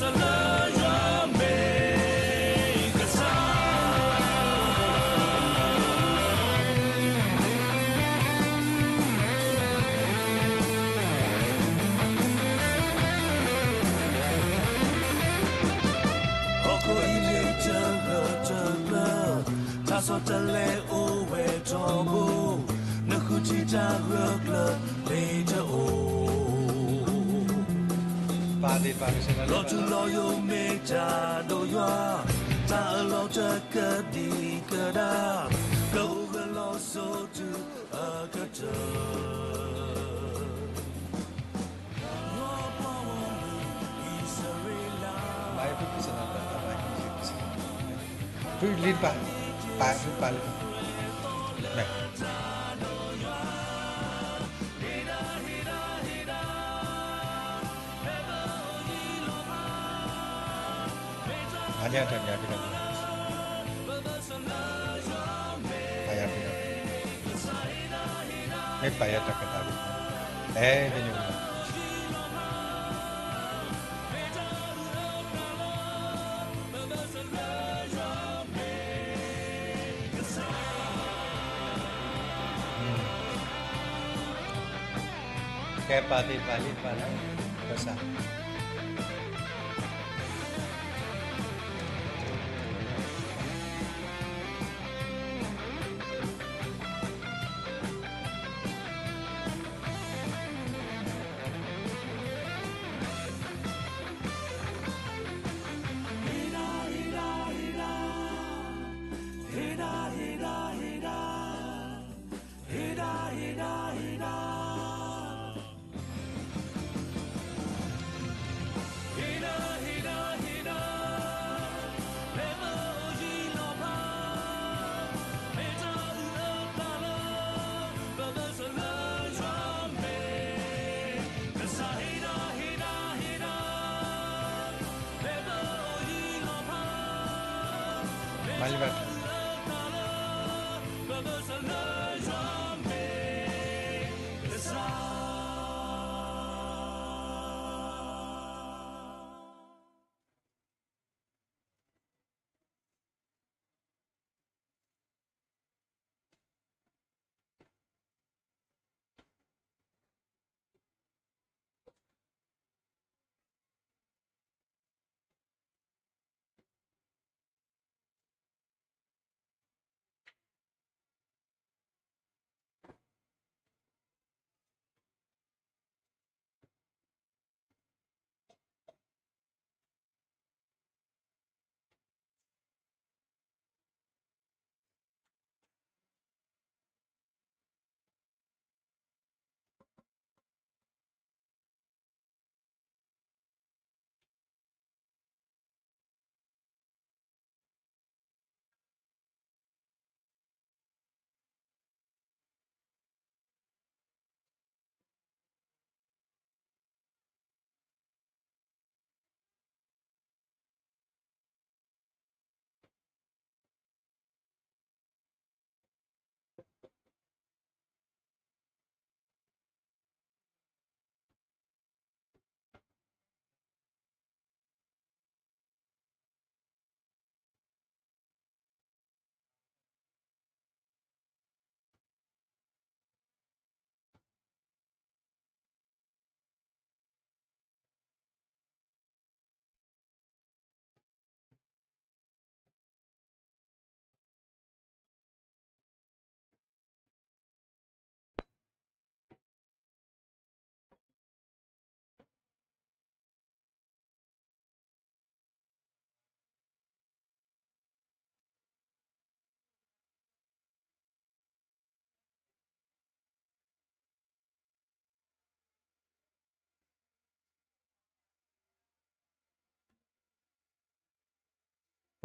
စလၢယွၤမ့ၢ်ကစၢ် ဟီၣ်ခိၣ်အံၤမ့ၢ်တဂၢၢ်တကျၢၤ, တၢ်ဆီတလဲအိၣ်ဝဲထီဘိ, နဃုထံၣ်တၢ်ဂၢၢ်ကျၢၤမ့ၢ်တအိၣ် လီၤထူလီၤယိာ်မ့ၢ်တၢ်ဒိၣ်ယွၤ, တၢ်အၢၣ်လီၤတကဒံကဒါ, ကအိၣ်ဂၢၢ်လီၤစိၤတုၤအကတၢၢ် ဖုလံတပၤ, ပာ်ဖုပာ်လံ, ပာ်ယၤတၢ်ကတၢၢ်, ပာ်ယၤတၢ်ကတၢၢ်, မ့ၢ်ပာ်ယၤတၢ်ကတၢၢ်, အဲ ကညီ ကဲ ပာ်သ့ၣ်တဖၣ်လံတဖၣ်လၢ ကစၢ် မၤလၢဘၣ်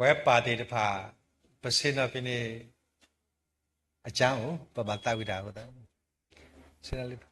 ပဝဲပၢ်သ့ၣ်တဖၣ် ပဆ့ၣ်နီၤဖဲန့ၣ် အကၢအိၣ် ပဘၣ်သးဝံၣ်တၢ်အဃိသတး ဆ့ၣ်နီၤလၢ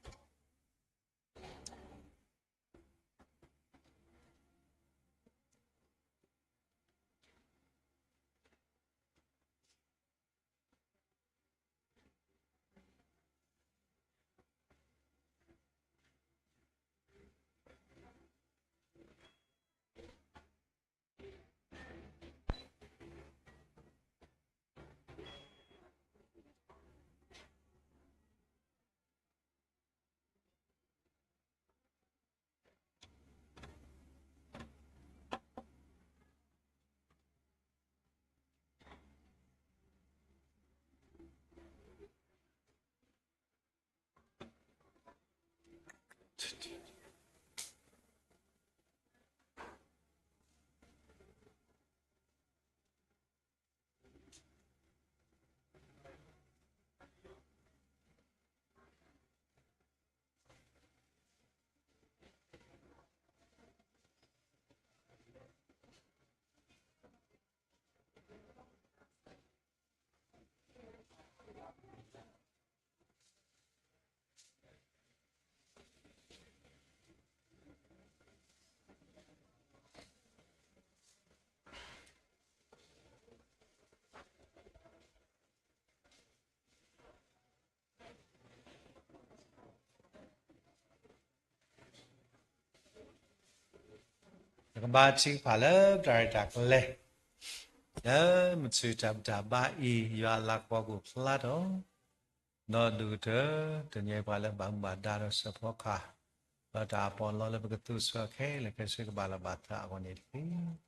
ပကဘါထုကဖၣ်လၢ ပတၢ်ရဲၣ်တၢ်ကျဲၤ လၢမုၢ်ဆ့ၣ်တၢ်ဘူၣ်တၢ်ဘါအံၤ ယွၤအလၤကပီၤကအိၣ်ဖျါထီၣ် ဒီးဒိၣ်ကတၢၢ် တနံၤအံၤပှၤလၢဘၣ်မူဘၣ်ဒါဒီးစၢဖီကဟၣ် ဒီးတၢ်အပီးအလီလၢပကသူၣ်စၢခဲလၢာ်ခဲဆ့ကဘၣ်လီၤဘၣ်သးအဂီၢ်န့ၣ်တက့ၢ်.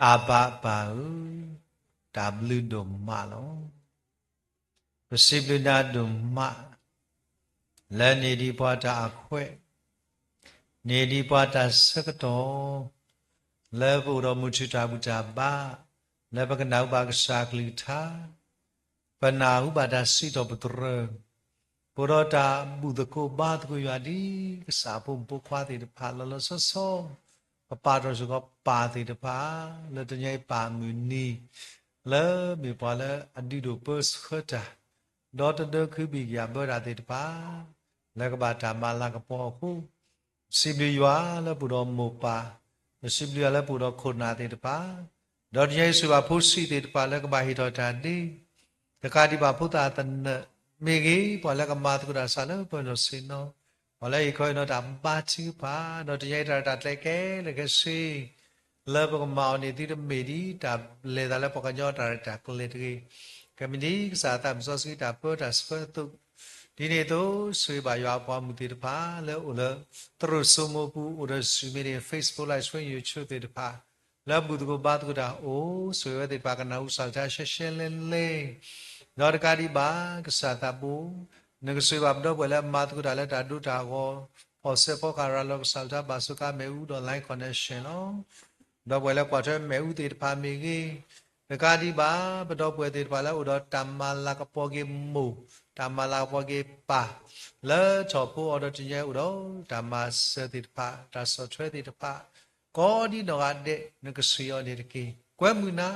အဘၣ်ပၢ်ဧၢ, တၢ်ဘျုးဒိၣ်မးလီၤ. ပစံးဘျုးနၤဒိၣ်မး လၢန့ၢ်ဒံးပှၤတၢ်အခွဲး, န့ၢ်ဒံးပှၤတၢ်ဆၢကတီၢ် လၢပအိၣ်ဒီးမုၢ်ထူၣ်တၢ်ဘူၣ်တၢ်ဘါ, လၢပကနၢ်ဟူဘၣ်ကစၢ်ကလုၢ်ကထါ ပနၢ်ဟူဘၣ်တၢ်စံးထီၣ်ပတြၢၤ, ပအိၣ်ဒီးတၢ်ဘူၣ်သကိးဘါသကိးယွၤဒ်ကစၢ်ဖိမုၣ်ဖိခွါသ့ၣ်တဖၣ် လီၤလီၤဆီဆီ, ပပာ်ထီၣ်စ့ၢ်ကီးပၢ်သ့ၣ်တဖၣ် လၢတနံၤအံၤပၢ်မုၢ်နံၤ လၢမ့ၢ်ပှၤလၢအဒုးဒိၣ်ပၢဆှၢတၢ်, ဒီးတဒၢခုဘံၣ်ကယၢ်ဘၢတၢ်သ့ၣ်တဖၣ် လၢကဘၣ်တၢ်မၤလၤကပီၤအဃိ ပစံးဘျုးယွၤလၢပအိၣ်ဒီးမိၢ်ပၢ်, ပစံးဘျုးယွၤလၢပအိၣ်ဒီးခိၣ်နၢ်သ့ၣ်တဖၣ်, ဒီးတနံၤအံၤစံးဘၣ်ဖိဆံးသ့ၣ်တဖၣ်လၢကဘၣ်ဟ့ၣ်ထီၣ်တၢ်ဒ့, တကးဒံးဘၣ်ဖိသၣ်သနၢၣ်မ့ၢ်ဂ့ၤ, ပှၤလၢကမၤသကိးတၢ်ဆူလၢပနီၢ်ဆ့ၣ်နီၤ, ပှၤလၢဟ့ၣ်ခီဟ့ၣ်နီၤတၢ်ဘါထုကဖၣ်, ဒီးတနံၤအံၤတၢ်ရဲၣ်တၢ်ကျဲၤခဲလၢာ်ခဲဆ့ လၢပကမၤအီၤန့ၣ်သုတမ့ၢ်ဒ်တၢ်လဲၤသးလၢပှၤကညီတၢ်ရဲၣ်တၢ်ကျဲၤတဂ့ၤ. ကမ့ၢ်ဒ်ကစၢ်အသးမုၢ်စီဆှံတၢ်ပၢတၢ်ဆှၢအသိး, ဒ်န့ၣ်အသိး ဆိၣ်ဂ့ၤဘၣ်ယွၤအပှၤမုၣ်သ့ၣ်တဖၣ် လၢအိၣ်လၢသရိာ်စိမိပူၤ အိၣ်ဒီး Zoom meeting, Facebook Live Stream, YouTube သ့ၣ်တဖၣ် လၢအဘူၣ်သကိးဘါသကိးတၢ်အိၣ်, ဆိၣ်ဂ့ၤဝဲသ့ၣ်တဖၣ်ကနၢ်ဟူကစၢ်ကလုၢ်ကထါရှဲရှဲလဲလဲ, ဒီးတကးဒံးဘၣ် ကစၢ်သးဘိ နကဆိၣ်ဂ့ၤဘၣ်ပဒီပုၢ်ဝဲၢ်လၢအမၤသကိးတၢ်လၢတၢ်ဒိတၢ်ဂီၤ, ဖီၣ်စဲးဖီကဟၣ်ရၤလီၤကစၢ်ကလုၢ်ကထါဘၣ်စၢၤကါမ့ၣ်အူဒီး line connection လီၤ. ဒီပုၢ်ဝဲၢ်လၢကွၢ်ထွဲမ့ၣ်အူသ့ၣ်တဖၣ်မ့ၢ်ဂ့ၤ, တကးဒံးဘၣ် ပဒီပုၢ်ဝဲၢ်သ့ၣ်တဖၣ်လၢအိၣ်ဒီးတၢ်မၤလၤကပီၤက့ၤမိၢ်, တၢ်မၤလၤကပီၤက့ၤပၢ်, လၢထီၣ်ဖိအီၤဒီးတနံၤအံၤအိၣ်ဒီးတၢ်မၤစၢၤသ့ၣ်တဖၣ်, တၢ်ဆီၣ်ထွဲသ့ၣ်တဖၣ်, ကိးဒ်နီၢ်ဂၤဒဲး နကဆှၢအီၤန့ၣ်တက့ၢ်. ကွဲမုာ်နၤ,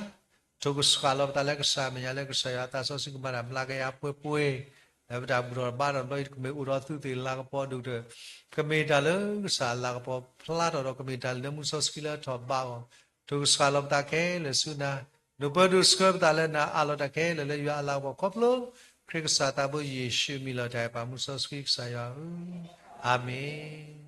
ထိၣ်ကစှၤလီၤပသးလၢကစၢ်အမဲာ်ညါ လၢကစၢ်ယွၤအသးစီဆှံကမၤတၢ်ဘျါကယၤပှဲၤပှဲၤ, လၢပတၢ်ဘူၣ်ထီၣ်ဘါထီၣ်တဘျီအံၤ တကမ့ၢ်အိၣ်ဒီးသုသ့ၣ်လၤကပီၤဒိၣ်ကတၢၢ်, ကမ့ၢ်တၢ်လၢကစၢ်လၤကပီၤဖျါထီၣ်ဒီး ကမ့ၢ်တၢ်လၢမူစီဆှံလၢအထီၣ်ဘးအီၤ, ထိၣ်ကစှၤလီၤပသးခဲလၢာ်ဆူနၤ, ဒိၣ်ပၢဒိၣ်ဆှၢပသးလၢနၤ အးလီၤတၢ်ခဲလၢာ်လၢယွၤအလၤကပီၤခီဖျိ ခရံာ်ကစၢ်သးဘိယ့ၣ်ၡူးအမံၤလီၤတၢ်အဲၣ်ပၢ်မူစီဆှံကစၢ်ယွၤဧၢ, အၤမ့ၣ်.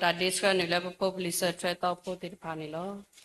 တၢ်ဒ့ဆှၢနုာ်လၢပဖိပလံၤဆၢထၢၣ်သီဖိသ့ၣ်တဖၣ်န့ၣ်လီၤ.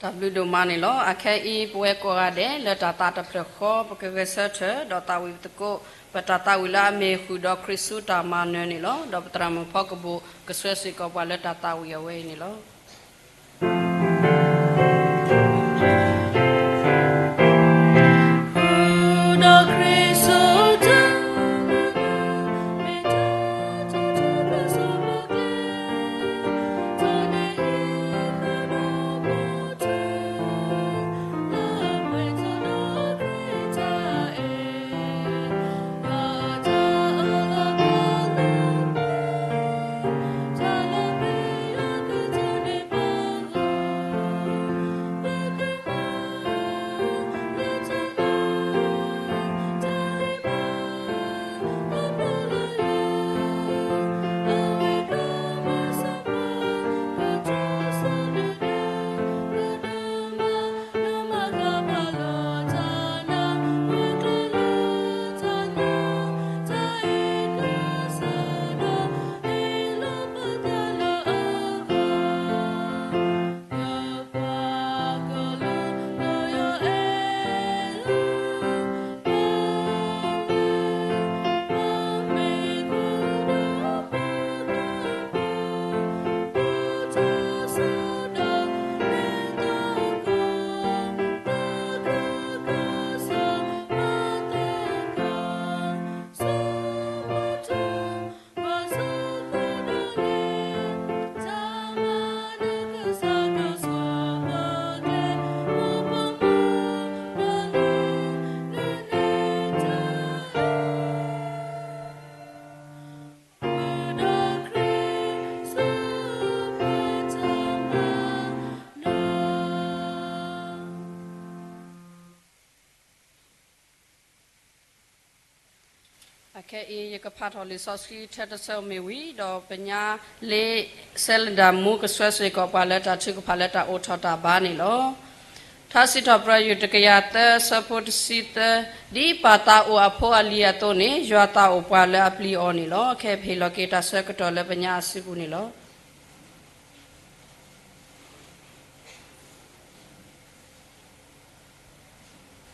တၢ်ဘျုးဒိၣ်မးန့ၣ်လီၤ. အခဲအံၤ ပဝဲကိးဂၤဒဲး လၢတၢ်သးတဖျၢၣ်ဃီ ပကဂဲၤဆၢထၢၣ် ဒီးသးဝံၣ်ပသကိး ပတၢ်သးဝံၣ်လၢအမ့ၢ်ဃုာ်ဒီးခရံာ်ဆူတၢ်မၤနၢၤန့ၣ်လီၤ. ဒီးပသရၣ်မုၣ်ဖီကဘိၣ် ကဆှၢစ့ၢ်ကီးပှၤလၢတၢ်သးဝံၣ်အဝဲအံၤန့ၣ်လီၤ. အခဲအံၤ ယကဖးထီၣ်လံာ်စီဆှံထဲတဆၢမ့ၢ်ဝံၤ ဒီးပညါလ့ စဲလဒါမူ ကဆှၢစ့ၢ်ကီးပှၤလၢတၢ်ထုကဖၣ်လၢတၢ်အိးထီၣ်တၢ်ဘါန့ၣ်လီၤ. ထါစံးထီၣ်ပတြၢၤ ယူၢ်တကယၤသၢ ဆၢဖိတဆံသၢ, ဒ်ပၢ်သးအိၣ်အဖိအလံၤအသိးန့ၣ် ယွၤသးအိၣ်ပှၤလၢအပျံၤအီၤန့ၣ်လီၤ. ခဲအံၤပဟ့ၣ်လီၤက့ၤတၢ်ဆၢကတီၢ်လၢပညါအစုပူၤန့ၣ်လီၤ.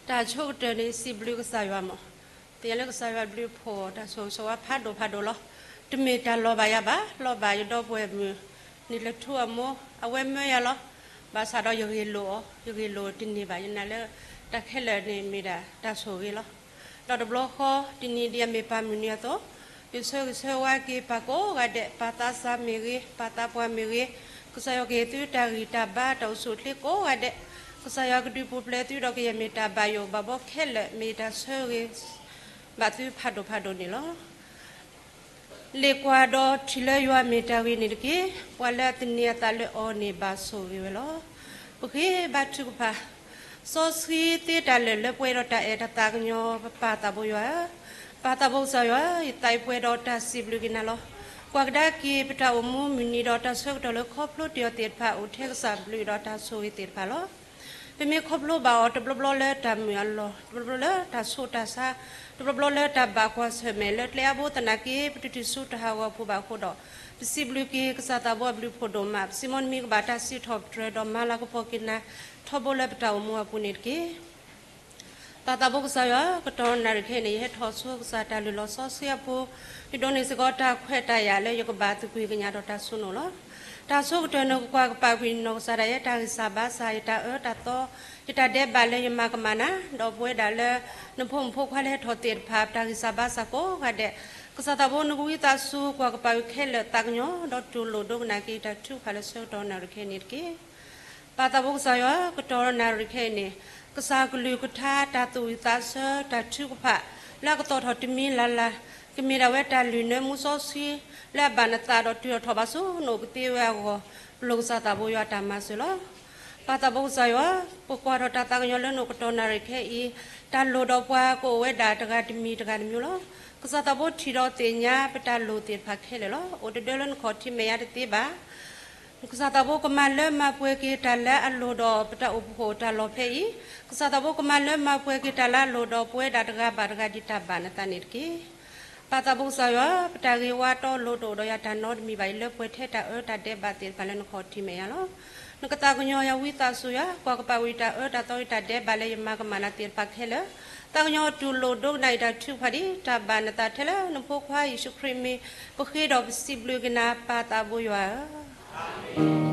တၢ်ဆိကတၢၢ်န့ၣ် စံးဘျုးကစၢ်ယွၤမး, သ့ၣ်ညါလၢကစၢ်ယွၤဘျုးဖှိၣ်တၢ်ဆိၣ်ဂ့ၤဆိၣ်ဝါဖးဒိၣ်ဖးဒိၣ်လီၤ. တမ့ၢ်တၢ်လီၤဘၣ်ယၤဘၣ်, လီၤဘၣ်ယဒီပုၢ်ဝဲၢ်မုၣ် နံၣ်လၢထူအမိၢ်, အဝဲမၢယၤလီၤ. ဘၣ်ဆၣ်ဒီးယဂ့ၢ်လိာ်အီၤ, ယဂ့ၢ်လိာ်တန့ၢ်ဘၣ်, ယနာ်လၢတၢ်ခဲလၢာ်န့ၣ်မ့ၢ်ဒၣ်တၢ်ဆိၣ်ဂ့ၤလီၤ. ဒီးတဘျီဃီ တနံၤဒ်အမ့ၢ်ပၢ်မုၢ်နံၤအသိး, ယဆၢဂ့ၤဆၢဝါက့ၤပၢ်ကိးဂၤဒဲး, ပၢ်သးစၢ်မ့ၢ်ဂ့ၤ, ပၢ်သးပှၢ်မ့ၢ်ဂ့ၤ, ကစၢ်ယွၤကဟ့ၣ်သုတၢ်ဂံၢ်တၢ်ဘါတၢ်အိၣ်ဆူၣ်အိၣ်ချ့ကိးဂၤဒဲး, ကစၢ်ယွၤကဒုးပူၤဖျဲးသုဒီးကယဲၢ်မ့ၢ်တၢ်ဘၣ်ယိၣ်ဘၣ်ဘှီခဲလၢာ် မ့ၢ်တၢ်ဆၢဂ့ၤဘၣ်သုဖးဒိၣ်ဖးဒိၣ်န့ၣ်လီၤ. လ့ၣ်ကွၢ်ဒီးထံၣ်လၢယွၤမ့ၢ်တၢ်ဂ့ၤန့ၣ်တက့ၢ်. ပှၤလၢအသန့ၤအသးလၢအီၤန့ၣ်ဘၣ်ဆိၣ်ဂ့ၤဝဲလီၤ. ပဃ့ဘါထုကဖၣ်, စီဆှံသ့တၢ်လၢာ်လၢပှဲၤဒီးတၢ်အဲၣ်တၢ်သးကညီၤ ပပၢ်သးဘိယွၤဧၢ, ပၢ်သးဘိကစၢ်ယွၤဧၢ, ယသးအံၤပှဲၤဒီးတၢ်စံးဘျုးက့ၤနၤလီၤ. ကွၢ်ကဒါက့ၤပတၢ်အိၣ်မူမုၢ်နံၤဒီးတၢ်ဆၢကတီၢ်လၢခီဖျိတ့ၢ်အီၤသ့ၣ်တဖၣ် အိၣ်ထဲကစၢ်ဘျုးဒီးတၢ်ဆိၣ်ဂ့ၤသ့ၣ်တဖၣ်လီၤ. ပမ့ၢ်ခီဖျိဘၣ်အီၤ တဘျီဘျီလၢတၢ်မုာ်အလီၢ်, တဘျီဘျီလၢတၢ်ဆိးတၢ်ဆါ, တဘျီဘျီလၢတၢ်ဘၣ်ကွၢ်ဆၢၣ်မဲာ်လၢကျဲအါဘိသနာ်က့ ပတတုၤဆူတၢ်ဟးဂီၤပူၤဘၣ်အဃိဒီး, ပစံးဘျုးက့ၤကစၢ်သးဘိအဘျုးဖှိၣ်ဒိၣ်မး, ပစံးမိၣ်နမံၤကဘၣ်တၢ်စံးထီၣ်ပတြၢၤဒီးမၤလၤကပီၤက့ၤနၤ ထီဘိလၢပတၢ်အိၣ်မူအပူၤန့ၣ်တက့ၢ်. ပၢ်သးဘိကစၢ်ယွၤ, ကတီၢ်နၣ်ရံၣ်ခဲအံၤန့ၣ် ယဟဲထီၣ်ဆူကစၢ်တၢ်လုၢ်လီၢ်စီဆှံအပူၤ, ယဒိးန့ၢ်စ့ၢ်ကီးတၢ်ခွဲးတၢ်ယာ်လၢယကဘၣ်သကွံာ်ကညးဒီးတၢ်ဆိနီၤလီၤ. တၢ်ဆိကတၢၢ်န့ၣ် ကကွၢ်ကပာ်ကွံာ်နီၢ်ကစၢ်ဒၣ်ယဲ တၢ်ဂံၢ်စၢ်ဘါစၢ်, ယတၢ်အၢတၢ်သီ, ယတၢ်ဒဲးဘးလၢယမၤကမၣ်နၤ, ဒီးပဝဲဒၣ်လၢ နဖိမုၣ်ဖိခွါလၢဟဲထီၣ်သ့ၣ်တဖၣ် ပတၢ်ဂံၢ်စၢ်ဘါစၢ်ကိးဂၤဒဲး, ကစၢ်သးဘိနကဝံသးစူၤ ကွၢ်ကပာ်ကွံာ်ခဲလၢာ်သးကညီၤ, ဒီးတူၢ်လိာ်ဒိကနၣ်က့ၤတၢ်ထုကဖၣ်လၢဆၢကတီၢ်နၣ်ရံၣ်ခဲအံၤန့ၣ်တက့ၢ်. ပၢ်သးဘိကစၢ်ယွၤ, ကတီၢ်နၣ်ရံၣ်ခဲအံၤန့ၣ်, ကစၢ်ကလုၢ်ကထါ တၢ်သူၣ်ဝံၣ်သးဆၢ တၢ်ထုကဖၣ် လၢအကသီၣ်ထီၣ်တမံၤလၢ်လၢ်, ကမ့ၢ်ဒၣ်ဝဲတၢ်လုၢ်နၢမူစီဆှံ လၢအဘၣ်နသးဒီးတုၤထီၣ်ထီၣ်ဘးဆူနအိၣ်ကသ့ဝဲအဂီၢ်, ပလိၣ်ကစၢ်သးဘိယွၤအတၢ်မၤစၢၤလီၤ. ပၢ်သးဘိကစၢ်ယွၤ, ပကွၢ်ထီၣ်တၢ်သးကညီၤလၢနအိၣ်ကတီၢ်နၣ်ရံၣ်ခဲအံၤ, တၢ်လိၣ်ဒီးပှၤကအိၣ်ဝဲဒၣ်တဂၤတမံၤတဂၤတမံၤလီၤ. ကစၢ်သးဘိထံၣ်ဒီးသ့ၣ်ညါပတၢ်လိၣ်သ့ၣ်တဖၣ်ခဲလၢာ်လီၤ. အိၣ်တဒၢလၢနခီၣ်ထံးမဲာ်ညါတသ့ဘၣ်. ကစၢ်သးဘိကမၤလၢမၤပှဲၤက့ၤတၢ်လၢအလိၣ်ဒီးပတၢ်အိၣ်ဖှိၣ်တၢ်လီၢ်ဖဲအံၤ, ကစၢ်သးဘိကမၤလၢမၤပှဲၤက့ၤတၢ်လၢအလိၣ်ဒီးပဝဲဒၣ်တဂၤဘၣ်တဂၤဒ်တၢ်ဘၣ်နသးန့ၣ်တက့ၢ်. ပၢ်သးဘိကစၢ်ယွၤ, ပတၢ်ဂ့ၤဝါတီလိၤတအိၣ်ဒီးယၤတၢ်နီတမံၤဘၣ်အံၤ လၢပှဲၤထဲတၢ်အၢတၢ်ဒဲးဘးသ့ၣ်တဖၣ်လၢနခီၣ်ထံးမဲာ်ညါလီၤ. နကသးကညီၤယၤဝံသးစူၤယၤ, ကွၢ်ကပာ်ဝံၤတၢ်အၢတၢ်သီအံၤတၢ်ဒဲးဘးလၢယမၤကမၣ်နၤသ့ၣ်တဖၣ်ခဲလၢာ်, သးကညီၤတူၢ်လိာ်ဒိကနၣ်အံၤတၢ်ထုကဖၣ်ဒ်တၢ်ဘၣ်နသးထဲလၢနဖိခွါယ့ၣ်ၡူးခရံာ်မံၤ ပဃ့ဒီးပစံးဘျုးက့ၤနၤ ပၢ်သးဘိယွၤဧၢ.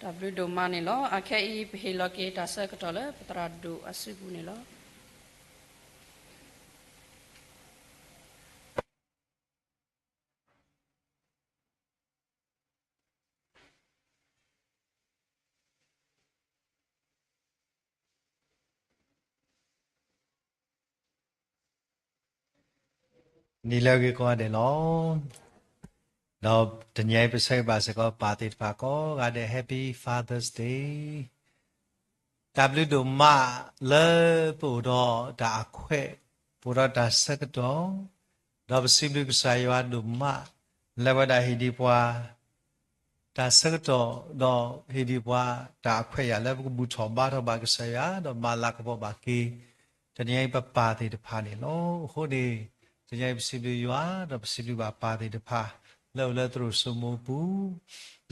တၢ်ဘျုးဒိၣ်မးန့ၣ်လီၤ. အခဲအံၤ ပဟ့ၣ်လီၤက့ၤတၢ်ဆၢကတီၢ်လၢပသရၣ်ဒိၣ်အစုပူၤန့ၣ်လီၤ. နံၤလၢအဂ့ၤကိးဂၤဒဲးလီၤ. ဒီးတနံၤအံၤပဆၢဂ့ၤဘၣ်စ့ၢ်ကီးပၢ်သ့ၣ်တဖၣ်ကိးဂၤဒဲး Happy Father's Day. တၢ်ဘျုးဒိၣ်မးလၢပအိၣ်ဒီးတၢ်အခွဲး, ပအိၣ်ဒီးတၢ်ဆၢကတီၢ်, ဒီးပစံးဘျုးကစၢ်ယွၤဒိၣ်မး လၢဝဲဒၣ်ဟ့ၣ်ဒံးပှၤ တၢ်ဆၢကတီၢ် ဒီးဟ့ၣ်ဒံးပှၤတၢ်အခွဲးအယာ်လၢပကဘူၣ်ထီၣ်ဘါထီၣ်ဘၣ်ကစၢ်ယွၤ ဒီးမၤလၤကပီၤဘၣ်က့ၤ တနံၤအံၤပပၢ်သ့ၣ်တဖၣ်န့ၣ်လီၤ. အဃိန့ၣ် တနံၤအံၤပစံးဘျုးယွၤ ဒီးပစံးဘျုးဘၣ်ပၢ်သ့ၣ်တဖၣ် လၢအိၣ်လၢသရိာ်စိမိပူ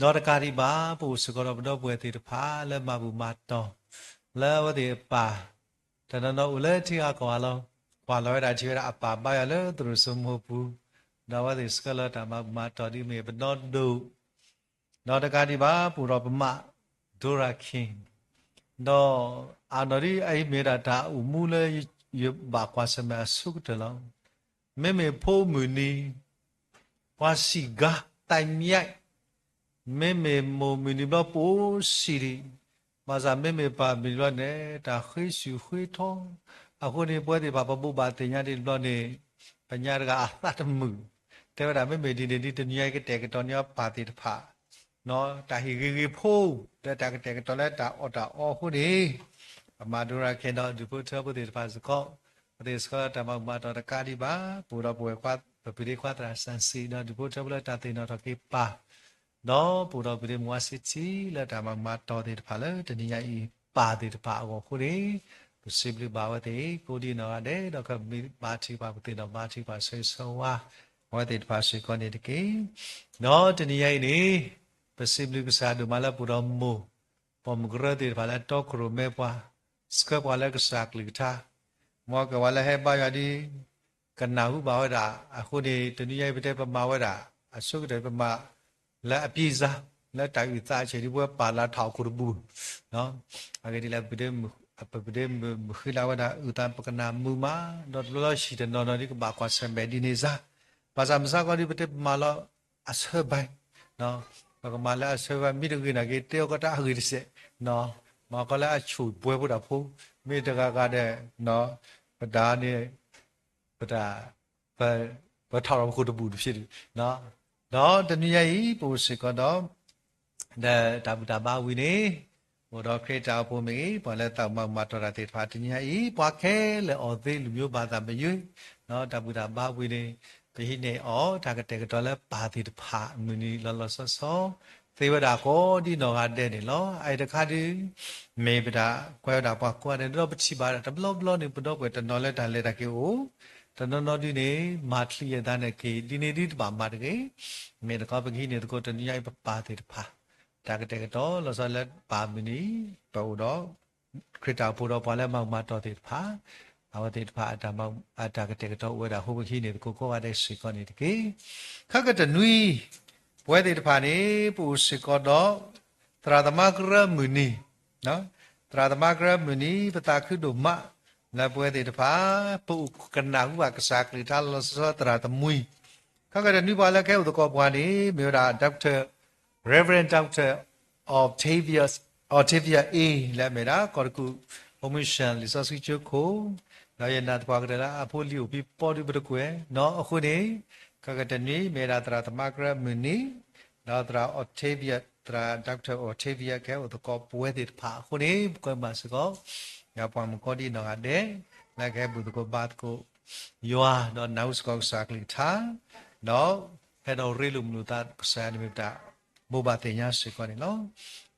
ၤ, ဒီးတကးဒံးဘၣ် ပအိၣ်စ့ၢ်ကီးဒီးပဒီပုၢ်ဝဲၢ်သ့ၣ်တဖၣ်လၢမၤဘူၣ်မၤတီၢ် လၢအဝဲသ့ၣ်အပၢ် တနီၤနီၤအိၣ်လၢထံဂၤကီၢ်ဂၤလီၤ. ကွၢ်လီၤဝဲဒၣ်ထံၣ်ဝဲဒၣ်အပၢ်ဘါယွၤလၢသရိာ်စိမိပူၤ, ဒီးအဝဲသ့ၣ်ဆှၢလီၤတၢ်မၤဘူၣ်မၤတီၢ်ဒ်မ့ၢ်ပဒီဒိၣ်, ဒီးတကးဒံးဘၣ် ပအိၣ်ဒီးပမး Dora King, ဒီးအနီၢ်ဒ်အအံၤမ့ၢ်ဒၣ်တၢ်အိၣ်မူလၢယဘၣ်ကွၢ်ဆၢၣ်မဲာ်အဆိကတၢၢ်လီၤ. မ့မ့ၢ်ဖိမုၢ်နံၤ ပှၤစံးဂၤသးမံယါ မ့မ့ၢ်မိၢ်မုၢ်နံၤဘျီပအိၣ်စံးဒံး, ဘၣ်ဆၣ်မ့မ့ၢ်ပၢ်မုၢ်နံၤဘျီန့ၣ် တၢ်ဃ့ဆူၣ်ဃ့ထီ, အဃိန့ၣ် ပဝဲသ့ၣ်တဖၣ်ပဘိးဘၣ်သ့ၣ်ညါဒ်န့ၣ်ဘျီန့ၣ် ပညါတဂၤအသးတမုာ်, တဲဝဲဒၣ်မ့မ့ၢ်ဒ်န့ၣ်ဒ် တနံၤအံၤကတဲာ်ကတီၤန့ၢ်အီၤပၢ်သ့ၣ်တဖၣ် တၢ်ဟ့ၣ်ဂ့ၤဂ့ၤဖိ လၢတၢ်ကတဲာ်ကတီၤလၢတၢ်အီၣ်တၢ်အီအဃိန့ၣ်, ပမၤ Dora King ဒီးဒူၣ်ဖိထၢဖိသ့ၣ်တဖၣ်စ့ၢ်ကီး, ပသ့ၣ်ဆှၢလီၤတၢ်မၤဘူၣ်မၤတီၢ်တကးဒံးဘၣ် ပအိၣ်ဒီးပဝဲၢ် ပပုၢ်ဒ့ခွါသရၣ်စၣ်စံး ဒီးဒူၣ်ဖိထၢဖိလၢတၢ်သ့ၣ်နီၣ်ထီၣ်က့ၤပၢ်, ဒီးပအိၣ်ဒီးပုၢ်ဒ့မုၣ်ဝါစ့ထံ လၢတၢ်မၤဘူၣ်မၤတီၢ်သ့ၣ်တဖၣ်လၢတနံၤညါအံၤ ပၢ်သ့ၣ်တဖၣ်အဂီၢ်အဃိန့ၣ်, ပစံးဘျုးဘၣ်အဝဲသ့ၣ် ကိးဒံနီၢ်ဂၤဒဲး ဒီးကမ့ၢ်ဘါထုကဖၣ်ပသ့ၣ်နီၣ်ဘါထုကဖၣ်ဆၢဂ့ၤဆၢဝါ အဝဲသ့ၣ်တဖၣ်စ့ၢ်ကီးန့ၣ်တက့ၢ်. ဒီးတနံၤညါအံၤန့ၣ် ပစံးဘျုးကစၢ်ဒိၣ်မးလၢပအိၣ်ဒီးမိၢ် ပိာ်မုၣ်ကရၢသ့ၣ်တဖၣ်လၢတီခိၣ်ရိၣ်မဲပှၤ ဆှၢပှၤလၢကစၢ်ကလုၢ်ကထါ, မ်ကဝၤလၢဟဲဘါယွၤဒ် ကနၢ်ဟူဘၣ်ဝဲဒၣ်, အဃိန့ၣ် တနံၤညါအံၤပတဲပမၤဝဲဒၣ် အဆိကတၢၢ်ပမၤ လၢအပျံၤစၢ် လၢတၢ်အုၣ်သးအဆဲးဒ်ပဝဲပာ်လၢထးခိၣ်တဘူၣ်, အဂ့ၢ်ဒ်လဲၣ် ပပုၢ်ဒ့မုၣ်ဃ့လၢဝဲဒၣ် အုၣ်သးပကနၣ်မုာ်မး, ဒီးတဘျီလီၤဆံးတနီၤနီၤဒ်ကဘၣ်ကွၢ်ဆၢၣ်မဲာ်ဒ်န့ၣ်စ့ၢ်, ဘၣ်ဆၣ်မုၢ်ဆါခီဒ်ပတဲပမၤလီၤအဆၢဘၣ် ပကမၤလၢအဆၢဘၣ် မ့ၢ်တဂ့ၤနာ်က့ တဲအီၤကီးတၢ်အဂ့ၢ်တစဲး, မၤကီးလၢအဆိၣ်ပှဲၤဖိတၢ်ဖိ, မ့ၢ်တဂၤဂၤဒီး ပတၢ်န့ၣ် ပတၢ် ပ ပထးထီၣ်ပခိၣ်တဘူၣ်တဖျၢၣ်ဒံး, ဒီးတနံၤညါအံၤ ပအိၣ်စ့ၢ်ကီးဒီး ဒီးတၢ်ဘူၣ်တၢ်ဘါဝံၤန့ၣ် အိၣ်ဒီးခရံာ်တၢ်အိၣ်ဖှိၣ်မ့ၢ်ဂ့ၤ ပှၤလၢသးမၤဘူၣ်မၤတီၢ်တၢ်သ့ၣ်တဖၣ် တနံၤညါအံၤ ပှၤခဲလၢာ်အီၤသ့ လူမျိုးဘာသာမရွေး ဒီးတၢ်ဘူၣ်တၢ်ဘါဝံၤန့ၣ် ပဟံးန့ၢ်အီၤ တၢ်ကတဲာ်ကတီၤလၢပၢ်သ့ၣ်တဖၣ် မုၢ်နံၤလီၤလီၤဆီဆီ သ့ဝဲဒၣ်ကိးဒ်နီၢ်ဂၤဒဲးန့ၣ်လီၤ. အအံၤတခါဒုး မ့ၢ်ပတၢ်ကွဲးဝဲဒၣ်ပှၤကိးဂၤဒဲး ဒီးပထံၣ်ဘၣ်ဝဲဒၣ်တဘျီဘျီန့ၣ် ပဒီပုၢ်ဝဲၢ်တနီၤလၢတၢ်လဲၤတၢ်က့ၤအိၣ် တနီၤနီၤဒုးန့ၣ် မၤချံယဲၢ်သးန့ၣ်က့ၤ ဒ်န့ၣ်ဒ်တဘၣ်မၤတဂ့ၤ. မ့ၢ်တခီ ပကဟံးန့ၢ်သကိးတနံၤညါအံၤ ပပၢ်သ့ၣ်တဖၣ် တၢ်ကတဲာ်ကတီၤလီၤဆီလၢပၢ်မုၢ်နံၤ ပအိၣ်ဒီး ခရံာ်တၢ်အိၣ်ဖှိၣ်ဒီးပှၤလၢမၤဘူၣ်မၤတီၢ်သ့ၣ်တဖၣ် အဝဲသ့ၣ်တဖၣ် အတၢ်ကတဲာ်ကတီၤအိၣ်ဝဲဒၣ်အဃိ ပကဟံးန့ၢ်သကိးကိးဂၤဒဲးစ့ၢ်ကီးန့ၣ်တက့ၢ်. ခါကတနွံ ပဝဲသ့ၣ်တဖၣ်န့ၣ် ပအိၣ်စ့ၢ်ကီးဒီး သရၣ်သမါကရၢမုၢ်နံၤ သရၣ်သမါကရၢမုၢ်နံၤ ပသးခုဒိၣ်မး လၢပဝဲသ့ၣ်တဖၣ် ပအိၣ်ကနၣ်ဟူဘၣ်ကစၢ်ကလုၢ်ကထါလီၤလီၤဆီဆီသရၣ်သမူအံၤ, ခီကတနွံပှၤလၢကဟဲအိၣ်သကိးပှၤန့ၣ် မ့ၢ်ဝဲဒၣ် Doctor, Reverend Doctor Octavius, Octavia A လၢအမ့ၢ်ဒၣ် ကီၢ်တကူၣ် Formation လံာ်စီဆှံကၠိခိၣ်, ဒီးယနာ်သပှၢ်ကတၢၢ်လၢအဖိလံၤအိၣ်ဖဲပီဒုပတကွဲးနီၤအဃိန့ၣ်, ခီကတနွံမ့ၢ်ဝဲဒၣ်သရၣ်သမါကရၢမုၢ်နံၤ, ဒီးသရၣ် Octavia, သရၣ် Doctor Octavia ကဟဲအိၣ်သကိးပဝဲသ့ၣ်တဖၣ်အဃိန့ၣ် ပကွဲမုာ်ဘၣ်စ့ၢ်ကီး ယပှၤမုၣ်ကီဒံနီၢ်ဂၤဒဲး လၢကဟဲဘူၣ်သကိးဘါသကိးယွၤ ဒီးနၢ်ဟူစ့ၢ်ကီးကစၢ်ကလုၢ်ကထါ, ဒီးဟဲဒီးရ့လိာ်မုာ်လိာ်သးကစၢ်ယွၤန့ၣ်မ့ၢ်ပတၢ်ဘိးဘၣ်သ့ၣ်ညါစ့ၢ်ကီးန့ၣ်လီၤ.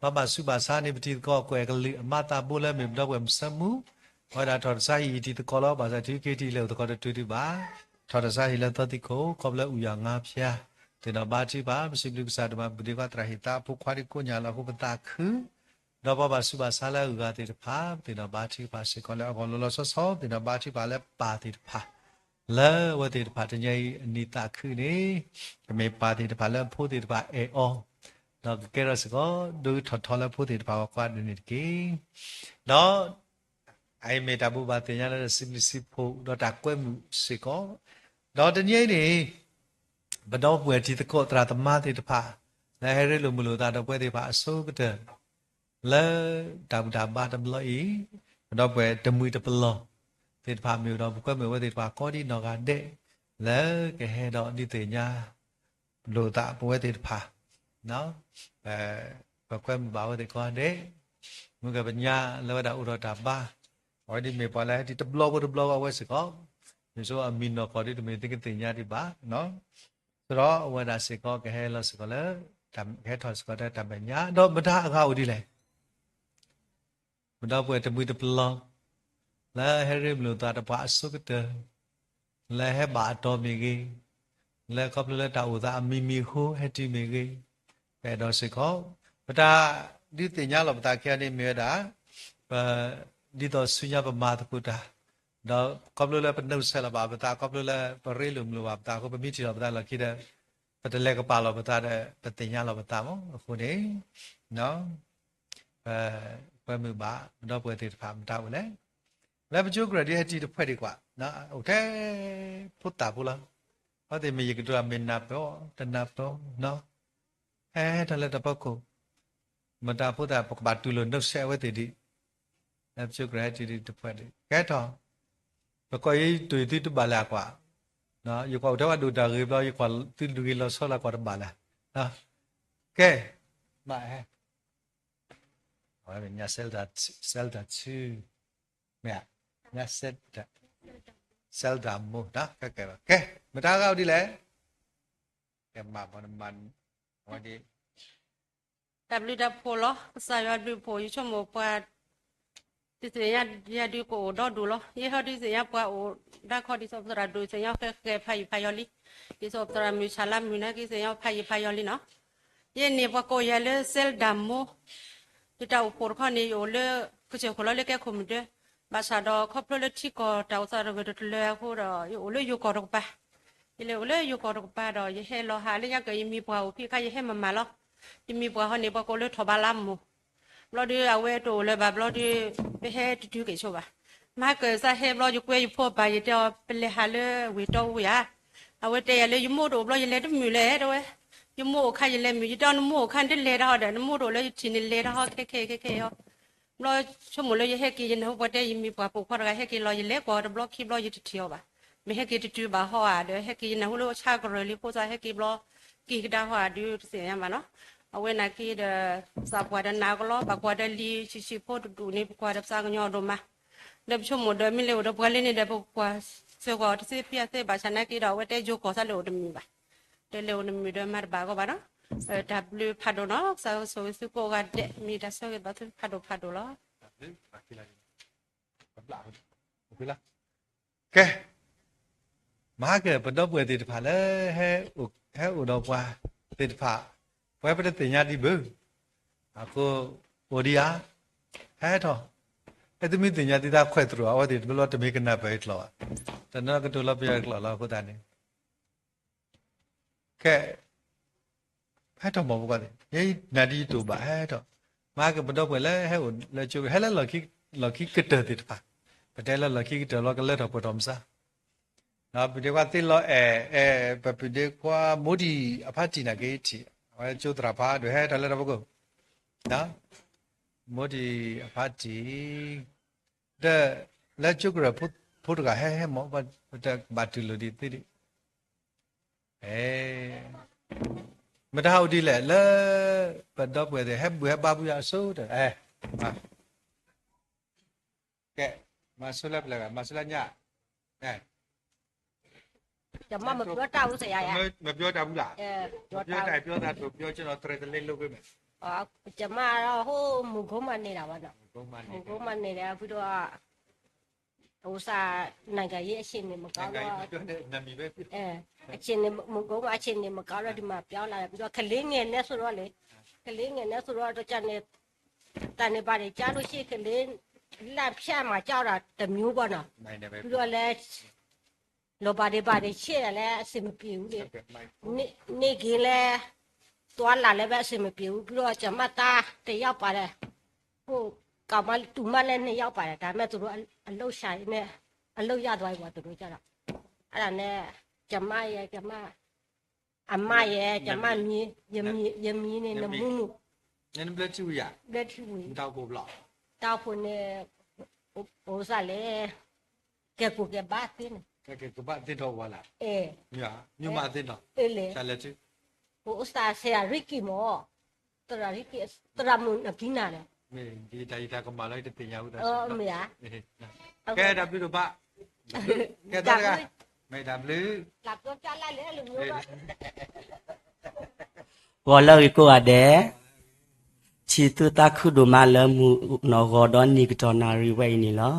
ပှၤဘၣ်ဆူးဘၣ်ဆါန့ၣ် ပတံၤသကိးကွဲးအကလုၢ် အမၤသးဘိလၢမ့ၢ်ပဒီပုၢ်ဝဲၢ်မုၢ်ဆၢမုၢ်, အဝဲဒၣ်ထီၣ်တစါဟံၣ်အံၤတံၤသကိးလီၤ. ဘၣ်ဆၣ်တုၤခဲအံၤတံၤလဲၤအိၣ်သကိးတတုၤဒံးဘၣ်, ထီၣ်တစါဟံၣ်လၢသီသံခိၣ် ခီဖျိလၢအုၣ်ယွၤငါဖၠါ, သ့ၣ်နီၣ်ဘါထုကဖၣ် ပစံးဘျုးကစၢ်ဒိၣ်မး ပဒ့ခွါသရၣ်ဟ့ၣ်သါအဖိခွါဒ်ကိးညါလၢအဃိပသးခု ဒီးပှၤဘၣ်ဆူးဘၣ်ဆါလၢအဂၤသ့ၣ်တဖၣ် ပသ့ၣ်နီၣ်ဘါထုကဖၣ်စ့ၢ်ကီးလၢအဂီၢ်လီၤလီၤဆီဆီ သ့ၣ်နီၣ်ဘါထုကဖၣ်လၢပၢ်သ့ၣ်တဖၣ်, လၢအဝဲသ့ၣ်တဖၣ်တနံၤအံၤအနံၣ်သးခုန့ၣ်, ကမ့ၢ်ပၢ်သ့ၣ်တဖၣ်လၢအဖိသ့ၣ်တဖၣ်အဲၣ်အီၤ, ဒီးကကဲထီၣ်စ့ၢ်ကီး ဒိၣ်ထီၣ်ထီလၢဖိသ့ၣ်တဖၣ်အဂီၢ်ကိးဂၤဒဲးန့ၣ်တက့ၢ်. ဒီး အအံၤမ့ၢ်တၢ်ဘိးဘၣ်သ့ၣ်ညါလၢတၢ်စံးဘျုးစံးဖှိၣ် ဒီးတၢ်ကွဲမုာ်စ့ၢ်ကီး, ဒီးတနံၤအံၤန့ၣ် ပဒီပုၢ်ဝဲၢ်တံၤသကိးသရၣ်သမါသ့ၣ်တဖၣ် လၢအဟဲရ့လိာ်မုာ်လိာ်သးဒီးပဝဲသ့ၣ်တဖၣ်အဆိကတၢၢ် လၢတၢ်ဘူၣ်တၢ်ဘါတဘျီအံၤ, ပဒီပုၢ်ဝဲၢ်တမှံၤတပလီၢ်သ့ၣ်တဖၣ်မ့ၢ်ဒီး ပကွဲမုာ်ဝဲသ့ၣ်တဖၣ်ကိးဒံနီၢ်ဂၤဒဲး လၢကဟဲဒီးဒုးသ့ၣ်ညါလိာ်သးပဝဲသ့ၣ်တဖၣ်, ပကွဲမုာ်ဘၣ်ဝဲသ့ၣ်ကိးဂၤဒဲး, မုၢ်ကပညါလၢဝဲဒၣ်အိၣ်ဒီးတၢ်ဘါ, အဝဲဒ်မ့ၢ်ပှၤလၢဟဲတံၤတဘျီဖိတဘျီဖိအဝဲစ့ၢ်ကီး, ယဆိအမံၤနီၢ်ကီၢ်ဒ်တမ့ၢ်သုကသ့ၣ်ညါဒံးဘၣ် ဒီးအဝဲဒၣ်စ့ၢ်ကီးကဟဲလီၤစ့ၢ်ကီးလၢ, ကဟဲထီၣ်စ့ၢ်ကီးလၢတၢ်မဲာ်ညါ ဒီးမတၤအဂၤအိၣ်ဒ်လဲၣ်, ပဒီပုၢ်ဝဲၢ်တမှံၤတပလီၢ် လၢဟဲရ့မုာ်လိာ်သးဒီးပှၤအဆိကတၢၢ်, လၢဟဲဘၣ်အတီၢ်မ့ၢ်ဂ့ၤ, လၢခီဖျိလၢတၢ်အိၣ်သးအမံၤမံၤဟိဟဲတုၤမ့ၢ်ဂ့ၤ, ပအဲၣ်ဒိးစ့ၢ်ကီး, ပတၢ်ဒုးသ့ၣ်ညါလီၤပသးခဲအံၤန့ၣ်မ့ၢ်ဝဲဒၣ်, ပ, ဒ်သိးဆူညါပမၤသကိးတၢ်, ဒီးခီဖျိလၢပနုဆဲးလီၤဘၣ်ပသး ခီဖျိလၢပရ့လိာ်မုာ်လိာ်ဘၣ်ပသးအဃိ ပမ့ၢ်ထံၣ်လီၤပသးလီၢ်ခံဒီး, ပတလဲၤကပာ်လီၤပသးဒီး ပသ့ၣ်ညါလီၤပသးမး အဃိန့ၣ် ပကွဲမုာ်ဘၣ်ပဒီပုၢ်ဝဲၢ်သ့ၣ်တဖၣ်မတၤအိၣ်လဲၣ်, လၢပကၠိကရၢၢ်ဒ်ဟဲတံၤတဖှဲးဒံးကွၢ်, အိၣ်ထဲဖိသၣ်ဖိလီၤ, အဝဲသ့ၣ်မ့ၢ်ယကတိၤမ့ၢ်နၢ်ပၢၢ်အီၤ တနၢ်ပၢၢ်အီၤ, ဟဲထီၣ်လၢတၢ်ဖီခိၣ်, မတၤဖိသၣ်ပကဘၣ်တူၢ်လိာ်နုဆဲးအဝဲသ့ၣ်ဒံး, လၢပကၠိကရၢၢ်ဟဲတံၤတဖှဲးဒံး ကဲထီၣ်, ပကိးယံၤတုၤသုတဘၣ်လဲၤအကွၢ်, ယကွၢ်အိၣ်ထဲဝဲဒိၣ်တၢ်ဂ့ၤဘျီ ယကွၢ်သုတဂ့ၤလီၤဆီလၢကွၢ်တဘၣ်လဲၤ, ကဲ, မ့ၢ်, အဝဲမ့ၢ်ညါ Zelda ဆူ, မ့ၢ်, ညါ Zelda, Zelda မိၢ်, ကဲ, မတၤဂၤအိၣ်ဒ်လဲၣ်, ကဲမၤဘၣ်နမၤ, အဝဲဒ် တၢ်ဘျုးတၢ်ဖှိၣ်လီၤ, ကစၢ်ယွၤဘျုးဖှိၣ် ယဆိကမိၣ်ပှၤ ဒုးသ့ၣ်ညါယၤဒုးကအိၣ်ဒီဒူၣ်လီၤ. ယဟဲဒုးသ့ၣ်ညါပှၤအိၣ်ဒၣ်ခီ ဒ်သိးပသရၣ်ဒိၣ်သ့ၣ်ညါဃဲဃဲဖးယံာ်ဖးယီၤလံ, ဒ်သိးပသရၣ်မုၣ်ဆၣ်လါမုၣ်နာ်က့သ့ၣ်ညါဖးယံာ်ဖးယီၤလံနီၤ. ယဲန့ၣ်ပှၤကိးယၤလၢ Zelda မိၢ်, ယတၢ်အိၣ်ဖှိၣ်တခီန့ၣ် ယအိၣ်လၢ ကစၢၢ်ခိၣ်လီၤလၢကဲခိၣ်မုၢ်ဒၢ, ဘၣ်ဆၣ်ဒီးခီဖျိလၢထံကီၢ်တၢ်အိၣ်သးတဂၢၢ်တကျၢၤအဃိဒီး ယအိၣ်လၢယိၤကီၢ်တကပၤ ယလဲၤအိၣ်လၢယိၤကီၢ်တကပၤဒီး ယဟဲလီၤဟးလၢညါက့ၤ ယမံၤပှၢ်အိၣ်ဖဲအခါ ယဟဲမၤမၤလီၤ. ယမံၤပှၢ်ဟီန့ၣ် ပှၤကိးလၢထီၣ်ဘးလါမိၢ်, ဘျီဒုးအဝဲတအိၣ်လၢၤဘၣ်ဘျီဒုး ပဟဲတတုၤက့ၤဆိဘၣ်. မဟါကၢၣ်စၢ်ဟဲဘျီ ယကွဲယဖိအပၢ် ယတဲအီၤ ပလဲၤဟးလၢဝ့ၢ်တီအူဧါ. အဝဲတဲယၤလၢ ယမိၢ်တအိၣ်ဘျီ ယလဲၤတမုာ်လဲၣ် တဲဝဲ. ယမိၢ်အိၣ်ခါယလဲၤမုာ်, ယတဲအီၤ နမိၢ်အိၣ်ခါနတလဲၤတၢ်ဟီဒီး နမိၢ်တအိၣ်လၢယထံၣ်န့ၣ်လဲၤတၢ်ဟီ ခဲခဲခဲခဲဟီ ဘျီဆိကမိၣ်လၢယဟဲက့ၤ ယနၢ်ဟူပှၤတဲ ယမံၤပှၢ်ပိာ်ခွါတဂၤ ဟဲက့ၤလီၤ ယလဲၤကွၢ်တဘျီခံဘျီ ယတထံၣ်အီၤဘၣ်. မ့ၢ်ဟဲက့ၤတတုၤဘၣ်ဟီဧါဒီး ဟဲက့ၤယနၢ်ဟူလၢဆါကရၢၢ်လံအဃိသတး ဟဲက့ၤဘျီ က့ၤကဒါဟီဧါဒုး တသ့ၣ်ညါဘၣ်နီၤ. အဝဲနာ်က့ဒီး သးပှၢ်ဒီးနးကလီ ဘၣ်ကွၢ်ဒီးလံာ်ဆံးဆံးဖိတဒူၣ်န့ၣ် ပကွၢ်ဒီးပသးကညီၤဒိၣ်မး ဒီးပဆိကမိၣ်ဒီး မ့ၢ်လၢအိၣ်ဒီးပှၤလၢန့ၣ်ဒီး ပကွၢ်စၢၤကွၢ်အီၤတသ့ဖဲအသ့ ဘၣ်ဆၣ်နာ်က့ဒီး အဝဲတဲယိၤကီၢ်သးလဲၤအိၣ်တမုာ်ဘၣ်. တလဲၤအိၣ်တမုာ်ဒီးမၤတဘၣ်ကီးဘၣ်နီၤ. တၢ်ဘျုးဖးဒိၣ်နီၤ, ကစၢ်ယွၤဆိၣ်ဂ့ၤသုကိးဂၤဒဲး, မ့ၢ်တၢ်ဆိၣ်ဂ့ၤဘၣ်သုဖးဒိၣ်ဖးဒိၣ်လီၤ. ကဲ, မဟါကၢၣ်ပဒီပုၢ်ဝဲၢ်သ့ၣ်တဖၣ်လၢ ဟဲအိၣ်ဒီးပှၤသ့ၣ်တဖၣ်, ပဝဲပတသ့ၣ်ညါဒံးဘၣ်, အဃိအိၣ်ဒံးဧါ, ဟဲထီၣ်, အဲ သုမ့ၢ်သ့ၣ်ညါသုသးခွဲးသရိာ် အဝဲသ့ၣ်တဘျီဘျီတမ့ၢ်ကနၢ်ပၢၢ်ယကျိာ်ဘၣ်, တနီၤကတိၤလီၤပယီၤကျိာ်လီၤအဃိသတးန့ၣ် ကဲ, ဟဲထီၣ်မီၢ်ဖိခွါသ့ၣ်, ယဲနၤဒ်ယတိၢ်ဘၣ် ဟဲထီၣ်, မဟါကၢၣ်ပဒီပုၢ်ဝဲၢ်လၢဟဲအိၣ်လၢကၠိ ဟဲလၢလီၢ်ခံကတၢၢ်သ့ၣ်တဖၣ်, ပတဲလၢလီၢ်ခံကတၢၢ်လီၤ ကလၢထီၣ်ပှဲၤထီၣ်မဆါ, ပဒ့ခွါသ့လီၤအဲၣ်အဲၣ် ပပဒ့ခွါမိၢ်ဒံၣ်အဖါတံၢ်နာ်က့ထံၣ်, အဝဲကၠိသရၣ်ဖးဒိၣ်ဟဲတၢ်လၢတၢ်ဖီခိၣ်, မိၢ်ဒံၣ်အဖါတံၢ်, ဒီးလၢကၠိကရၢၢ်ဖိတဂၤဟဲဟဲမး ပတဘၣ်တူၢ်လိာ်ဒံးသ့ဒံး, မတၤဟးအိၣ်ဒ်လဲၣ် လၢပဒီပုၢ်ဝဲၢ်သ့ၣ် ဟဲဘူၣ်ဟဲဘါပယီၤအစိၤတၢ်, ကဲ, မၤဆိလၢပျၢၤ မၤဆိလၢညါ, မပြောတတ်ဘူး မပြောတတ်ဘူးလား, မပြောတတ်ဘူးလား, ပြောတာပြောတာတော့ပြောကျွန်တော် translate လုပ်ပေးမယ်, ကျွန်မတော့ ဟိုး မုံကုန်းမှာနေတာပါနော်, မုံကုန်းမှာနေတယ်, ပြီးတော့ ဥစ္စာ နိုင်ငံရေးအခြေအနေမကောင်းတော့, နိုင်ငံရေးပြောတဲ့ နာမည်ပဲဖြစ်တယ်, အဲ, အခြေအနေ မုံကုန်းမှာ အခြေအနေမကောင်းတော့ ဒီမှာပြောင်းလာတယ်, ပြီးတော့ ကလေးငယ်နဲ့ဆိုတော့လေ, ကလေးငယ်နဲ့ဆိုတော့ တခြားနေ တၢ်န့ၣ်ဘၣ်န့ၣ် ကြားလို့ရှိရင် ကလေး လမ်းဖြတ်မှာ ကြောက်တာတစ်မျိုးပေါ့နော်, ပြီးတော့လည်း လီၤဘၣ်ဒံးဘၣ်ဒံး ချစ်တာလည်း အဆင်မပြေဘူးလေ, နေ့ကင်းလည်း သွားလာလည်းပဲ အဆင်မပြေဘူး, ပြီးတော့ ကျွန်မသားတစ်ယောက်ပါတယ်, ဟို ကောင်မတူမလည်း နှစ်ယောက်ပါတယ်, ဒါပေမဲ့ သူတို့အလုပ်ရှာရင်းနဲ့ အလုပ်ရသွားပြီပေါ့ သူတို့ကျတော့, အဲ့ဒါနဲ့ ကျွန်မရယ် ကျွန်မ အမရယ် ကျွန်မမီး ယမီး ယမီးန့ၣ် နမူမူ နဘျၢထံဝံၤဧါ, ဘျၢထံဝံၤ တၢ်အိၣ်ဖှိၣ်ဘျီ တၢ်အိၣ်ဖှိၣ်န့ၣ် အိၣ်စၢ်လဲၣ် ကဲကိၣ်ကဲဘါသ့န့ၣ် ကဲကိၣ်ကဲဘါသ့ထီၣ်ဝဲလၢ အဲ မ့ၢ်မ့ၢ်သ့နီၤ လဲၣ် အိၣ်စၢ်ဆရာ Ricky မ့ၢ် သရၣ် Ricky သရၣ်မုၣ်နကံနၤလဲၣ် မ့ၢ်ယတၢ်ယတၢ်ကမၣ်လီၤ ယတသ့ၣ်ညါဘူးတၢ် မ့ၢ်ဧါ ကဲတၢ်ဘျုးဒိၣ်ဘၣ် ကဲတၢ်တဂၤ မ့ၢ်တၢ်ဘျုး ဂီၤလၢဂ့ၤကိးဂၤဒဲး, ထံၣ်သုသးခုဒိၣ်မးလၢမုၢ်နီၢ်ဂီၤဒီးနံၣ်ကတီၢ်နၣ်ရံၣ်ဝဲအံၤန့ၣ်လီၤ.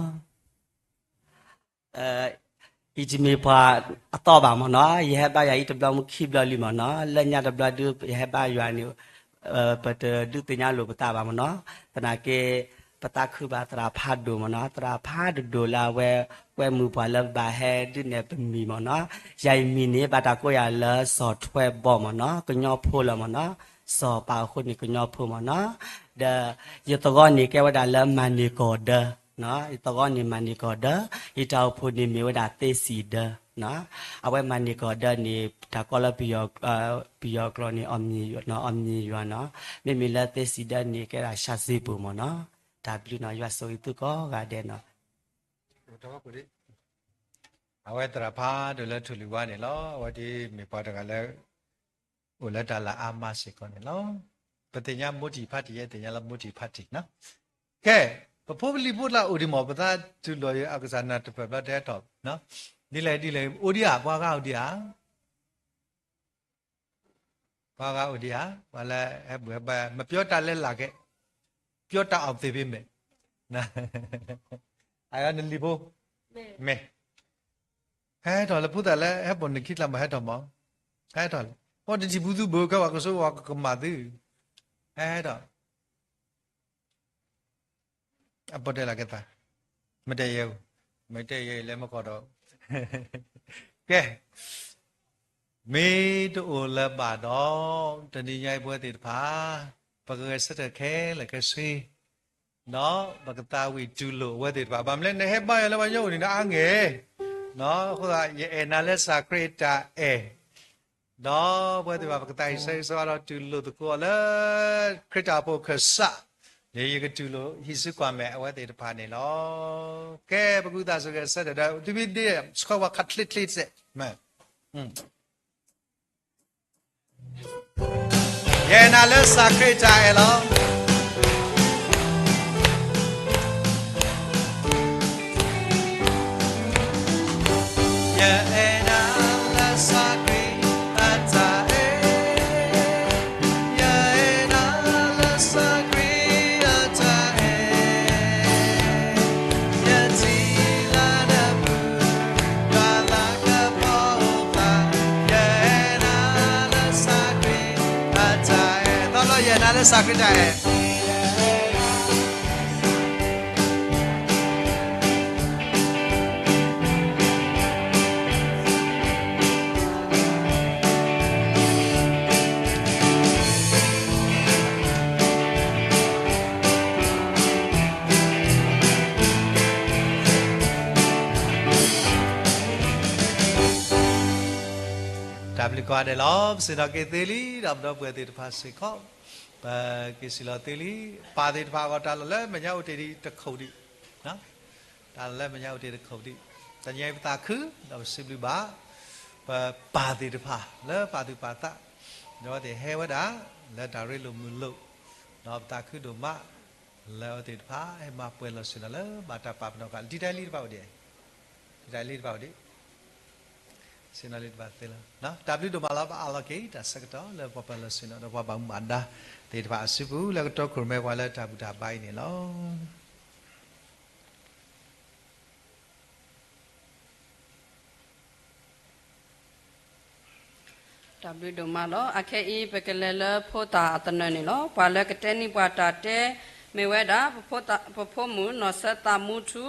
အံၤတမ့ၢ်ပှၤအသီဘၣ်မ့ၢ်နီၤ, ယဟဲဘါယွၤအံၤတဘျီမ့ၢ်ခံဘျီလံမ့ၢ်နီၤ, လၢညါတဘျီဒုး ယဟဲဘါယွၤန့ၣ် ပတဒုးသ့ၣ်ညါလိာ်ပသးဘၣ်မ့ၢ်နီၤ, သနာ်က့ ပသးခုဘၣ်သရၣ်ဖးဒိၣ်မ့ၢ်နီၤ, သရၣ်ဖးဒိၣ်ဒိၣ်လၢအဝဲ ကွဲမုာ်ပှၤလၢဘၣ်ဟဲဒုးနဲၣ်ပမံၤမ့ၢ်နီၤ, ယၤအံၤမံၤန့ၣ် ဘၣ်တၢ်ကိးယၤလၢစီၤထွဲဘီမ့ၢ်နီၤ, ကညီဖိလီၤမ့ၢ်နီၤ, စီၤပၤအဃိန့ၣ်ကညီဖိမ့ၢ်နီၤ, ဒီးယသဝီန့ၣ်ကဲဝဲဒၣ်လၢမၤန့ၢ်ကီၢ်ဒၢ ယသဝီန့ၣ်မၤန့ၢ်ကီၢ်ဒၢ, ယတၢ်အိၣ်ဖှိၣ်န့ၣ်မ့ၢ်ဝဲဒၣ်သ့စံၣ်ဒၢ, အဝဲမၤန့ၢ်ကီၢ်ဒၢန့ၣ် တၢ်ကီလၢ ပယီၤကျိာ်န့ၣ် အီၣ်မံၤယွၤနီၤ, မ့မ့ၢ်လၢသ့စံၣ်ဒၢန့ၣ် ကဲဒၣ်ၡစ့ပူၤမ့ၢ်နီၤ, တၢ်ဘျုးနီၤ, ယွၤဆိၣ်ဂ့ၤသုကိးဂၤဒဲးနီၤ. အဝဲသရၣ်ဖးဒိၣ်လၢထူၣ်လွံၢ်ဝါန့ၣ်လီၤ, အဝဲဒ်မ့ၢ်ပှၤတဂၤလၢ အိၣ်လၢတၢ်လၤအါမးစ့ၢ်ကီးန့ၣ်လီၤ. ပသ့ၣ်ညါမိၢ်တံၢ်ဖးတံၢ် ယဲသ့ၣ်ညါလၢမိၢ်တံၢ်ဖးတံၢ်နီၤ. ကဲ, ပဖိပလံၤဖိတလၢအိၣ်ဒံးမ့ၢ် ပသးတူၢ်လိာ်အကစၢ်နၢ်တပၢၢ်ဘျီတဟဲထီၣ်, ဒ်လဲၣ်ဒ်လဲၣ် အိၣ်ဒံးဧါ, ပှၤဂၤအိၣ်ဒံးဧါ, ပှၤဂၤအိၣ်ဒံးဧါ, ပှၤလၢဟဲဘူၣ်ဟဲဘါ မပြောတတ်လဲလၢ်ကဲ, ပြောတတ်အောင်သင်ပေးမယ်. အနလံၤဖိ, မ့ၢ် ဟဲထီၣ်လၢဖိသၣ်လၢ ဟဲပိာ်နခံကျါမး ဟဲထီၣ်မး, ဟဲထီၣ်လံ, ပတထံၣ်ပူၤသုဘၣ် ကဲပှၤကဆိဝဲကမၣ်သု, ဟဲထီၣ်, အပီၣ်တဲလၢကဲသး, မ့ၢ်တဲယဲ, မ့ၢ်တဲယဲလဲၤမကီၢ်ဒီး, ကဲ, မ့ၢ်တအိၣ်လၢၤဘၣ်ဒီး, တနံၤညါအံၤပဝဲသ့ၣ်တဖၣ်, ပကဂဲၤဆၢထၢၣ်ခဲလၢာ်ခဲဆ့ ဒီးပကသးဝံၣ်တူၢ်လိာ်အဝဲသ့ၣ်တဖၣ်, ဘၣ်မနုၤလဲၣ် နဟဲဘါယွၤလၢပှၤကညီအိၣ်န့ၣ် နအါဂ့ၤ, အဃိသတး ယအဲၣ်နၤလၢစၢ်ခရံာ်အတၢ်အဲၣ်, ဒီးပဝဲသ့ၣ်တဖၣ် ပကသးဟ့ၣ်ဆၢဂ့ၤဆၢဝါဒီးတူၢ်လိာ်သကိးလၢ ခရံာ်တၢ်အိၣ်ဖှိၣ်ခၢၣ်စး, ယကတူၢ်လိာ်ဟံးစုကွၢ်မဲာ်အဝဲသ့ၣ်တဖၣ်န့ၣ်လီၤ. ကဲ ပကသးဆိၣ်ဂ့ၤဆၢထၢၣ်ဒီး သုမ့ၢ်ဒ့ဆှၢဝဲခးချ့ချ့စဲး ယအဲၣ်နၤလၢစၢ်ခရံာ်အတၢ်အဲၣ်လီၤ. ယအဲၣ်နၤလၢစၢ်ခရံာ်အတၢ်အဲၣ်, ယထံၣ်လၢနပူၤ ဘၣ်လၢကပီၤအိၣ်သး, ယအဲၣ်နၤလၢစၢ်ခရံာ်အတၢ်အဲၣ်, သီလၢယအဲၣ်နၤလၢစၢ်ခရံာ်တၢ်အဲၣ်. ကွၢ်ဒဲးလီၤ, ပဆ့ၣ်နီၤက့ၤသ့လံ, ဒီးပဒီပုၢ်ဝဲၢ်သ့ၣ်တဖၣ်စ့ၢ်ကီး, ပက့ၤစံၣ်လီၤသ့လံ, ပၢ်သ့ၣ်တဖၣ်အဂီၢ် တၢ်လီၢ်လၢမဲာ်ညါအိၣ်တ့ၢ်ဒံးတခိၣ်ဒံး, တၢ်လီၢ်လၢမဲာ်ညါအိၣ်တ့ၢ်တခိၣ်ဒံး, တနံၤအံၤပသးခု, ဒီးပစံးဘျုးဘၣ် ပပၢ်သ့ၣ်တဖၣ် လၢပာ်သူၣ်ပာ်သး, ဒီးသ့ၣ်ဟဲဝဲဒၣ် လၢတၢ်ရ့လိာ်မုာ်လိာ်, ဒီးပသးခုဒိၣ်မး, လၢအဝဲသ့ၣ်တဖၣ် ဟဲမၤပှဲၤလီၤဆ့ၣ်နီၤလၢဘၣ်တၢ်ပာ်ပနီၣ်ဃာ် တံၤတၢ်လံတဖၣ်အိၣ်ဒံး, တံၤတၢ်လံတဖၣ်အိၣ်ဒံး, ဆ့ၣ်နီၤလံတဖၣ်သ့လီၤ, တၢ်ဘျုးဒိၣ်မးလီၤ, ပအးလီၤက့ၤတၢ်ဆၢကတီၢ်လၢပှၤပၢၤလီၢ်ဆ့ၣ်နီၤ ဒီးပှၤဘၣ်မူဘၣ်ဒါသ့ၣ်တဖၣ်အစုပူၤ လၢကတိၤခိၣ်ရိၣ်မဲပှၤလၢတၢ်ဘူၣ်တၢ်ဘါအံၤန့ၣ်လီၤ. တၢ်ဘျုးဒိၣ်မးလီၤ. အခဲအံၤ ပကလဲၤလၢဖိသၣ်အသနၢၣ်န့ၣ်လီၤ. ပှၤလၢကတဲန့ၢ်ပှၤတၢ်တဲ မ့ၢ်ဝဲဒၣ် ပဖိမုၣ်နီၢ်စၢသးမူထူ,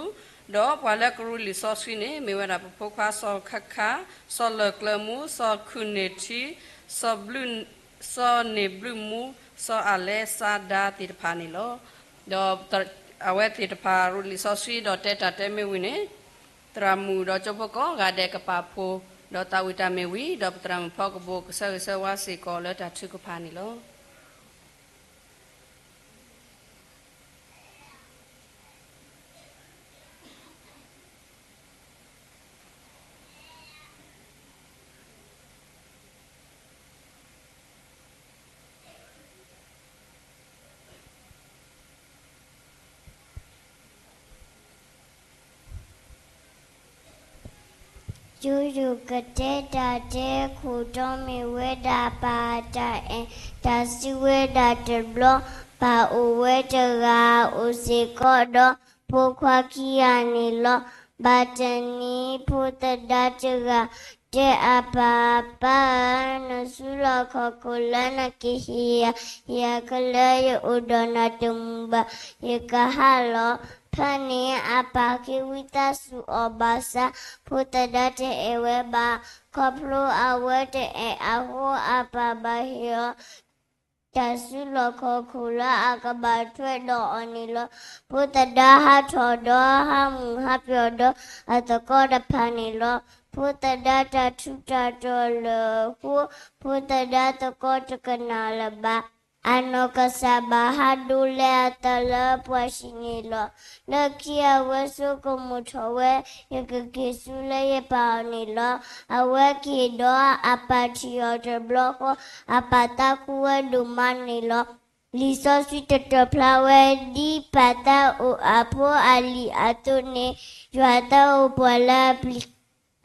ဒီးပှၤလၢကရူလံာ်စီဆှံန့ၣ် မ့ၢ်ဝဲဒၣ်ပဖိခွါစီၤခါခါ, စီၤလၢၢ်ကျၢၤမူ, စီၤခုၣ်န့ၢ်ထံ, စီၤန့ၢ်ဘျုးမူ, စီၤအၤလဲစါဒါသ့ၣ်တဖၣ်န့ၣ်လီၤ. ဒီးအဝဲသ့ၣ်တဖၣ်ရူလံာ်စီဆှံ ဒီးတဲတၢ်တဲမ့ၢ်ဝံၤန့ၣ်, သရၣ်မုၣ်ဒီးကၠိဖိကိးဂၤဒဲးကပာ်ဖှိၣ်, ဒီးသးဝံၣ်တၢ်မ့ၢ်ဝံၤ, ဒီးပသရၣ်မုၣ်ဖီကဘိၣ်ကဆၢဂ့ၤဆၢဝါစ့ၢ်ကီးလၢတၢ်ထုကဖၣ်န့ၣ်လီၤ. ယိယိကတဲတၢ်တဲခိၣ်တီမ့ၢ်ဝဲဒၣ်ပၢ်တၢ်အဲၣ်တၢ်စံးဝဲဒၣ်တဘျီ, ပၢ်အိၣ်ဝဲတဂၤ အိၣ်စ့ၢ်ကီးဒီးဖိခွါခံဂၤန့ၣ်လီၤ. ဘၣ်တနံၤဖိသဒါတဂၤ တဲအပၢ်, ပၢ်ဧၢ, နစုလီၢ်ခီၣ်ခိၣ်လၢနကဟ့ၣ်ယၤ, ယကလၢယအိၣ်ဒီးနၤတမုာ်ဘၣ်, ယကဟးလီၤ. ဖဲန့ၣ်အပၢ်က့ၤဝံသးစူၤအီၤဘၣ်ဆၣ် ဖိသဒါတအဲၣ်ဝဲဘၣ်. ခီဖျိအဝဲတအဲၣ်အဃိ အပၢ်ဘၣ်ဟ့ၣ်အီၤ တၢ်စုလီၢ်ခီၣ်ခိၣ်လၢအကဘၣ်ထွဲဒီးအီၤန့ၣ်လီၤ. ဖိသဒါဟးထီၣ်ဒီးဟးမုာ်ဟးပျီၣ်ဒီးအသကိးတဖၣ်န့ၣ်လီၤ. ဖိသဒါတၢ်ထူးတၢ်တီၤလၢာ်အဃိ ဖိသဒါသကိးတကနၣ်လၢၤဘၣ်. အနီၢ်ကစၢ်ဘၣ်ဟးဒိးလဲအသးလၢပှၤဟံၣ်န့ၣ်လီၤ. လၢခံအဝဲဆိကမိၣ်ထီၣ်ဝဲ ယကက့ၤဆူလၢယပၢ်အအိၣ်န့ၣ်လီၤ. အဝဲက့ၤဒီးအပၢ်ထံၣ်အီၤတဘျီဃီ အပၢ်သးခုဝဲဒိၣ်မးန့ၣ်လီၤ. လံာ်စီဆှံတတီၤဖျါဝဲ ဒ်ပၢ်သးအိၣ်အဖိအလံၤအသိးန့ၣ် ယွၤသးအိၣ်ပှၤလၢ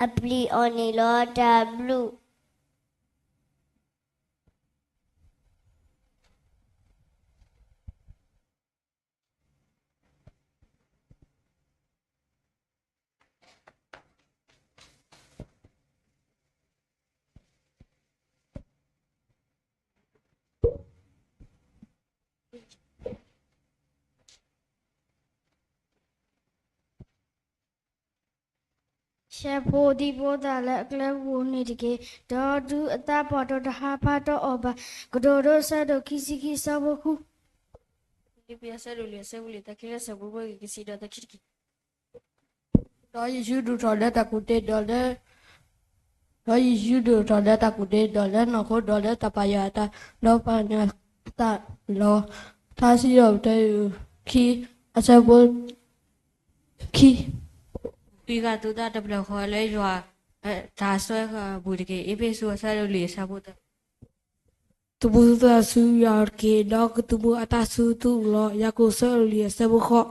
အပျံၤအီၤန့ၣ်လီၤ. တၢ်ဘျုးဆဲးဖိဒံဖိသၣ်လၢအကျဲပူၤန့ၣ်တက့ၢ်. ဒီးတုၤအသးပှၢ်ထီၣ်တဟါဖးတီအီၤဘၣ်. ကတိၤဒိအဆၢဒိၣ်ခံဆံခံအဆၢဖိဃု, ဖံလံးပံၤအဆၢဒိၣ်လွံၢ်အဆၢဖိလွံၢ်, သးခံလၢဆၢဖိဘိက့ၤကစံးဒီးသးခံတက့ၢ်. ဒီးယ့ၣ်ၡူးဒိၣ်ထီၣ်လၢတၢ်ကူၣ်တ့ၢ်ဒီးလၢ ဒီးယ့ၣ်ၡူးဒိၣ်ထီၣ်လၢတၢ်ကူၣ်တ့ၢ်ဒီးလၢနီၢ်ခိဒီးလၢတၢ်ပာ်ယွၤအသး, ဒီးပာ်ညၣ်သးလီၤ. ထါစံးထီၣ်ပတြၢၤခံ အဆၢဖိခံ, ဝံဂၤသူသးတဖျၢၣ်ဃီလၢယွၤတၢ်စွဲပူၤတက့ၢ်. အ့းဖ့းစူးအဆၢဒိၣ်လွံၢ်အဆၢဖိသၢ, သုးမုၢ်သးဆူယွၤတက့ၢ်, ဒီးကသုးမုၢ်အသးဆူသုလီၤ. ယၤကိာ်အဆၢဒိၣ်လွံၢ်အဆၢဖိဃိး.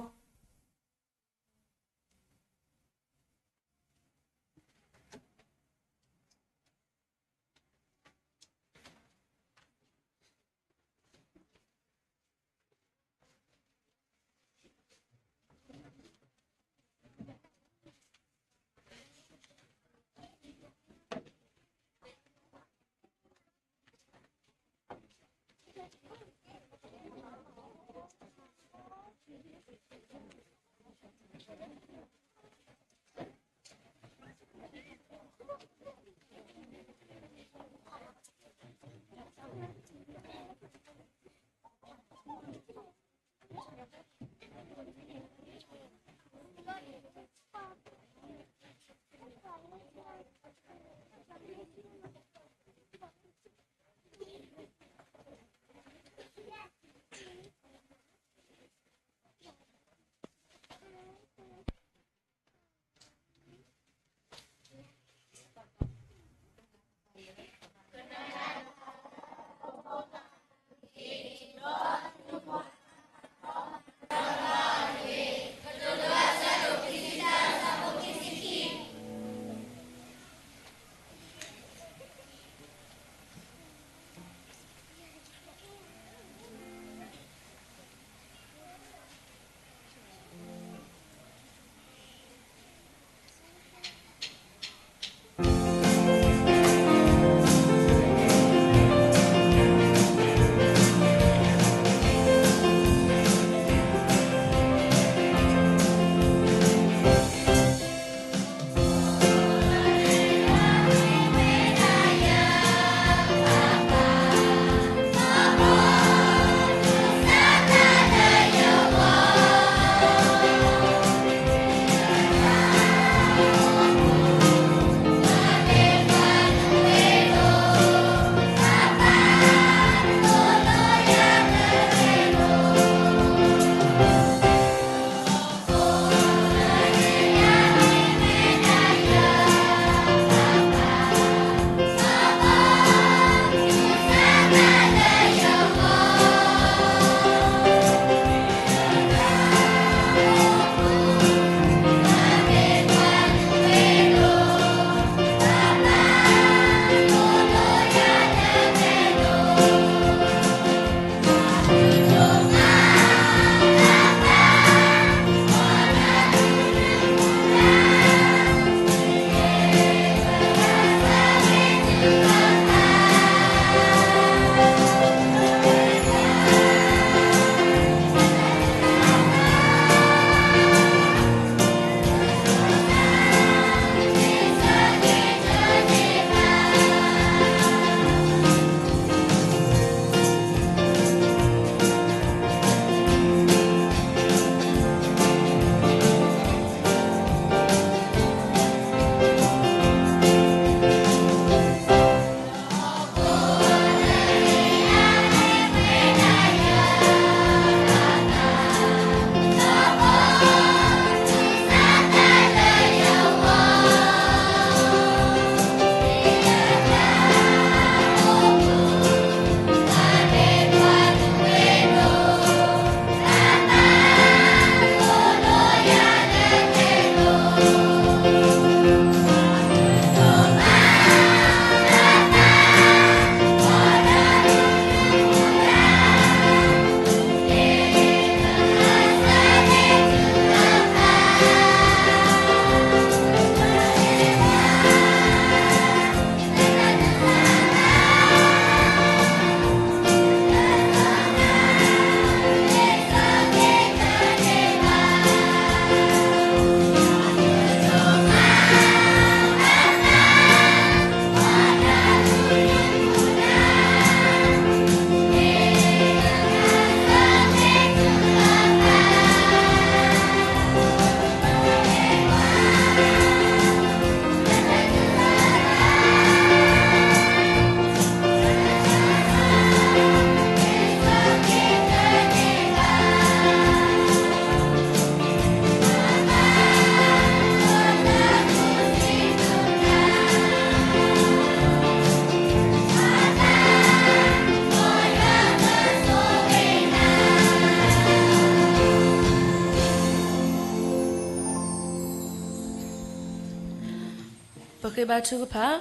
ပဃ့ဘါထုကဖၣ်.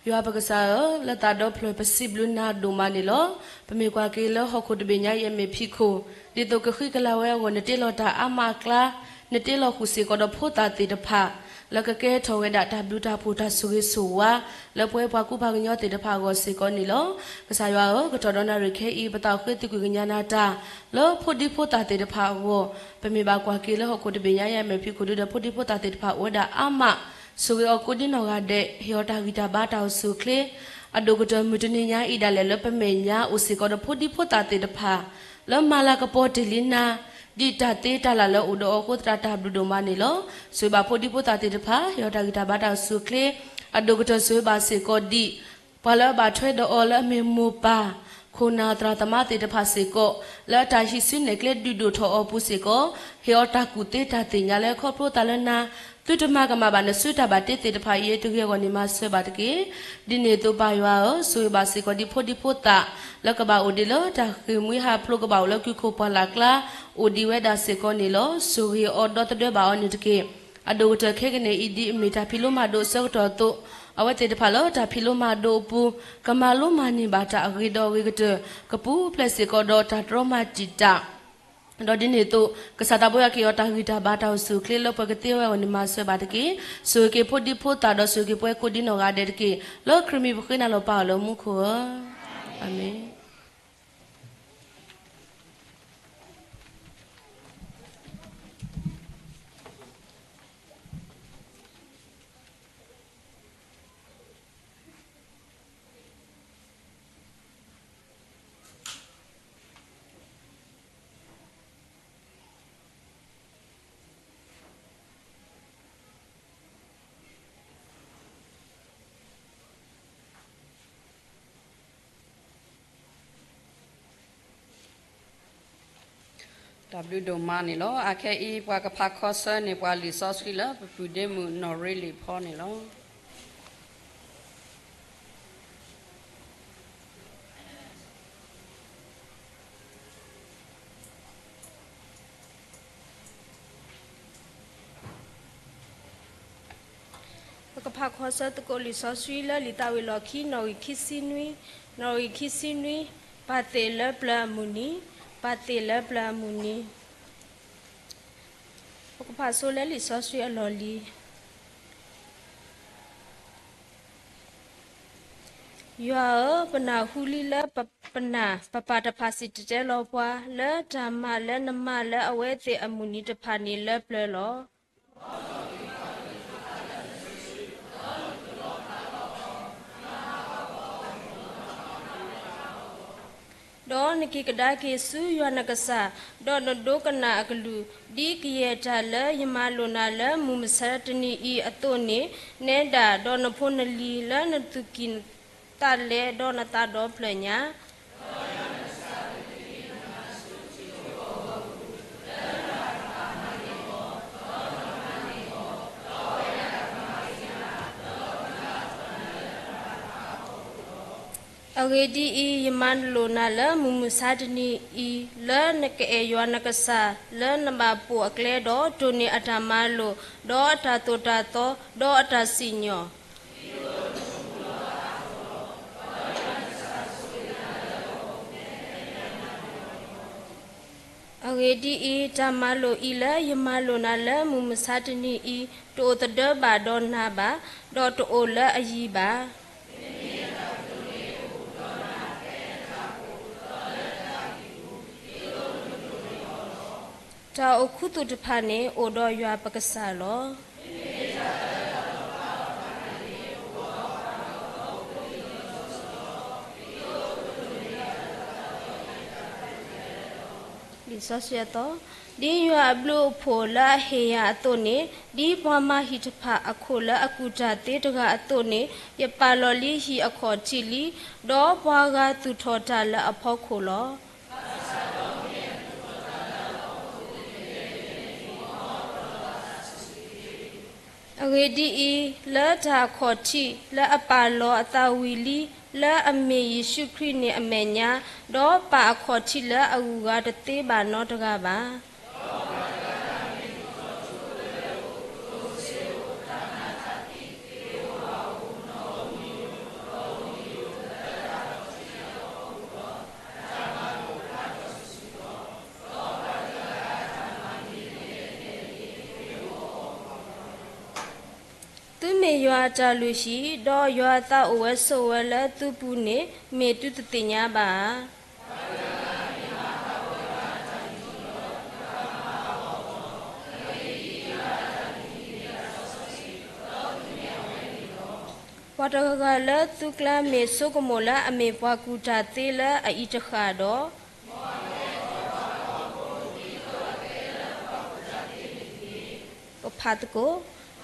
ယွၤပကစၢ်ဧၢ, လၢသးဒီဖျၢၣ်ပစံးဘျုးနၤဒိၣ်မးန့ၣ်လီၤ. ပမ့ၢ်ကွၢ်က့ၤလၢဟီၣ်ခိၣ်တဘ့ၣ်ညါအံၤအမဲာ်ဖံးခိၣ်, ဒ်သိးကဃံကလၤဝဲအဂီၢ် နတ့လီၤတၢ်အါမးအကျါ, နတ့လီၤဃုာ်စ့ၢ်ကီးဒီးဖိသၣ်သ့ၣ်တဖၣ် လၢကကဲထီၣ်ဝဲဒၣ်တၢ်ဘျုးတၢ်ဖှိၣ်တၢ်ဆိၣ်ဂ့ၤဆိၣ်ဝါ လၢပဝဲပှၤကူပှၤကညီသ့ၣ်တဖၣ်အဂီၢ်စ့ၢ်ကီးန့ၣ်လီၤ. ကစၢ်ယွၤဧၢ, ကတီၢ်ဒီနၣ်ရံၣ်ခဲအံၤ ပသးအိၣ်ဃ့သကွံာ်ကညးနၤတၢ် လၢဖိဒံဖိသၣ်သ့ၣ်တဖၣ်အဂီၢ်, ပမ့ၢ်ဘၣ်ကွၢ်က့ၤလၢဟီၣ်ခိၣ်တဘ့ၣ်ညါအံၤအမဲာ်ဖံးခိၣ် ဒ်ဒီးဖိဒံဖိသၣ်သ့ၣ်တဖၣ်အိၣ်ဝဲဒၣ်အါမး, ဆိၣ်ဂ့ၤအီၤကိးဒ်နီၢ်ဂၤဒဲး, ဟ့ၣ်အီၤတၢ်ဂံၢ်တၢ်ဘါတၢ်အိၣ်ဆူၣ်အိၣ်ချ့, အဒိၣ်ကတၢၢ်မုၢ်တနံၤညါအံၤဒၣ်လဲာ် လၢပမဲာ်ညါအိၣ်စ့ၢ်ကီးဒီးဖိဒံဖိသၣ်သ့ၣ်တဖၣ် လၢမၤလၤကပီၤတ့ၢ်လံနၤ, ဒ်တၢ်သ့တၢ်လၢ်လၢအိၣ်ဒီးအီၤအဃိသတး တၢ်ဘျုးဒိၣ်မးန့ၣ်လီၤ. ဆိၣ်ဂ့ၤဘၣ်ဖိဒံဖိသၣ်သ့ၣ်တဖၣ်, ဟ့ၣ်အီၤတၢ်ဂံၢ်တၢ်ဘါတၢ်အိၣ်ဆူၣ်အိၣ်ချ့, အဒိၣ်ကတၢၢ်ဆိၣ်ဂ့ၤဘၣ်စ့ၢ်ကီးဒ် ပှၤလၢအဘၣ်ထွဲဒီးအီၤလၢအမ့ၢ်မိၢ်ပၢ်, ခိၣ်နၢ်သရၣ်သမါသ့ၣ်တဖၣ်စ့ၢ်ကီး, လၢအတၢ်ဟံးစုနဲၣ်ကျဲဒုးဒိၣ်ထီၣ်အီၤပူၤစ့ၢ်ကီး, ဟ့ၣ်အီၤတၢ်ကူၣ်သ့တၢ်သ့ၣ်ညါလၢခီဖျိသးလၢနၤ, သုတမၤကမၣ်ဘၣ်နစုတၢ်ဘၣ်တ့သ့ၣ်တဖၣ်အံၤ တဂ့ၤအဂီၢ်န့ၣ် မၤစၢၤဘၣ်တက့ၢ်. ဒ်န့ၣ်အသိးပၢ်ယွၤဧၢ, ဆိၣ်ဂ့ၤဘၣ်စ့ၢ်ကီးဒ်ဖိဒံဖိသၣ် လၢကဘၣ်အိၣ်ဒံးလၢတၢ်ဃ့ၢ်မှံဟးဖျိး ကဘၣ်အိၣ်လၢကုၢ်ခိၣ်ပှၢ်လၢ်ကျါ အိၣ်ဒံးဝဲဒၣ်စ့ၢ်ကီးန့ၣ်လီၤ. ဆိၣ်ဂ့ၤအီၤဒီသဒၢဘၣ်အီၤန့ၣ်တက့ၢ်. အဒိၣ်ကတၢၢ်ခဲကနံၣ်အံၤ ဒ်အမ့ၢ်တၢ်ဖံးလိမၤဒိးအဆၢကတီၢ်အသိး, အဝဲသ့ၣ်တဖၣ်လၢတၢ်ဖံးလိမၤဒိးအပူၤ ကမၤလိမၤန့ၢ်ဘၣ်တၢ်အဂ့ၤဒီးအဂ့ၤကတၢၢ်, ကပူၤဖျဲးစ့ၢ်ကီးဒီးတၢ်တြီမၤတံာ်တာ် ဒီးဒ်န့ၣ်အသိး ကစၢ်သးဘိယွၤကဟ့ၣ်အီၤတၢ်ဂံၢ်တၢ်ဘါတၢ်အိၣ်ဆူၣ်အိၣ်ချ့လၢပှၤကသ့ဝဲအဂီၢ်န့ၣ် မၤစၢၤဘၣ်တက့ၢ်. ဆိၣ်ဂ့ၤက့ၤဖိဒံဖိသၣ်ဒီးဆိၣ်ဂ့ၤက့ၤပဝဲကိးဒ်နီၢ်ဂၤဒဲးတက့ၢ်. လၢခရံာ်မံၤပဃ့နၤလီၤပၢ်အၢၣ်လီၤမူခိၣ်ဧၢ, အၤမ့ၣ်.တၢ်ဘျုးဒိၣ်မးန့ၣ်လီၤ. အခဲအံၤ ပှၤကဖးခီဆၢန့ၢ်ပှၤလံာ်စီဆှံလၢ ပပုၢ်ဒ့မုၣ်နီၢ်ရ့လံာ်ဖီန့ၣ်လီၤ. ပကဖးခီဆၢသကိးလံာ်စီဆှံလၢလံာ်သးဝံၤလီၢ်ခံ နီၣ်ဂံၢ်ခံဆံနွံ, နီၣ်ဂံၢ်ခံဆံနွံ, ပာ်သ့ၣ်လၢပျၢၤအမုၢ်နံၤ, ပာ်သ့ၣ်လၢပျၢၤအမုၢ်နံၤ. ပကဖးဆိလၢလံာ်စီဆှံအလီၢ်လံၤ. ယွၤဧၢ, ပနၢ်ဟူလံလၢပပၢ်တဖၣ်စံၣ်တဲၤတဲလီၤပှၤ, လၢတၢ်မၤလၢနမၤလၢအဝဲသ့ၣ်အမုၢ်နံၤတဖၣ်န့ၣ်လၢပျၢၤလီၤ. ဒီးနက့ၤကဒါက့ၤဆူယွၤနကစၢ်, ဒီးနဒိကနၣ်အကလုၢ်, ဒ်ကယဲၢ်တၢ်လၢယမၤလိာ်နၤလၢမုၢ်မဆါတနံၤအံၤအသိးန့ၣ်, နဲဒၣ်ဒီးနဖိနလံၤလၢနသူၣ်ကံၢ်သးလဲဒီးနသးဒီဖျၢၣ်ညါ အဂ့ၢ်ဒ်အံၤ, ယမၤလိာ်နၤလၢမုၢ်မဆါတနံၤအံၤ, လၢနကအဲၣ်ယွၤနကစၢ်လၢနဘၣ်ပိာ်အကျဲဒီး, တိၢ်န့ၢ်အတၢ်မၤလိာ်, ဒီးအတၢ်သိၣ်တၢ်သီ, ဒီးအတၢ်စံၣ်ညီၣ် အဂ့ၢ်ဒ်အံၤ, တၢ်မၤလိာ်အံၤလၢယမၤလိာ်နၤလၢမုၢ်မဆါတနံၤအံၤ, တအိၣ်သဒၢဘၣ်ဒီးနၤဘၣ်, ဒီးတအိၣ်လၢအယံၤဘၣ်. တၢ်အိၣ်ခူသူၣ်တဖၣ်န့ၣ် အိၣ်ဒီးယွၤပကစၢ်လီၤ. လံာ်စီဆှံအသီ, ဒ်ယွၤအဘျုးအဖှိၣ်လၢအဟ့ၣ်ယၤအသိးန့ၣ်, ဒ်ပှၤမၤဟံၣ်တဖၣ်အခိၣ်လၢအကူၣ်တၢ်သ့တဂၤအသိးန့ၣ်, ယပာ်လီၤလံဟံၣ်အခီၣ်ထံးလံ, ဒီးပှၤဂၤသူၣ်ထီၣ်တၢ်လၢအဖီခိၣ်လီၤ. အဂ့ၢ်ဒ်အံၤ, လၢတၢ်အခီၣ်ထံးလၢအပာ်လီၤအသးဝံၤလံ, လၢအမ့ၢ်ယ့ၣ်ၡူးခရံာ်န့ၣ်အမဲာ်ညါ, ဒီးပာ်အခီၣ်ထံးလၢအဂုၤအဂၤတသ့ဘၣ်နီတဂၤဘၣ်. ယွၤအတၢ်လုၢ်ဟံၣ်, ဒီးယွၤအသးအိၣ်ဝဲဆိးဝဲလၢသုပူၤန့ၣ် မ့ၢ်သုတသ့ၣ်ညါဘၣ်ဧါ. ပှၤတဂၤဂၤလၢသုကျါမ့ၢ်ဆိကမိၣ်လၢအမ့ၢ်ပှၤကူၣ်တၢ်သ့လၢအအံၤတဃၣ်ဒီး ပဖးသကိး,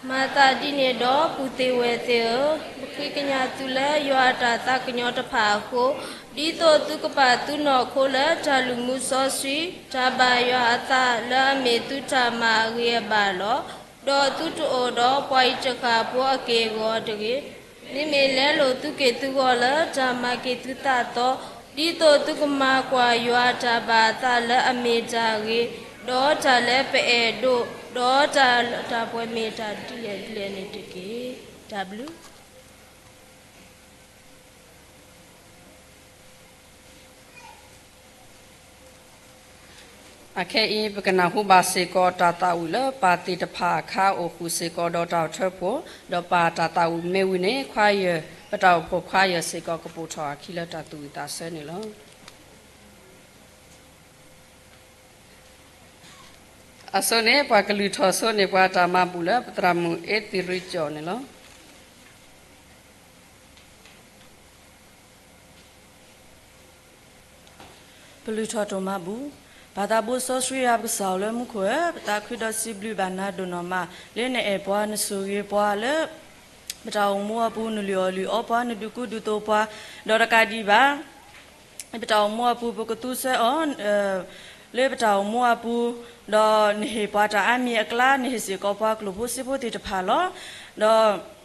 မၤသးဒ်န့ၣ်ဒီး ပုၢ်သ့ၣ်ဝဲၢ်သ့ၣ်ဧၢ, ပဃ့ကညးသုလၢယွၤအတၢ်သးကညီၤတဖၣ်အဃိ, ဒ်သိးသုကပာ်သုနီၢ်ခိလၢတၢ်လုၢ်မူစီဆှံ, တၢ်ဘၣ်ယွၤအသးလၢအမ့ၢ်သုတၢ်မၤအဂ့ၤအဘၣ်လီၤ. ဒီးသုတအိၣ်ဒီးပှၤအံၤတဃၣ်ဖိအက့ၢ်အဂီၤတဂ့ၤ. မ့မ့ၢ်လဲလိာ်သုက့ၢ်သုဂီၤလၢ တၢ်မၤက့ၤသုသးသီ, ဒ်သိးသုကမၤကွၢ်ယွၤအတၢ်ဘၣ်အသးလၢအမ့ၢ်တၢ်ဂ့ၤ, ဒီးတၢ်လၢပအဲၣ်ဒိး, ဒီးတၢ်လၢတၢ်ပှဲၤမ့ၢ်တၢ်ဒ်လဲၣ်ဒ်လဲၣ်န့ၣ်တက့ၢ်. တၢ်ဘျုး အခဲအံၤ ပကနၢ်ဟူဘၣ်စ့ၢ်ကီးတၢ်သးဝံၣ်လၢပၢ်သ့ၣ်တဖၣ်အခါ အိၣ်ဃုာ်စ့ၢ်ကီးဒီးတၢ်အိၣ်ထၢဖှိၣ်, ဒီးပၢ်တၢ်သးဝံၣ်မ့ၢ်ဝံၤန့ၣ် choir ပတၢ်အိၣ်ဖှိၣ် choir စ့ၢ်ကီးကပိာ်ထီၣ်အခံလၢတၢ်သူၣ်ဝံၣ်သးဆၢန့ၣ်လီၤ. အဆိန့ၣ် ပှၤကလုၢ်ထီၣ်ဆိန့ၢ်ပှၤတၢ်မၤဘူၣ်လၢ ပသရၣ်မုၣ်အ့သံရံကၠီၣ်န့ၣ်လီၤ. ပလုၢ်ထီၣ်တိၢ်မၤဘူၣ်, ပၢ်သးဘိစီဆှံယွၤ ပကစၢ်အိၣ်လၢမူခိၣ်ဧၢ, ပသးခုဒီးစံးဘျုးဘၣ်နၤဒိၣ်နီၢ်မး, လၢနအဲၣ်ပှၤ နဆိၣ်ဂ့ၤပှၤလၢ ပတၢ်အိၣ်မူအပူၤ, နလုၢ်အီၣ်လုၢ်အီပှၤ, နဒုးကူဒုးသိးပှၤ, ဒီးတကးဒံးဘၣ် ပတၢ်အိၣ်မူအပူၤ ပကသူစၢအီၤ လၢပတၢ်အိၣ်မူအပူၤ, ဒီးနဟ့ၣ်ပှၤတၢ်အါမံၤအကျါ, နဟ့ၣ်စ့ၢ်ကီးပှၤကျိၣ်ဖိစ့ဖိသ့ၣ်တဖၣ်လီၤ. ဒီး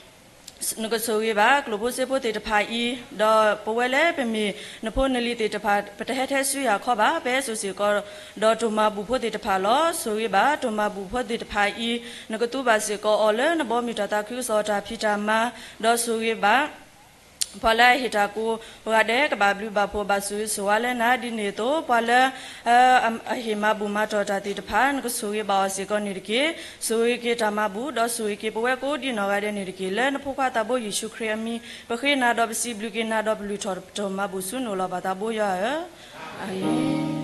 နကဆိၣ်ဂ့ၤဘၣ်ကျိၣ်ဖိစ့ဖိသ့ၣ်တဖၣ်အံၤ, ဒီးပဝဲလၢပမ့ၢ်နဖိနလံၤသ့ၣ်တဖၣ် ပတဟဲထဲဆူယၤခီဘၣ်, ပဟဲစိာ်စ့ၢ်ကီး ဒီးတိၢ်မၤဘူၣ်ဖိသ့ၣ်တဖၣ်လီၤ. ဆိၣ်ဂ့ၤဘၣ်တိၢ်မၤဘူၣ်ဖိသ့ၣ်တဖၣ်အံၤ, နကသူဘၣ်စ့ၢ်ကီးအီၤလၢနဘီမုၢ်တၢ်သးခုကစီၣ်တၢ်ဖံးတၢ်မၤ, ဒီးဆိၣ်ဂ့ၤဘၣ် ပှၤလၢအဟ့ၣ်တၢ်ကိးဂၤဒဲး ကဘၣ်ဘျုးဘၣ်ဖှိၣ်ဘၣ်ဆိၣ်ဂ့ၤဆိၣ်ဝါလၢနၤဒ်န့ၣ်အသိး, ပှၤလၢ အဟ့ၣ်မၤဘူၣ်မၤတီၢ်တၢ်သ့ၣ်တဖၣ် နကဆိၣ်ဂ့ၤဘၣ်အီၤစ့ၢ်ကီးန့ၣ်တက့ၢ်. ဆိၣ်ဂ့ၤက့ၤတၢ်မၤဘူၣ် ဒီးဆိၣ်ဂ့ၤက့ၤပဝဲကိးဒံးနီၢ်ဂၤဒဲးန့ၣ်တက့ၢ်. လၢနဖိခွါသးဘိယ့ၣ်ၡူးခရံာ်အမံၤ ပဃ့နၤဒီးပစံးဘျုးက့ၤနၤဒီးပလုၢ်ထီၣ်တိၢ်မၤဘူၣ်ဆူနအိၣ်လီၤ ပၢ်သးဘိယွၤဧၢ, အၤမ့ၣ်.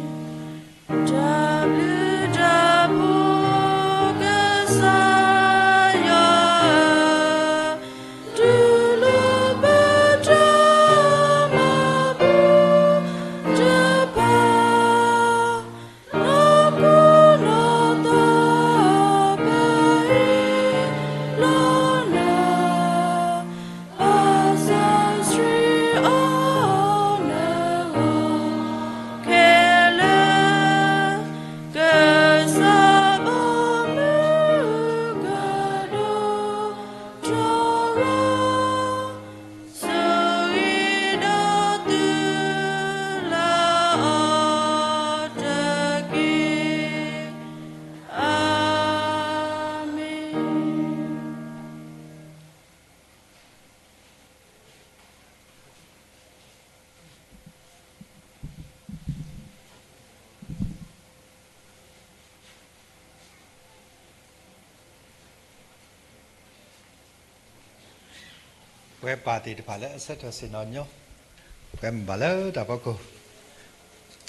တၢ်ဘျုးတၢ်ဖှိၣ်ကစၢ်ယွၤဧၢ, တူၢ်လိာ်ပတၢ်မၤဘူၣ်တဖၣ်, နီၢ်ခိနီၢ်သးပဟ့ၣ်လီၤနၤ, ဘၣ်စီဆှံအီၤနဂီၢ်ခဲလၢာ်, ကစၢ်ဘီမုၢ်ကဒိၣ်ထီၣ်လီၤ. ဆိၣ်ဂ့ၤဒီးသုလၢအီၤတက့ၢ်. အၤမ့ၣ်. ပဝဲပၢ်သ့ၣ်တဖၣ်လၢအဆၢထၢၣ်ဆ့ၣ်နီၤညီ, ပဝဲမ့ၢ်ဘၣ်လၢတၢ်ဖီခိၣ်,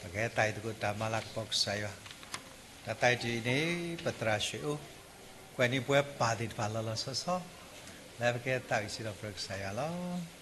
ပကဟဲသးအံၤသကိးတၢ်မၤလၤကပီၤကစၢ်ယွၤ, တၢ်သးအံၤတယုၢ်အံၤန့ၣ် ပသရၣ်ရွှ့ၣ်အိၣ်, ကွဲးန့ၢ်ပဝဲပၢ်သ့ၣ်တဖၣ်လီၤလီၤဆီဆီ, လၢပကဟဲသးအံၤစံးထီၣ်ပတြၢၤကစၢ်ယွၤလီၤ.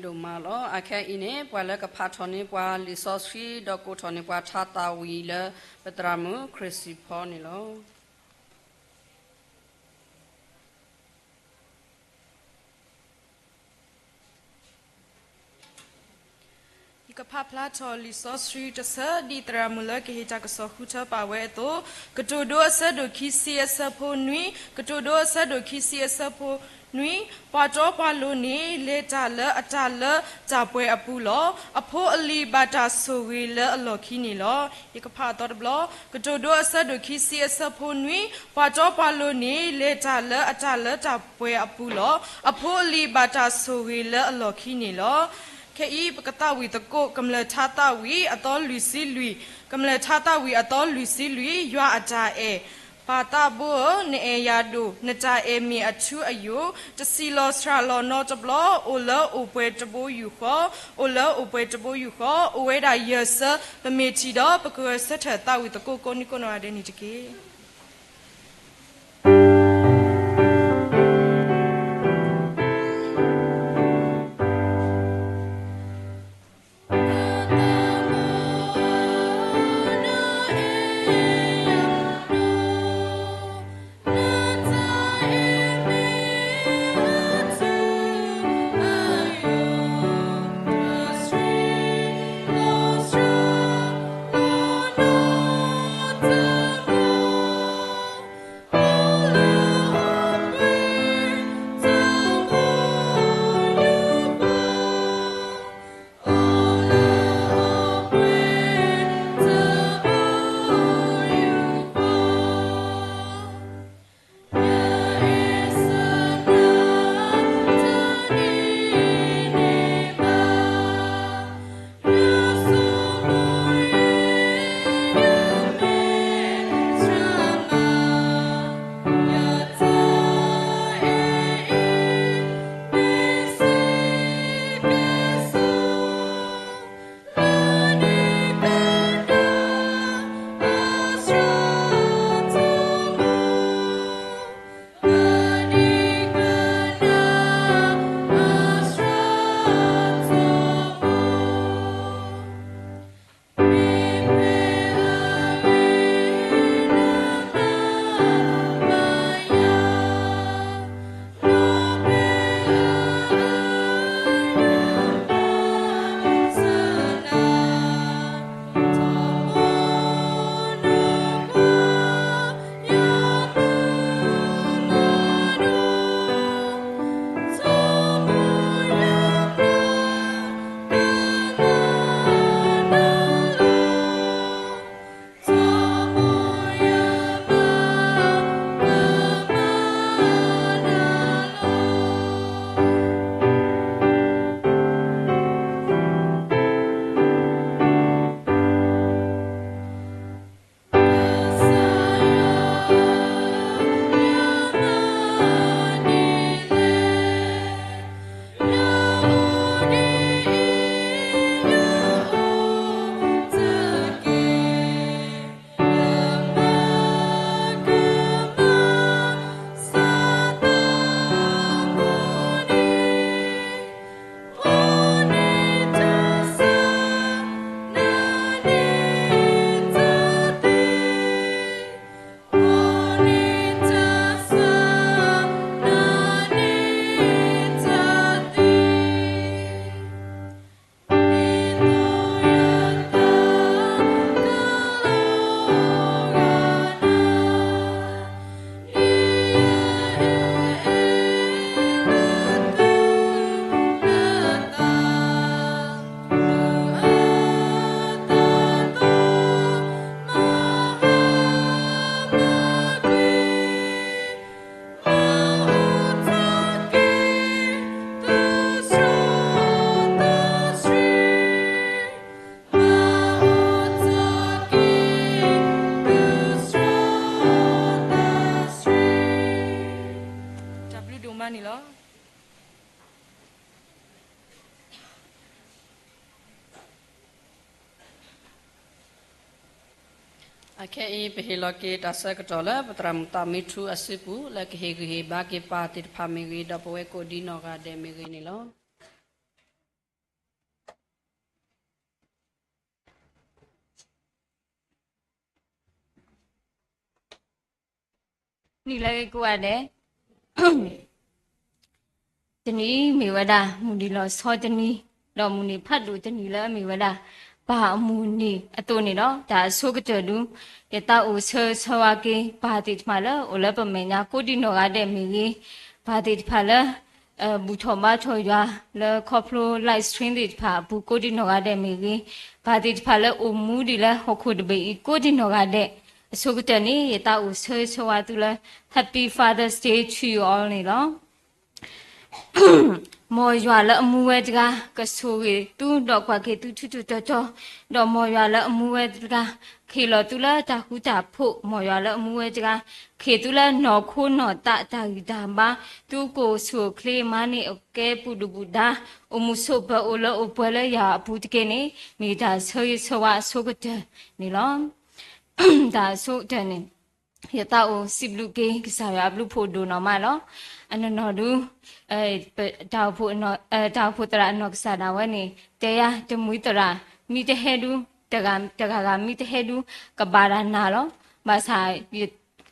ဒိၣ်မးလီၤ. အခဲအံၤန့ၣ် ပှၤလၢကဖးထီၣ်န့ၢ်ပှၤလံာ်စီဆှံ ဒီးကိးထီၣ်န့ၢ်ပှၤထါသၣ်ဝံၤလၢ ပသရၣ်မုၣ်ခရံာ်စံဖီန့ၣ်လီၤ. ယကဖးဖျါထီၣ်လံာ်စီဆှံတဆၢ ဒ်သရၣ်မုၣ်လၢကဟ့ၣ်တၢ်ကစီၣ်ဃုထၢပာ်ဝဲအသိး, ကတိၤဒိအဆၢဒိၣ်ခံဆံအဆၢဖိနွံ, ကတိၤဒိအဆၢဒိၣ်ခံဆံအဆၢဖိနွံ, ပှၤတီပှၤလိၤန့ၣ် လဲၤတၢ်လၢအတၢ်လၢတၢ်ပှဲၤအပူၤလီၤ. အဖိအလံၤဘၣ်တၢ်ဆိၣ်ဂ့ၤလၢအလီၢ်ခံန့ၣ်လီၤ. ယကဖးအသီတဘျီ, ကတိၤဒိအဆၢဒိၣ်ခံဆံအဆၢဖိနွံ, ပှၤတီပှၤလိၤန့ၣ် လဲၤတၢ်လၢအတၢ်လၢတၢ်ပှဲၤအပူၤလီၤ. အဖိအလံၤဘၣ်တၢ်ဆိၣ်ဂ့ၤလၢအလီၢ်ခံန့ၣ်လီၤ. ခဲအံၤပကသးဝံၣ်သကိး ကမျၢၢ်ထါသၣ်ဝံၤအသီလွံၢ်ဆံလွံၢ်, ကမျၢၢ်ထါသၣ်ဝံၤအသီလွံၢ်ဆံလွံၢ်, ယွၤအတၢ်အဲၣ်, ပၢ်သးဘိဧၢ, နအဲၣ်ယၤဒိၣ်, နတၢ်အဲၣ်မ့ၢ်အထူအယိာ်, တဆံးလီၤစှၤလီၤနီတဘျီ, အိၣ်လၢအိၣ်ပှဲၤတဘိယူၢ်ဃီ, အိၣ်လၢအိၣ်ပှဲၤတဘိယူၢ်ဃီ, အိၣ်ဝဲဒၣ်ယဲၢ်ဆၢ, ပမ့ၢ်ထံၣ်ဒီး ပကဂဲၤဆၢထၢၣ်သးဝံၣ်သကိးကိးနံၤကိးနီၢ်ဂၤဒဲးန့ၣ်တက့ၢ်. တၢ်ဘျုးဒိၣ်မးန့ၣ်လီၤ. အခဲအံၤ ပဟ့ၣ်လီၤက့ၤတၢ်ဆၢကတီၢ်လၢ ပသရၣ်မုၣ်သးမံထူအစုပူၤ လၢကဟ့ၣ်ဂံၢ်ဟ့ၣ်ဘါက့ၤပၢ်သ့ၣ်တဖၣ်မ့ၢ်ဂ့ၤ, ဒီးပဝဲကိးဒံနီၢ်ဂၤဒဲးမ့ၢ်ဂ့ၤန့ၣ်လီၤ. နံၤလၢကိးဂၤဒဲး, တနံၤအံၤမ့ၢ်ဝဲဒၣ် မုၢ်နံၤလီၤဆီတနံၤ, ဒီးမုၢ်နံၤဖးဒိၣ်တနံၤလၢအမ့ၢ်ဝဲဒၣ် ပၢ်အမုၢ်နံၤအသိးန့ၣ်ဒီး တၢ်အဆိကတၢၢ်ဒုး ယသးအိၣ်ဆၢဂ့ၤဆၢဝါက့ၤ ပၢ်သ့ၣ်တဖၣ်လၢအိၣ်လၢပမဲာ်ညါကိးဒံနီၢ်ဂၤဒဲးမ့ၢ်ဂ့ၤ, ပၢ်သ့ၣ်တဖၣ်လၢ ဘူၣ်ထီၣ်ဘါထီၣ်ယွၤ လၢခီဖျိ live stream သ့ၣ်တဖၣ်အပူၤကိးဒံနီၢ်ဂၤဒဲးမ့ၢ်ဂ့ၤ, ပၢ်သ့ၣ်တဖၣ်လၢအိၣ်မူဒံးလၢဟီၣ်ခိၣ်တဘ့ၣ်အံၤကိးဒံနီၢ်ဂၤဒဲး, အဆိကတၢၢ်န့ၣ် ယသးအိၣ်ဆၢဂ့ၤဆၢဝါသုလၢ Happy Father's Day to you all န့ၣ်လီၤ. မ်ယွၤလၢအမူဝဲတဂၤ ကဆိၣ်ဂ့ၤသု ဒီးကွၢ်က့ၤသုထူထူတီတီ, ဒီးမ်ယွၤလၢအမူဝဲတဂၤ ခ့ၣ်လီၤသုလၢတၢ်ဃူတၢ်ဖိး, မ်ယွၤလၢအမူဝဲတဂၤ ခ့ၣ်သုလၢနီၢ်ခိနီၢ်သးတၢ်ဂံၢ်တၢ်ဘါ, သုကအိၣ်ဆူၣ်အိၣ်ချ့ မၤန့ၢ်အကဲပူၤဒုၣ်ပူၤဒါ, အိၣ်မုာ်ဆိးပၢၤအိၣ်လၢအိၣ်ပှဲၤလၢယွၤအပူၤတက့ၢ်န့ၣ် မ့ၢ်တၢ်ဆၢဂ့ၤဆၢဝါအဆိကတၢၢ်န့ၣ်လီၤ. တၢ်အဆိကတၢၢ်န့ၣ် ယသးအိၣ်စံးဘျုးက့ၤကစၢ်ယွၤအဘျုးဖှိၣ်ဒိၣ်နီၢ်မးလီၤ. အနီၢ်နီၢ်ဒုး တၢ်အိၣ်ဖှိၣ်သရၣ်အနီၢ်ကစၢ်ဒၣ်ဝဲန့ၣ် တဲယၤ တမှံသရၣ် မံတဟဲဒုး တဂၤဂၤမံတဟဲဒုး ကဘၣ်တၢ်နာ်လီၤ. ဘၣ်ဆၣ် ယ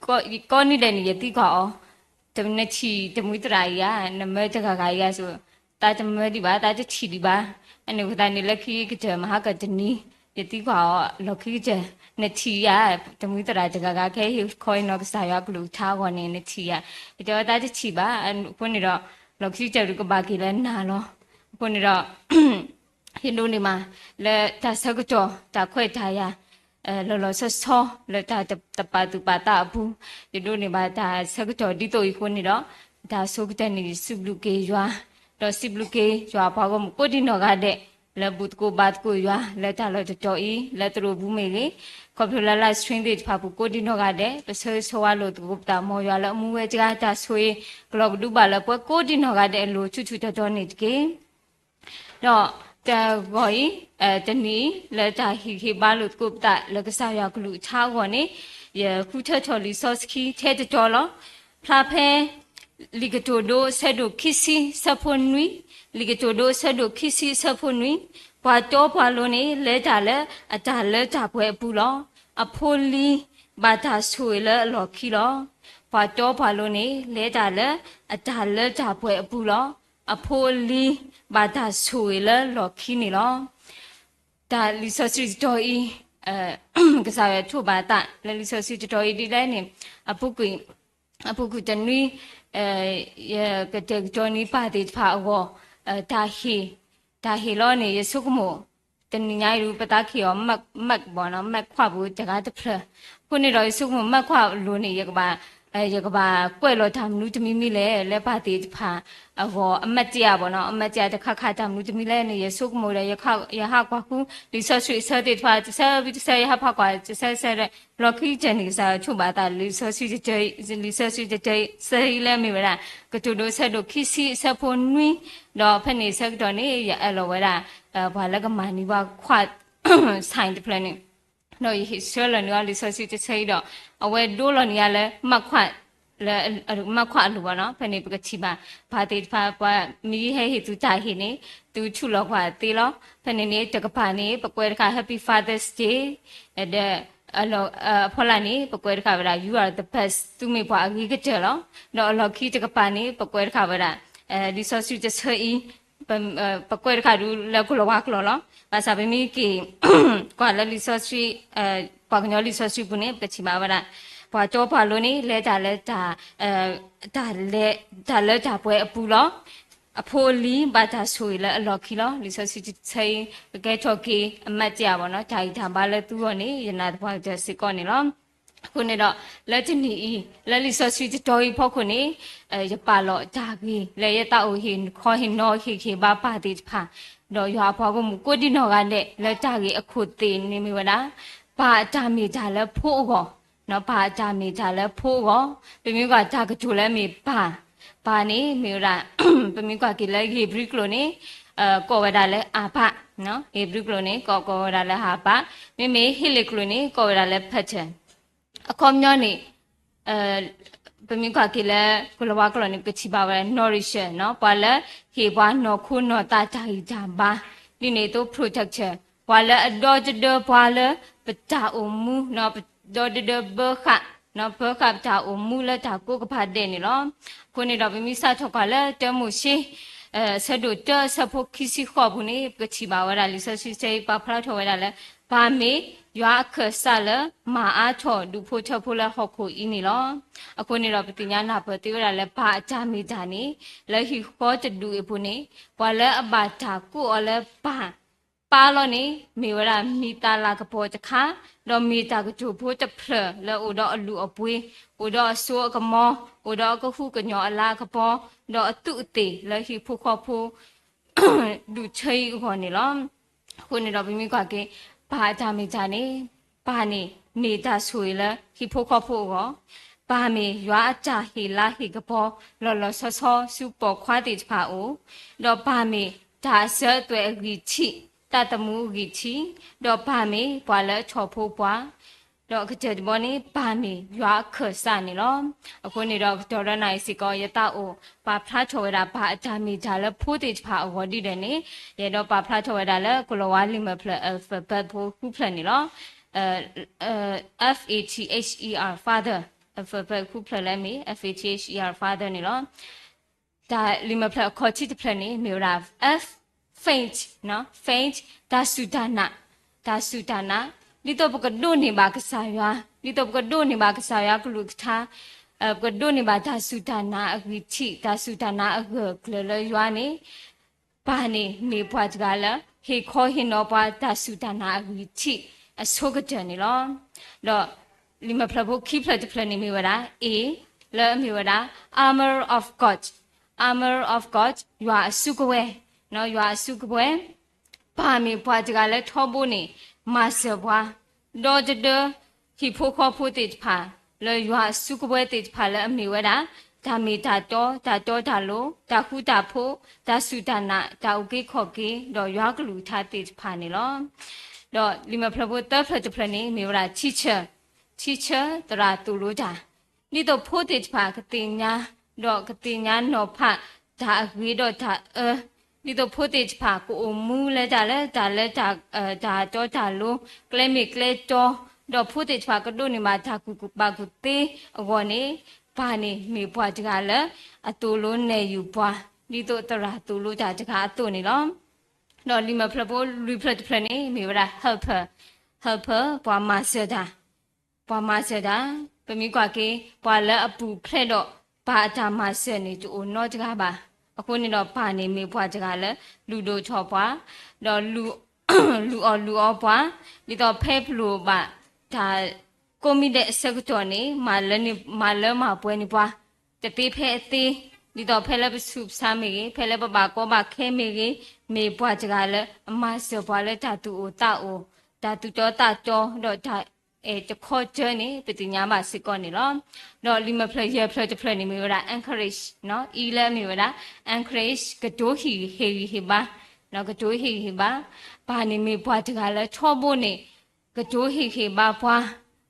ကိးနံၤဒဲးန့ၣ် ယသံကွၢ်အီၤ နထံၣ်တမှံသရၣ်အံၤဧါ, နမၢတဂၤဂၤအံၤဧါစ့ၢ်, သးတမၢဒံးဘၣ်, သးတထံၣ်ဒံးဘၣ်. အန့ၣ်အဃိသတးန့ၣ် လၢခံကတၢၢ်မဟါကတနံၤ ယသံကွၢ်အီၤလီၢ်ခံကတၢၢ်, နထံၣ်ဧါ တမှံသရၣ်တဂၤဂၤ ကဟဲဟ့ၣ်ခီအံၤနီၢ်ကစၢ်ယွၤအကလုၢ်ကထါအဂီၢ်န့ၣ် နထံၣ်ဧါ. ယတဲအီၤ သးတထံၣ်ဘၣ်. အဃိန့ၣ်ဒီး လီၢ်ခံကတၢၢ်ဒုးကဘၣ်က့ၤလၢနာ်လီၤ. အဃိန့ၣ်ဒီး ယဒိးန့ၢ်ဘၣ် လၢတၢ်ဆၢကတီၢ် တၢ်ခွဲးတၢ်ယာ် လီၤလီၤဆီဆီ လၢတၢ်တပာ်သူၣ်ပာ်သးအပူၤ, ယဒိးန့ၢ်ဘၣ်တၢ်ဆၢကတီၢ်ဒ်သိးအံၤအဃိန့ၣ်ဒီး တၢ်အဆိကတၢၢ်န့ၣ် ယစံးဘျုးက့ၤယွၤ, ဒီးစံးဘျုးက့ၤယွၤအပှၤဂီၢ်မုၢ်ကိးဒံနီၢ်ဂၤဒဲး လၢဘူၣ်သကိးဘါသကိးယွၤ လၢတၢ်လီၢ်တတီၤအံၤ လၢသရိာ်ပူၤမ့ၢ်ဂ့ၤ, ခီဖျိလၢ live stream သ့ၣ်တဖၣ်ပူၤကိးဒံနီၢ်ဂၤဒဲး ပဆၢဂ့ၤဆၢဝါလိာ်သကိးပသး မ်ယွၤလၢအမူဝဲတဂၤ တၢ်ဆိၣ်ဂ့ၤ ကလီၤကဒုဘၣ်လၢပှၤကိးဒံနီၢ်ဂၤဒဲးအလိၤ ဆူၣ်ဆူၣ်တီတီန့ၣ်တက့ၢ်. ဒီးတဂီၤအံၤ တနံၤအံၤ လၢတၢ်ဟ့ၣ်ဂံၢ်ဟ့ၣ်ဘါလိာ်သကိးပသး လၢကစၢ်ယွၤကလုၢ်ကထါအဂီၢ်န့ၣ် ယဃုထၢထီၣ်လံာ်စီဆှံထဲတတီၤလီၤ. ဖျါဖဲ လံာ်ကတိၤဒိ အဆၢဒိၣ်ခံဆံ အဆၢဖိနွံ, လံာ်ကတိၤဒိ အဆၢဒိၣ်ခံဆံ အဆၢဖိနွံ, ပှၤတီပှၤလိၤန့ၣ် လဲၤတၢ်လၢအတၢ်လၢတၢ်ပှဲၤအပူၤလီၤ. အဖိလံၤ ဘၣ်တၢ်ဆိၣ်ဂ့ၤလၢအလီၢ်ခံလီၤ. ပှၤတီပှၤလိၤန့ၣ် လဲၤတၢ်လၢအတၢ်လၢတၢ်ပှဲၤအပူၤလီၤ. အဖိအလံၤ ဘၣ်တၢ်ဆိၣ်ဂ့ၤလၢလီၢ်ခံန့ၣ်လီၤ. တၢ်လံာ်စီဆှံတတီၤအံၤ ကစၢ်ယွၤထိးဘၣ်အသး လၢလံာ်စီဆှံတတီၤအံၤဒ်လဲၣ်န့ၣ် အပူၤကွံာ်တနွံ ယကတဲာ်ကတီၤန့ၢ်ပၢ်သ့ၣ်တဖၣ်အဂီၢ် တၢ်ဟ့ၣ် တၢ်ဟ့ၣ်လီၤန့ၣ် ယဆိကမိၣ် တနံၤညါအံၤဒုး ပသးကဟ့ၣ်အီၤ မၢ်ခွၣ်ပူၤတဂၤတဖျၢၣ်. အဃိန့ၣ်ဒီး ယဆိကမိၣ် မၢ်ခွၣ်အလိၤန့ၣ် ယကဘၣ် ယကဘၣ်ကွဲးလီၤတၢ်မနုၤတမံၤမံၤလဲၣ် လၢပၢ်သ့ၣ်တဖၣ်အဂီၢ် အမတ်တရားပေါ့နော်, အမတ်တရားတခါခါ တၢ်မနုၤတမံၤလဲၣ်န့ၣ် ယဆိကမိၣ်ဒီး ယဟးကွၢ်ဃု လံာ်စီဆှံအဆၢသ့ၣ်တဖၣ် တဆၢဝံၤတဆၢ ယဟးဖးကွၢ်တဆၢဆၢဒီး လီၢ်ခံကတၢၢ်န့ၣ် ကစၢ်ယွၤထိးဘၣ်အသး လံာ်စီဆှံတဆၢအံၤ လံာ်စီဆှံတဆၢအံၤ ဆၢအံၤလၢမ့ၢ်ဝဲဒၣ် ကတိၤဒိ အဆၢဒိၣ်ခံဆံ အဆၢဖိနွံ, ဒီးဖဲန့ၣ်အဆၢကတီၢ်န့ၣ် ယအၢၣ်လီၤဝဲဒၣ် ပှၤလၢကမၤန့ၢ်ပှၤခွါ ဆိုင် တဖျၢၣ်န့ၣ် ဒီးယဟ့ၣ်ဆှၢလီၤန့ၢ်အီၤ လံာ်စီဆှံတဆၢအံၤဒီး အဝဲဒိလီၤန့ၢ်ယၤလၢ မၢ်ခွၣ် လၢ မၢ်ခွၣ်အလိၤဘၣ်နီၤ. ဖဲန့ၣ် ပကထံၣ်ဘၣ် ပှၤသ့ၣ်တဖၣ် ပှၤမ့ၢ်ဟဲဟ့ၣ်သုတၢ်ဟ့ၣ်န့ၣ် သုထုးလီၤကွၢ်သ့လီၤ. ဖဲန့ၣ်န့ၣ် တကပၤန့ၣ် ပကွဲးတခါ Happy Father's Day, ဒီး အဖီလာ်န့ၣ် ပကွဲးတခါဝဲဒၣ် You are the best, သုမ့ၢ်ပှၤအဂ့ၤကတၢၢ်လီၤ. ဒီးအလီၢ်ခံတကပၤန့ၣ် ပကွဲးတခါဝဲဒၣ် လံာ်စီဆှံတဆၢအံၤ ပကွဲးတခါဒုးလၢကလီၤဝါကျိာ်လီၤ. ဘၣ်ဆၣ်ပမ့ၢ်က့ၤ ကွၢ်လၢလံာ်စီဆှံ ပှၤကညီလံာ်စီဆှံပူၤန့ၣ် ပကထံၣ်ဘၣ်ဝဲဒၣ် ပှၤတီပှၤလိၤန့ၣ် လဲၤတၢ်လၢ တၢ်လၢတၢ်ပှဲၤအပူၤလီၤ. အဖိအလံၤ ဘၣ်တၢ်ဆိၣ်ဂ့ၤလၢအလီၢ်ခံလီၤ. လံာ်စီဆှံတဆၢအံၤ ကကဲထီၣ်က့ၤ အမတ်တရားပေါ့နော်, တၢ်ဂံၢ်တၢ်ဘါလၢသုဂီၢ်န့ၣ် ယနာ်သပှၢ်ကတၢၢ်စ့ၢ်ကီးန့ၣ်လီၤ. အဃိန့ၣ်ဒီး လၢတနံၤအံၤ လၢလံာ်စီဆှံတတီၤအံၤဖီခိၣ်န့ၣ် ယပာ်လီၤတၢ်ဂ့ၢ် လၢယသးအိၣ်ဟ့ၣ်ခီဟ့ၣ်နီၤဟ့ၣ်ဂံၢ်ဟ့ၣ်ဘါပၢ်သ့ၣ်တဖၣ် ဒီးယွၤအပှၤဂီၢ်မုၢ်ကိးဒံနီၢ်ဂၤဒဲး လၢတၢ်ဂ့ၢ်အခိၣ်သ့ၣ်န့ၣ်မ့ၢ်ဝဲဒၣ် ပၢ်အတၢ်မ့ၢ်တၢ်လၢဖိအဂီၢ်, ပၢ်အတၢ်မ့ၢ်တၢ်လၢဖိအဂီၢ်, ပမ့ၢ်ကွၢ်တၢ်ကတိၤလၢမ့ၢ်ပၢ်, ပၢ်န့ၣ်မ့ၢ်ဝဲဒၣ် ပမ့ၢ်ကွၢ်က့ၤလၢဧ့ၤဘြံၤကျိာ်န့ၣ် ကိးဝဲဒၣ်လၢအၤဘး, ဧ့ၤဘြံၤကျိာ်န့ၣ် ကိးကိးဝဲဒၣ်လၢအၤဘး, မ့မ့ၢ်ဟ့လ့ၣ်ကျိာ်န့ၣ် ကိးဝဲဒၣ်လၢ ဖးတၢၢ်, အခီပညီန့ၣ် ပမ့ၢ်ကွၢ်က့ၤလၢ ကလီၤဝါကျိာ်န့ၣ် ပကထံၣ်ဘၣ်ဝဲဒၣ် nourish နီၤ, ပှၤလၢဟ့ၣ်ပှၤနီၢ်ခိနီၢ်သးတၢ်ဂံၢ်တၢ်ဘါ, ဒ်န့ၣ်အသိး protector, ပှၤလၢအဒီတဒၢပှၤလၢ ပတၢ်အိၣ်မူနီၤ, ပဒီတဒၢဘၢဃာ် ပၢဃာ်ပတၢ်အိၣ်မူလၢတၢ်ကိးကပၤဒဲးန့ၣ်လီၤ. အဃိန့ၣ်ဒီး ပမ့ၢ်စးထီၣ်ကွၢ်လၢတၢမိၤၡ့ အဆၢဒိၣ်တၢ အဆၢဖိခံဆံဃိးအပူၤန့ၣ် ပကထံၣ်ဘၣ်ဝဲဒၣ်လံာ်စီဆှံတဆၢအံၤ ပာ်ဖျါထီၣ်ဝဲဒၣ်လၢ ပၢ်မ့ၢ်ယွၤအခၢၣ်စးလၢ မၤအါထီၣ်ဒူၣ်ဖိထၢဖိလၢဟီၣ်ခိၣ်အံၤန့ၣ်လီၤ. အဃိန့ၣ်ဒီး ပသ့ၣ်ညါနၢ်ပၢၢ်သ့ဝဲဒၣ်လၢ ပၢ်အတၢ်မ့ၢ်တၢ်န့ၣ် လၢဟံၣ်ဃီတဒူၣ်အံၤအပူၤန့ၣ် ပှၤလၢအဘၣ်တၢ်ကိးအီၤလၢပၢ် ပၢ်လီၤန့ၣ် မ့ၢ်ဝဲဒၣ်မံၤသးလၤကပီၤတခါ, ဒီးမ့ၢ်တၢ်ကတိၤဖိတဖျၢၣ်လၢအိၣ်ဒီးအလုၢ်အပှ့ၤ, အိၣ်ဒီးအစိအကမီၤ, အိၣ်ဒီးအကဟုကညီၤအလၤကပီၤ, ဒီးအသူးအသ့ၣ်လၢဟံၣ်ဖိဃီဖိ ဒူၣ်ထၢအံၤအဂီၢ်န့ၣ်လီၤ. အဃိန့ၣ်ဒီး ပမ့ၢ်ကွၢ်က့ၤ ပၢ်အတၢ်မ့ၢ်တၢ်န့ၣ်, ပၢ်န့ၣ်မ့ၢ်တၢ်ဆိၣ်ဂ့ၤလၢဟံၣ်ဖိဃီဖိအဂီၢ်, ပၢ်မ့ၢ်ယွၤအတၢ်ဟ့ၣ်လၤဟ့ၣ်ကပီၤ လီၤလီၤဆီဆီဆူပိာ်ခွါသ့ၣ်တဖၣ်အအိၣ်, ဒီးပၢ်မ့ၢ်တၢ်အစၢၤအသွဲၣ်အဂံၢ်ထံး, တၢ်သမူအဂံၢ်ထံး, ဒီးပၢ်မ့ၢ်ပှၤလၢအထီၣ်ဖိပှၤ ဒီးအကတၢၢ်တဘီန့ၣ် ပၢ်မ့ၢ်ယွၤအခၢၣ်စးန့ၣ်လီၤ. အဃိန့ၣ်ဒီး ကတီၢ်ဒီးနၤအံၤစ့ၢ်ကီး ယသးအိၣ်ပာ်ဖျါထီၣ်ဝဲဒၣ် ပၢ်အတၢ်မ့ၢ်တၢ်လၢဖိသ့ၣ်တဖၣ်အဂီၢ်ဒ်လဲၣ်န့ၣ်, ယအဲၣ်ဒိးပာ်ဖျါထီၣ်ဝဲဒၣ်လၢ ကလီၤဝါလံာ်မဲာ်ဖျၢၣ် alphabet ဖိဃုဖျၢၣ်န့ၣ်လီၤ. F A T H E R, father, alphabet ဃုဖျၢၣ်လၢအမ့ၢ် F A T H E R, father န့ၣ်လီၤ. တၢ်လံာ်မဲာ်ဖျၢၣ်အခီၣ်ထံးတဖျၢၣ်န့ၣ် မ့ၢ်ဝဲဒၣ် F, faint, faint, တၢ်စူၢ်တၢ်နာ်, တၢ်စူၢ်တၢ်နာ်, ဒ်သိးပကဒိးန့ၢ်ဘၣ်ကစၢ်ယွၤ, ဒ်သိးပကဒိးန့ၢ်ဘၣ်ကစၢ်ယွၤကလုၢ်ကထါ, ပကဒိးန့ၢ်ဘၣ်တၢ်စူၢ်တၢ်နာ်အဂံၢ်ထံး, တၢ်စူၢ်တၢ်နာ်အဂၢၢ်အကျၢၤလၢယွၤန့ၣ်, ပၢ်န့ၣ်မ့ၢ်ပှၤတဂၤလၢ ဟ့ၣ်ခီဟ့ၣ်နီၤပှၤတၢ်စူၢ်တၢ်နာ်အဂံၢ်ထံးအဆိကတၢၢ်န့ၣ်လီၤ. ဒီးလံာ်မဲာ်ဖျၢၣ်ဖိခံဖျၢၣ်တဖျၢၣ်န့ၣ်မ့ၢ်ဝဲဒၣ် A, လၢအမ့ၢ်ဝဲဒၣ် armor of God, armor of God, ယွၤအစုကဝဲၤ, ယွၤအစုကဝဲၤ, ပၢ်မ့ၢ်ပှၤတဂၤလၢထီဘိန့ၣ် မၤစၢၤပှၤ, ဒီတဒၢ ဟံၣ်ဖိဃီဖိသ့ၣ်တဖၣ် လၢယွၤအစုကဝဲၤသ့ၣ်တဖၣ်လၢအမ့ၢ်ဝဲဒၣ် တၢ်မ့ၢ်တၢ်တီ, တၢ်တီတၢ်လိၤ, တၢ်ဃူတၢ်ဖိး, တၢ်စူၢ်တၢ်နာ်, တၢ်အုၣ်က့ၤခီၣ်က့ၤ, ဒီးယွၤကလုၢ်ကထါသ့ၣ်တဖၣ်န့ၣ်လီၤ. ဒီးလံာ်မဲာ်ဖျၢၣ်ဖိသၢဖျၢၣ်တဖျၢၣ်န့ၣ် မ့ၢ်ဝဲဒၣ် teacher, teacher သရၣ်သိၣ်လိတၢ်, ဒ်သိးဖိသ့ၣ်တဖၣ်ကသ့ၣ်ညါ, ဒီးကသ့ၣ်ညါနီၤဖး တၢ်အဂ့ၤဒီးတၢ်အၢ, ဒ်သိးဖိသ့ၣ်တဖၣ်ကအိၣ်မူလၢတၢ်လၢတၢ်လၢတၢ် တၢ်တီတၢ်လိၤ, ကျဲမ့ၢ်ကျဲတီ, ဒီးဖိသ့ၣ်တဖၣ်ကဒိးန့ၢ်ဘၣ်တၢ်ကူၣ်ဘၣ်ကူၣ်သ့အဂီၢ်န့ၣ်, ပၢ်န့ၣ်မ့ၢ်ပှၤတဂၤလၢ အသိၣ်လိနဲၣ်ယုာ်ပှၤ, ဒ်သိးသရၣ်သိၣ်လိတၢ်တဂၤအသိးန့ၣ်လီၤ. ဒီးလံာ်မဲာ်ဖျၢၣ်ဖိလွံၢ်ဖျၢၣ်တဖျၢၣ်န့ၣ် မ့ၢ်ဝဲဒၣ် helper, helper ပှၤမၤစၢၤတၢ်, ပှၤမၤစၢၤတၢ်, ပမ့ၢ်ကွၢ်က့ၤ ပှၤလၢအပူၤဖျဲးဒီး ပၢ်အတၢ်မၤစၢၤန့ၣ် တအိၣ်နီတဂၤဘၣ်. အဃိန့ၣ်ဒီး ပၢ်န့ၣ်မ့ၢ်ပှၤတဂၤလၢ လုၢ်ဒိၣ်ထီၣ်ပှၤ, ဒီး လုၢ်အီၣ်လုၢ်အီပှၤ, ဒ်သိးဖဲပလိၣ်ဘၣ်တၢ် ကိးမံၤဒဲးအဆၢကတီၢ်န့ၣ် မၤလၢမၤပှဲၤန့ၢ်ပှၤ တသ့ဖဲအသ့, ဒ်သိးဖဲလၢပဆူးပဆါမ့ၢ်ဂ့ၤ, ဖဲလၢပဘၣ်ကီဘၣ်ခဲမ့ၢ်ဂ့ၤ, မ့ၢ်ပှၤတဂၤလၢအမၤစၢၤပှၤလၢတၢ်သူၣ်အိၣ်သးအိၣ်, တၢ်သူၣ်တီသးတီ, ဒီးတၢ်အဲၣ်တခီတၢန့ၣ် ပသ့ၣ်ညါဘၣ်စ့ၢ်ကီးန့ၣ်လီၤ. ဒီးလံာ်မဲာ်ဖျၢၣ်ယဲၢ်ဖျၢၣ်တဖျၢၣ်န့ၣ် မ့ၢ်ဝဲဒၣ် encourage, အံၤလၢအမ့ၢ်ဝဲဒၣ် encourage ကတိၤဟ့ၣ်ဂံၢ်ဟ့ၣ်ဘါ, ကတိၤဟ့ၣ်ဂံၢ်ဟ့ၣ်ဘါ, ပၢ်န့ၣ်မ့ၢ်ပှၤတဂၤလၢထီဘိန့ၣ် ကတိၤဟ့ၣ်ဂံၢ်ဟ့ၣ်ဘါပှၤ,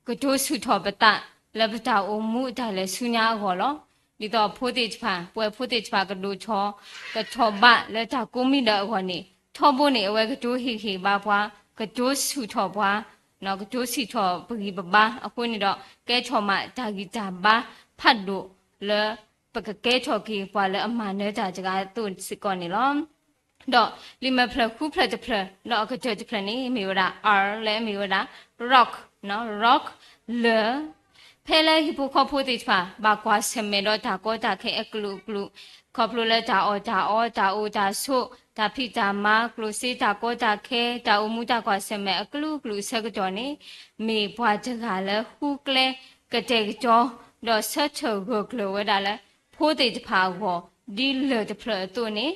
ကတိၤဆူၣ်ထီၣ်ပသး လၢပတၢ်အိၣ်မူအတၢ်လဲၤဆူညါအဂီၢ်လီၤ. ဒ်သိးအဖိသ့ၣ်တဖၣ်, ပဝဲဖိသ့ၣ်တဖၣ်ကဒိၣ်ထီၣ်, ကထီၣ်ဘးလၢတၢ်ကိးမံၤဒဲးအဂီၢ်န့ၣ်, ထီဘိန့ၣ် အဝဲကတိၤဟ့ၣ်ဂံၢ်ဟ့ၣ်ဘါပှၤ, ကတိၤဆူၣ်ထီၣ်ပှၤ, ကတိၤစံးထီၣ်ပဂံၢ်ပဘါ, အဃိန့ၣ်ဒီး ကဲထီၣ်မးတၢ်ဂံၢ်တၢ်ဘါဖးဒိၣ်လၢ ပကကဲထီၣ်က့ၤပှၤလၢအမၤနၢၤတၢ်တဂၤအသိးစ့ၢ်ကီးန့ၣ်လီၤ. ဒီးလံာ်မဲာ်ဖျၢၣ်ဃုဖျၢၣ်တဖျၢၣ် ဒီးအကတၢၢ်တဖျၢၣ်န့ၣ် မ့ၢ်ဝဲဒၣ် R လၢအမ့ၢ်ဝဲဒၣ် rock, rock လၢၢ်, ဖဲလၢဟံၣ်ဖိဃီဖိသ့ၣ်တဖၣ် ဘၣ်ကွၢ်ဆၢၣ်မဲာ်ဒီးတၢ်ကီတၢ်ခဲအကလုာ်ကလုာ်, ခီဖျိလၢတၢ်အီၣ်တၢ်အီ, တၢ်အိၣ်တၢ်ဆိး, တၢ်ဖံးတၢ်မၤ, ကျိၣ်စ့တၢ်ကီတၢ်ခဲ, တၢ်အိၣ်မူတၢ်ကွၢ်ဆၢၣ်မဲာ်အကလုာ်ကလုာ်အဆၢကတီၢ်န့ၣ်, မ့ၢ်ပှၤတဂၤလၢဃုကျဲကတဲာ်ကတီၤ, ဒီးဆၢထၢၣ်ဂၢၢ်ကျၢၤဝဲဒၣ်လၢ ဖိသ့ၣ်တဖၣ်အဂီၢ် ဒ်လၢၢ်တဖျၢၣ်အသိးန့ၣ်,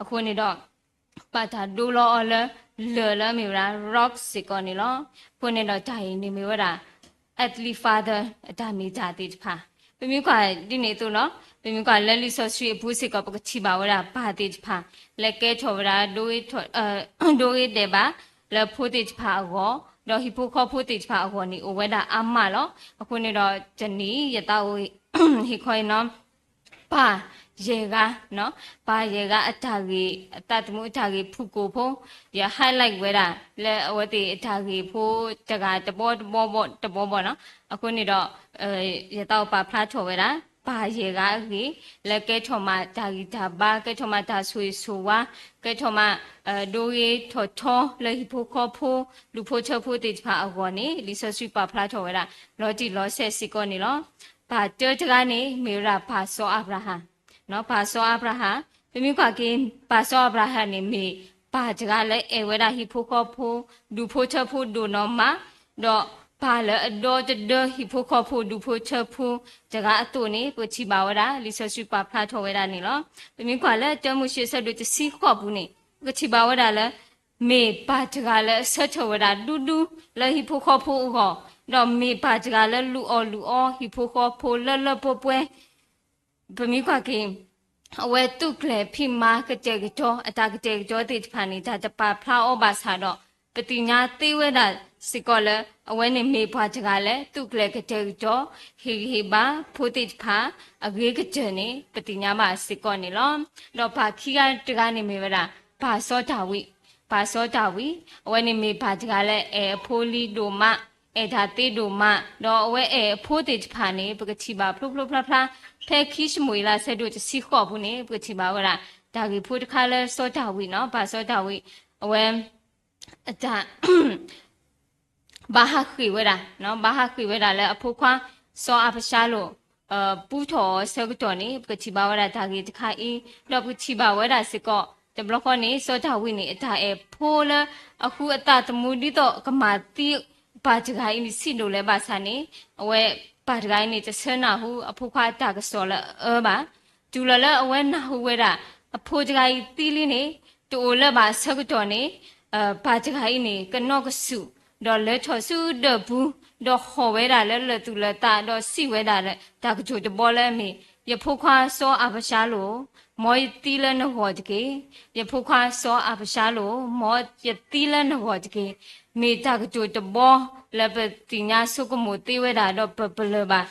အဃိန့ၣ်ဒီး ဘၣ်တၢ်ဒိလီၤအီၤလၢ လၢၢ်လၢအမ့ၢ်ဝဲဒၣ် rock စ့ၢ်ကီးန့ၣ်လီၤ. အဃိန့ၣ်ဒီးတၢ်အံၤန့ၣ်မ့ၢ်ဝဲဒၣ် earthly father အတၢ်မ့ၢ်တၢ်သ့ၣ်တဖၣ်, ပမ့ၢ်ကွၢ်ဒ်န့ၣ်အသိးလီၤ. ပမ့ၢ်ကွၢ်လၢလံာ်စီဆှံအပူၤစ့ၢ်ကီး ပကထံၣ်ဘၣ်ဝဲဒၣ်ပၢ်သ့ၣ်တဖၣ် လၢကဲထီၣ်ဝဲဒၣ် ဒိဂ့ၤဒဲးဘး လၢဖိသ့ၣ်တဖၣ်အဂီၢ်, ဒီးဟံၣ်ဖိဃီဖိသ့ၣ်တဖၣ်အဂီၢ်န့ၣ် အိၣ်ဝဲဒၣ်အါမးလီၤ. အဃိန့ၣ်ဒီးတနံၤ ယသးအိၣ် ဟ့ၣ်ခီအံၤနီၤ ပၢ်ယဲၢ်ဂၤ, ပၢ်ယဲၢ်ဂၤအတၢ်ဂ့ၢ်, အသးသမူအတၢ်ဂ့ၢ်ဖုၣ်ကိာ်ဖိ, ယ highlight ဝဲဒၣ် လၢအဝဲသ့ၣ်အတၢ်ဂ့ၢ်ဖိတဂၤတဘီတဘီဘီတဘီဘီနီၤ. အဃိန့ၣ်ဒီး ယသးအိၣ်ပာ်ဖျါထီၣ်ဝဲဒၣ် ပၢ်ယဲၢ်ဂၤအဂ့ၢ် လၢကဲထီၣ်မးတၢ်ဂံၢ်တၢ်ဘါ, ကဲထီၣ်မးတၢ်ဆိၣ်ဂ့ၤဆိၣ်ဝါ, ကဲထီၣ်မး ဒိဂ့ၤထီၣ်ထီလၢဟံၣ်ဖိဃီဖိ, ဒူၣ်ဖိထၢဖိသ့ၣ်တဖၣ်အဂီၢ်န့ၣ် လံာ်စီဆှံပာ်ဖျါထီၣ်ဝဲဒၣ် လီၤတံၢ်လီၤဆဲးစ့ၢ်ကီးန့ၣ်လီၤ. ပၢ်တၢတဂၤန့ၣ် မ့ၢ်ဝဲဒၣ်ပၢ်စီၤအၤဘြၤဟၣ်, ပၢ်စီၤအၤဘြၤဟၣ်, ပမ့ၢ်ကွၢ်က့ၤ ပၢ်စီၤအၤဘြၤဟၣ်န့ၣ် မ့ၢ်ပၢ်တဂၤလၢအဲၣ်ဝဲဒၣ်ဟံၣ်ဖိဃီဖိ, ဒူၣ်ဖိထၢဖိဒိၣ်နီၢ်မး, ဒီးပၢ်လၢအဒီတဒၢဟံၣ်ဖိဃီဖိဒူၣ်ဖိထၢဖိတဂၤအသိးန့ၣ် ပကထံၣ်ဘၣ်ဝဲဒၣ် လံာ်စီဆှံပာ်ဖျါထီၣ်ဝဲဒၣ်န့ၣ်လီၤ. ပမ့ၢ်ကွၢ်လၢတၢမိၤၡ့အဆၢဒိၣ်တဆံဃိးပူၤန့ၣ် ပကထံၣ်ဘၣ်ဝဲဒၣ်လၢ မ့ၢ်ပၢ်တဂၤလၢအဆၢထၢၣ်ဝဲဒၣ်ဒူဒူလၢဟံၣ်ဖိဃီဖိအဂီၢ်, ဒီးမ့ၢ်ပၢ်တဂၤလၢလူၤအီၣ်လူၤအီဟံၣ်ဖိဃီဖိလၢလၢပှဲၤပှဲၤ ပမ့ၢ်ကွၢ်က့ၤ အဝဲသူၣ်ကျဲၤဖံးမၤကတဲာ်ကတီၤ အတၢ်ကတဲာ်ကတီၤသ့ၣ်တဖၣ်န့ၣ် တၢ်တပာ်ဖျါအီၤဘၣ်ဆၣ်ဒီး ပသ့ၣ်ညါသ့ဝဲဒၣ်စ့ၢ်ကီးလၢ အဝဲန့ၣ်မ့ၢ်ပှၤတဂၤလၢ သူၣ်ကျဲၤကတဲာ်ကတီၤ ဟ့ၣ်ဂံၢ်ဟ့ၣ်ဘါဖိသ့ၣ်တဖၣ် အဂ့ၤကတၢၢ်န့ၣ် ပသ့ၣ်ညါဘၣ်စ့ၢ်ကီးန့ၣ်လီၤ. ဒီးပၢ်ခံဂၤတဂၤန့ၣ်မ့ၢ်ဝဲဒၣ် ပၢ်စီၤဒၤဝံး, ပၢ်စီၤဒၤဝံး အဝဲန့ၣ်မ့ၢ်ပၢ်တဂၤလၢအဲၣ်အဖိလံၤဒိၣ်မး, အဲၣ်တၢ်သ့ဒိၣ်မး, ဒီးအဝဲအဲၣ်အဖိသ့ၣ်တဖၣ်န့ၣ် ပကထံၣ်ဘၣ်ဖျိဖျိဖျါဖျါ ဖဲခံၡမူၤအ့လးဆၢဒိၣ်တဆံဃိးပူၤန့ၣ် ပကထံၣ်ဘၣ်ဝဲဒၣ် တၢ်ဂ့ၢ်ဖိတခါလၢစီၤဒၤဝံးနီၤ, ပၢ်စီၤဒၤဝံး အဝဲ အတၢ် ဘၣ်ဟးဃ့ၢ်ဝဲဒၣ်, ဘၣ်ဟးဃ့ၢ်ဝဲဒၣ်လၢအဖိခွါ စီၤအၤဘၡါလိၣ် ပူထီၣ်အီၤအဆၢကတီၢ်န့ၣ် ပကထံၣ်ဘၣ်ဝဲဒၣ်တၢ်ဂ့ၢ်တခါအံၤ, ဒီးပကထံၣ်ဘၣ်ဝဲဒၣ်စ့ၢ်ကီး တဘျီဃီန့ၣ် စီၤဒၤဝံးန့ၣ် အတၢ်အဲၣ်ဖိလၢ အဃုအသးသမူဒ်သိးကမၤသံ ပၢ်တဂၤအံၤန့ၣ်ဆံးဒိၣ်လဲၣ်ဘၣ်ဆၣ်န့ၣ်, အဝဲ ပၢ်တဂၤအံၤန့ၣ် တဆၢနၢ်ဟူ အဖိခွါအတၢ်ကစီၣ်လၢအအၢဘၣ်. တုၤလီၤလၢအဝဲနၢ်ဟူဝဲဒၣ် အဖိတဂၤအံၤသံလံန့ၣ် တအိၣ်လၢၤဘၣ်အဆၢကတီၢ်န့ၣ်, ပၢ်တဂၤအံၤန့ၣ် ကနီၢ်ကစူၣ် ဒီးလဲၤထီၣ်ဆူဒၢးပူၤ, ဒီးဟီၣ်ဝဲဒၣ်လၢလၢာ်သူၣ်လၢာ်သး ဒီးစံးဝဲဒၣ်လၢ တၢ်ကတိၤတဘီလၢအမ့ၢ်, ယဖိခွါစီၤအၤဘၡါလိၣ်, မ်ယသံလၢနဂီၢ်တက့ၢ်. ယဖိခွါစီၤအၤဘၡါလိၣ်, မ်ယသံလၢနဂီၢ်တက့ၢ်. မ့ၢ်တၢ်ကတိၤတဘီလၢပသ့ၣ်ညါဆိကမိၣ်သ့ဝဲဒၣ် ဒီးပပလၢၢ်ဘၣ်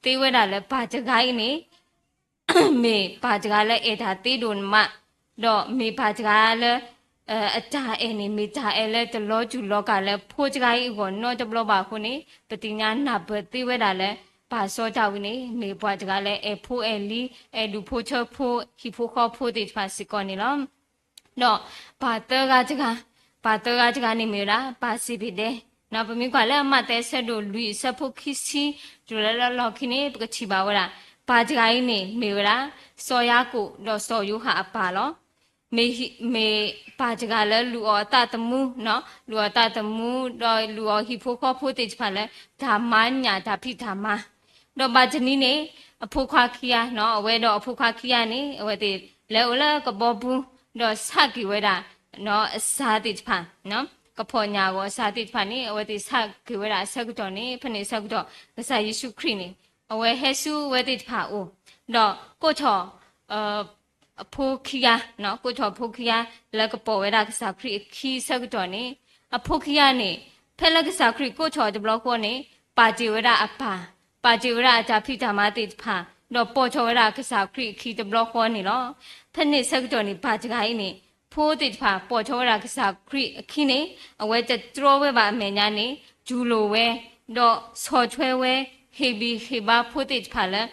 သ့ဝဲဒၣ်လၢပၢ်တဂၤအံၤန့ၣ် မ့ၢ်ပၢ်တဂၤလၢအဲၣ်တၢ်သ့ဒိၣ်မး, ဒီးမ့ၢ်ပၢ်တဂၤလၢ အတၢ်အဲၣ်န့ၣ် မ့ၢ်တၢ်အဲၣ်လၢတလီၤတူာ်လီၤကာ်လၢဖိတဂၤအံၤအဂီၢ်နီတဘျီဘၣ်အဃိန့ၣ်, ပသ့ၣ်ညါနၢ်ပၢၢ်သ့ဝဲဒၣ်လၢ ပၢ်စီၤဒၤဝံးန့ၣ် မ့ၢ်ပှၤတဂၤလၢအဲၣ်ဖိအဲၣ်လံၤ, အဲၣ်ဒူၣ်ဖိထၢဖိ, ဟံၣ်ဖိဃီဖိသ့ၣ်တဖၣ်စ့ၢ်ကီးန့ၣ်လီၤ. ဒီးပၢ်သၢဂၤတဂၤ, ပၢ်သၢဂၤတဂၤန့ၣ်မ့ၢ်ဝဲဒၣ် ပၢ်စ့းဘ့းဒဲ, ပမ့ၢ်ကွၢ်လၢမးသဲအဆၢဒိၣ်လွံၢ်အဆၢဖိခံဆံ တုၤလၢလၢလီၢ်ခံန့ၣ် ပကထံၣ်ဘၣ်ဝဲဒၣ် ပၢ်တဂၤအံၤန့ၣ် မ့ၢ်ဝဲဒၣ် စီၤယၤကိာ်ဒီးစီၤယိၤဟၣ်အပၢ်လီၤ. မ့ၢ်ပၢ်တဂၤလၢလူၤအီၣ်အသးသမူ, လူၤအီၣ်သးသမူ ဒီးလူၤအီၣ်ဟံၣ်ဖိဃီဖိသ့ၣ်တဖၣ်လၢ တၢ်မၤညၣ်တၢ်ဖံးတၢ်မၤ ဒီးဘၣ်တနံၤန့ၣ် အဖိခွါခံဂၤ, အဝဲဒီးအဖိခွါခံဂၤန့ၣ် အဝဲသ့ၣ်လဲၤအိၣ်လၢကဘီပူၤ, ဒီးဆးက့ၤဝဲဒၣ် အစၤသ့ၣ်တဖၣ်, ကဖီၣ်ညၣ်အဂီၢ်အစၤသ့ၣ်တဖၣ်န့ၣ် အဝဲသ့ၣ်ဆးက့ၤဝဲဒၣ်အဆၢကတီၢ်န့ၣ်, ဖဲန့ၣ်အဆၢကတီၢ် ကစၢ်ယ့ၣ်ၡူးခရံာ်န့ၣ် အဝဲဟဲဆူအဝဲသ့ၣ်တဖၣ်အအိၣ်, ဒီးကိးထီၣ် အဖိခံဂၤ, ကိးထီၣ်အဖိခံဂၤ လၢကပိာ်ဝဲဒၣ်ကစၢ်ခရံာ်အခံအဆၢကတီၢ်န့ၣ်, အဖိခံဂၤန့ၣ် ဖဲလၢကစၢ်ခရံာ်ကိးထီၣ်တဘျီဃီန့ၣ် ပာ်တ့ၢ်ဝဲဒၣ်အပၢ်, ပာ်တ့ၢ်ဝဲဒၣ်အတၢ်ဖံးတၢ်မၤသ့ၣ်တဖၣ်, ဒီးပိာ်ထီၣ်ဝဲဒၣ်ကစၢ်ခရံာ်အခံတဘျီဃီန့ၣ်လီၤ. ဖဲန့ၣ်အဆၢကတီၢ်န့ၣ် ပၢ်တဂၤအံၤန့ၣ် ဖိသ့ၣ်တဖၣ်ပိာ်ထီၣ်ဝဲဒၣ်ကစၢ်ခရံာ်အခံန့ၣ် အဝဲတတြီဝဲဘၣ်အမဲာ်ညါန့ၣ် တူၢ်လိာ်ဝဲ ဒီးဆီၣ်ထွဲဝဲ ဟ့ၣ်ဂံၢ်ဟ့ၣ်ဘါဖိသ့ၣ်တဖၣ်လၢ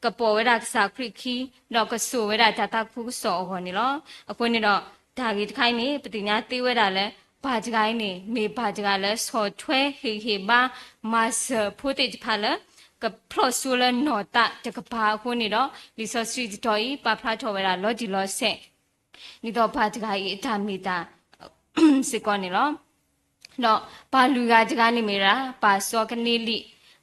ကပိာ်ဝဲဒၣ်ကစၢ်ခရံာ်အခံ, ဒီးကစိာ်ဝဲဒၣ်တၢ်သးခုကစီၣ်အဂီၢ်န့ၣ်လီၤ. အဃိန့ၣ်ဒီး တၢ်ဂ့ၢ်တခါအံၤန့ၣ် ပသ့ၣ်ညါသ့ဝဲဒၣ်လၢ ပၢ်တဂၤအံၤန့ၣ် မ့ၢ်ပၢ်တဂၤလၢဆီၣ်ထွဲဟ့ၣ်ဂံၢ်ဟ့ၣ်ဘါ မၤစၢၤဖိသ့ၣ်တဖၣ်လၢ ကဖျီၣ်စိလၢနီၢ်သးတကပၤအဃိန့ၣ်ဒီး လံာ်စီဆှံတတီၤအံၤ ပာ်ဖျါထီၣ်ဝဲဒၣ်လီၤတံၢ်လီၤဆဲး ဒ်သိးပၢ်တဂၤအံၤအတၢ်မ့ၢ်တၢ် စ့ၢ်ကီးန့ၣ်လီၤ. ဒီးပၢ်လွံၢ်ဂၤတဂၤန့ၣ်မ့ၢ်ဝဲဒၣ် ပၢ်စီၤကန့လံ,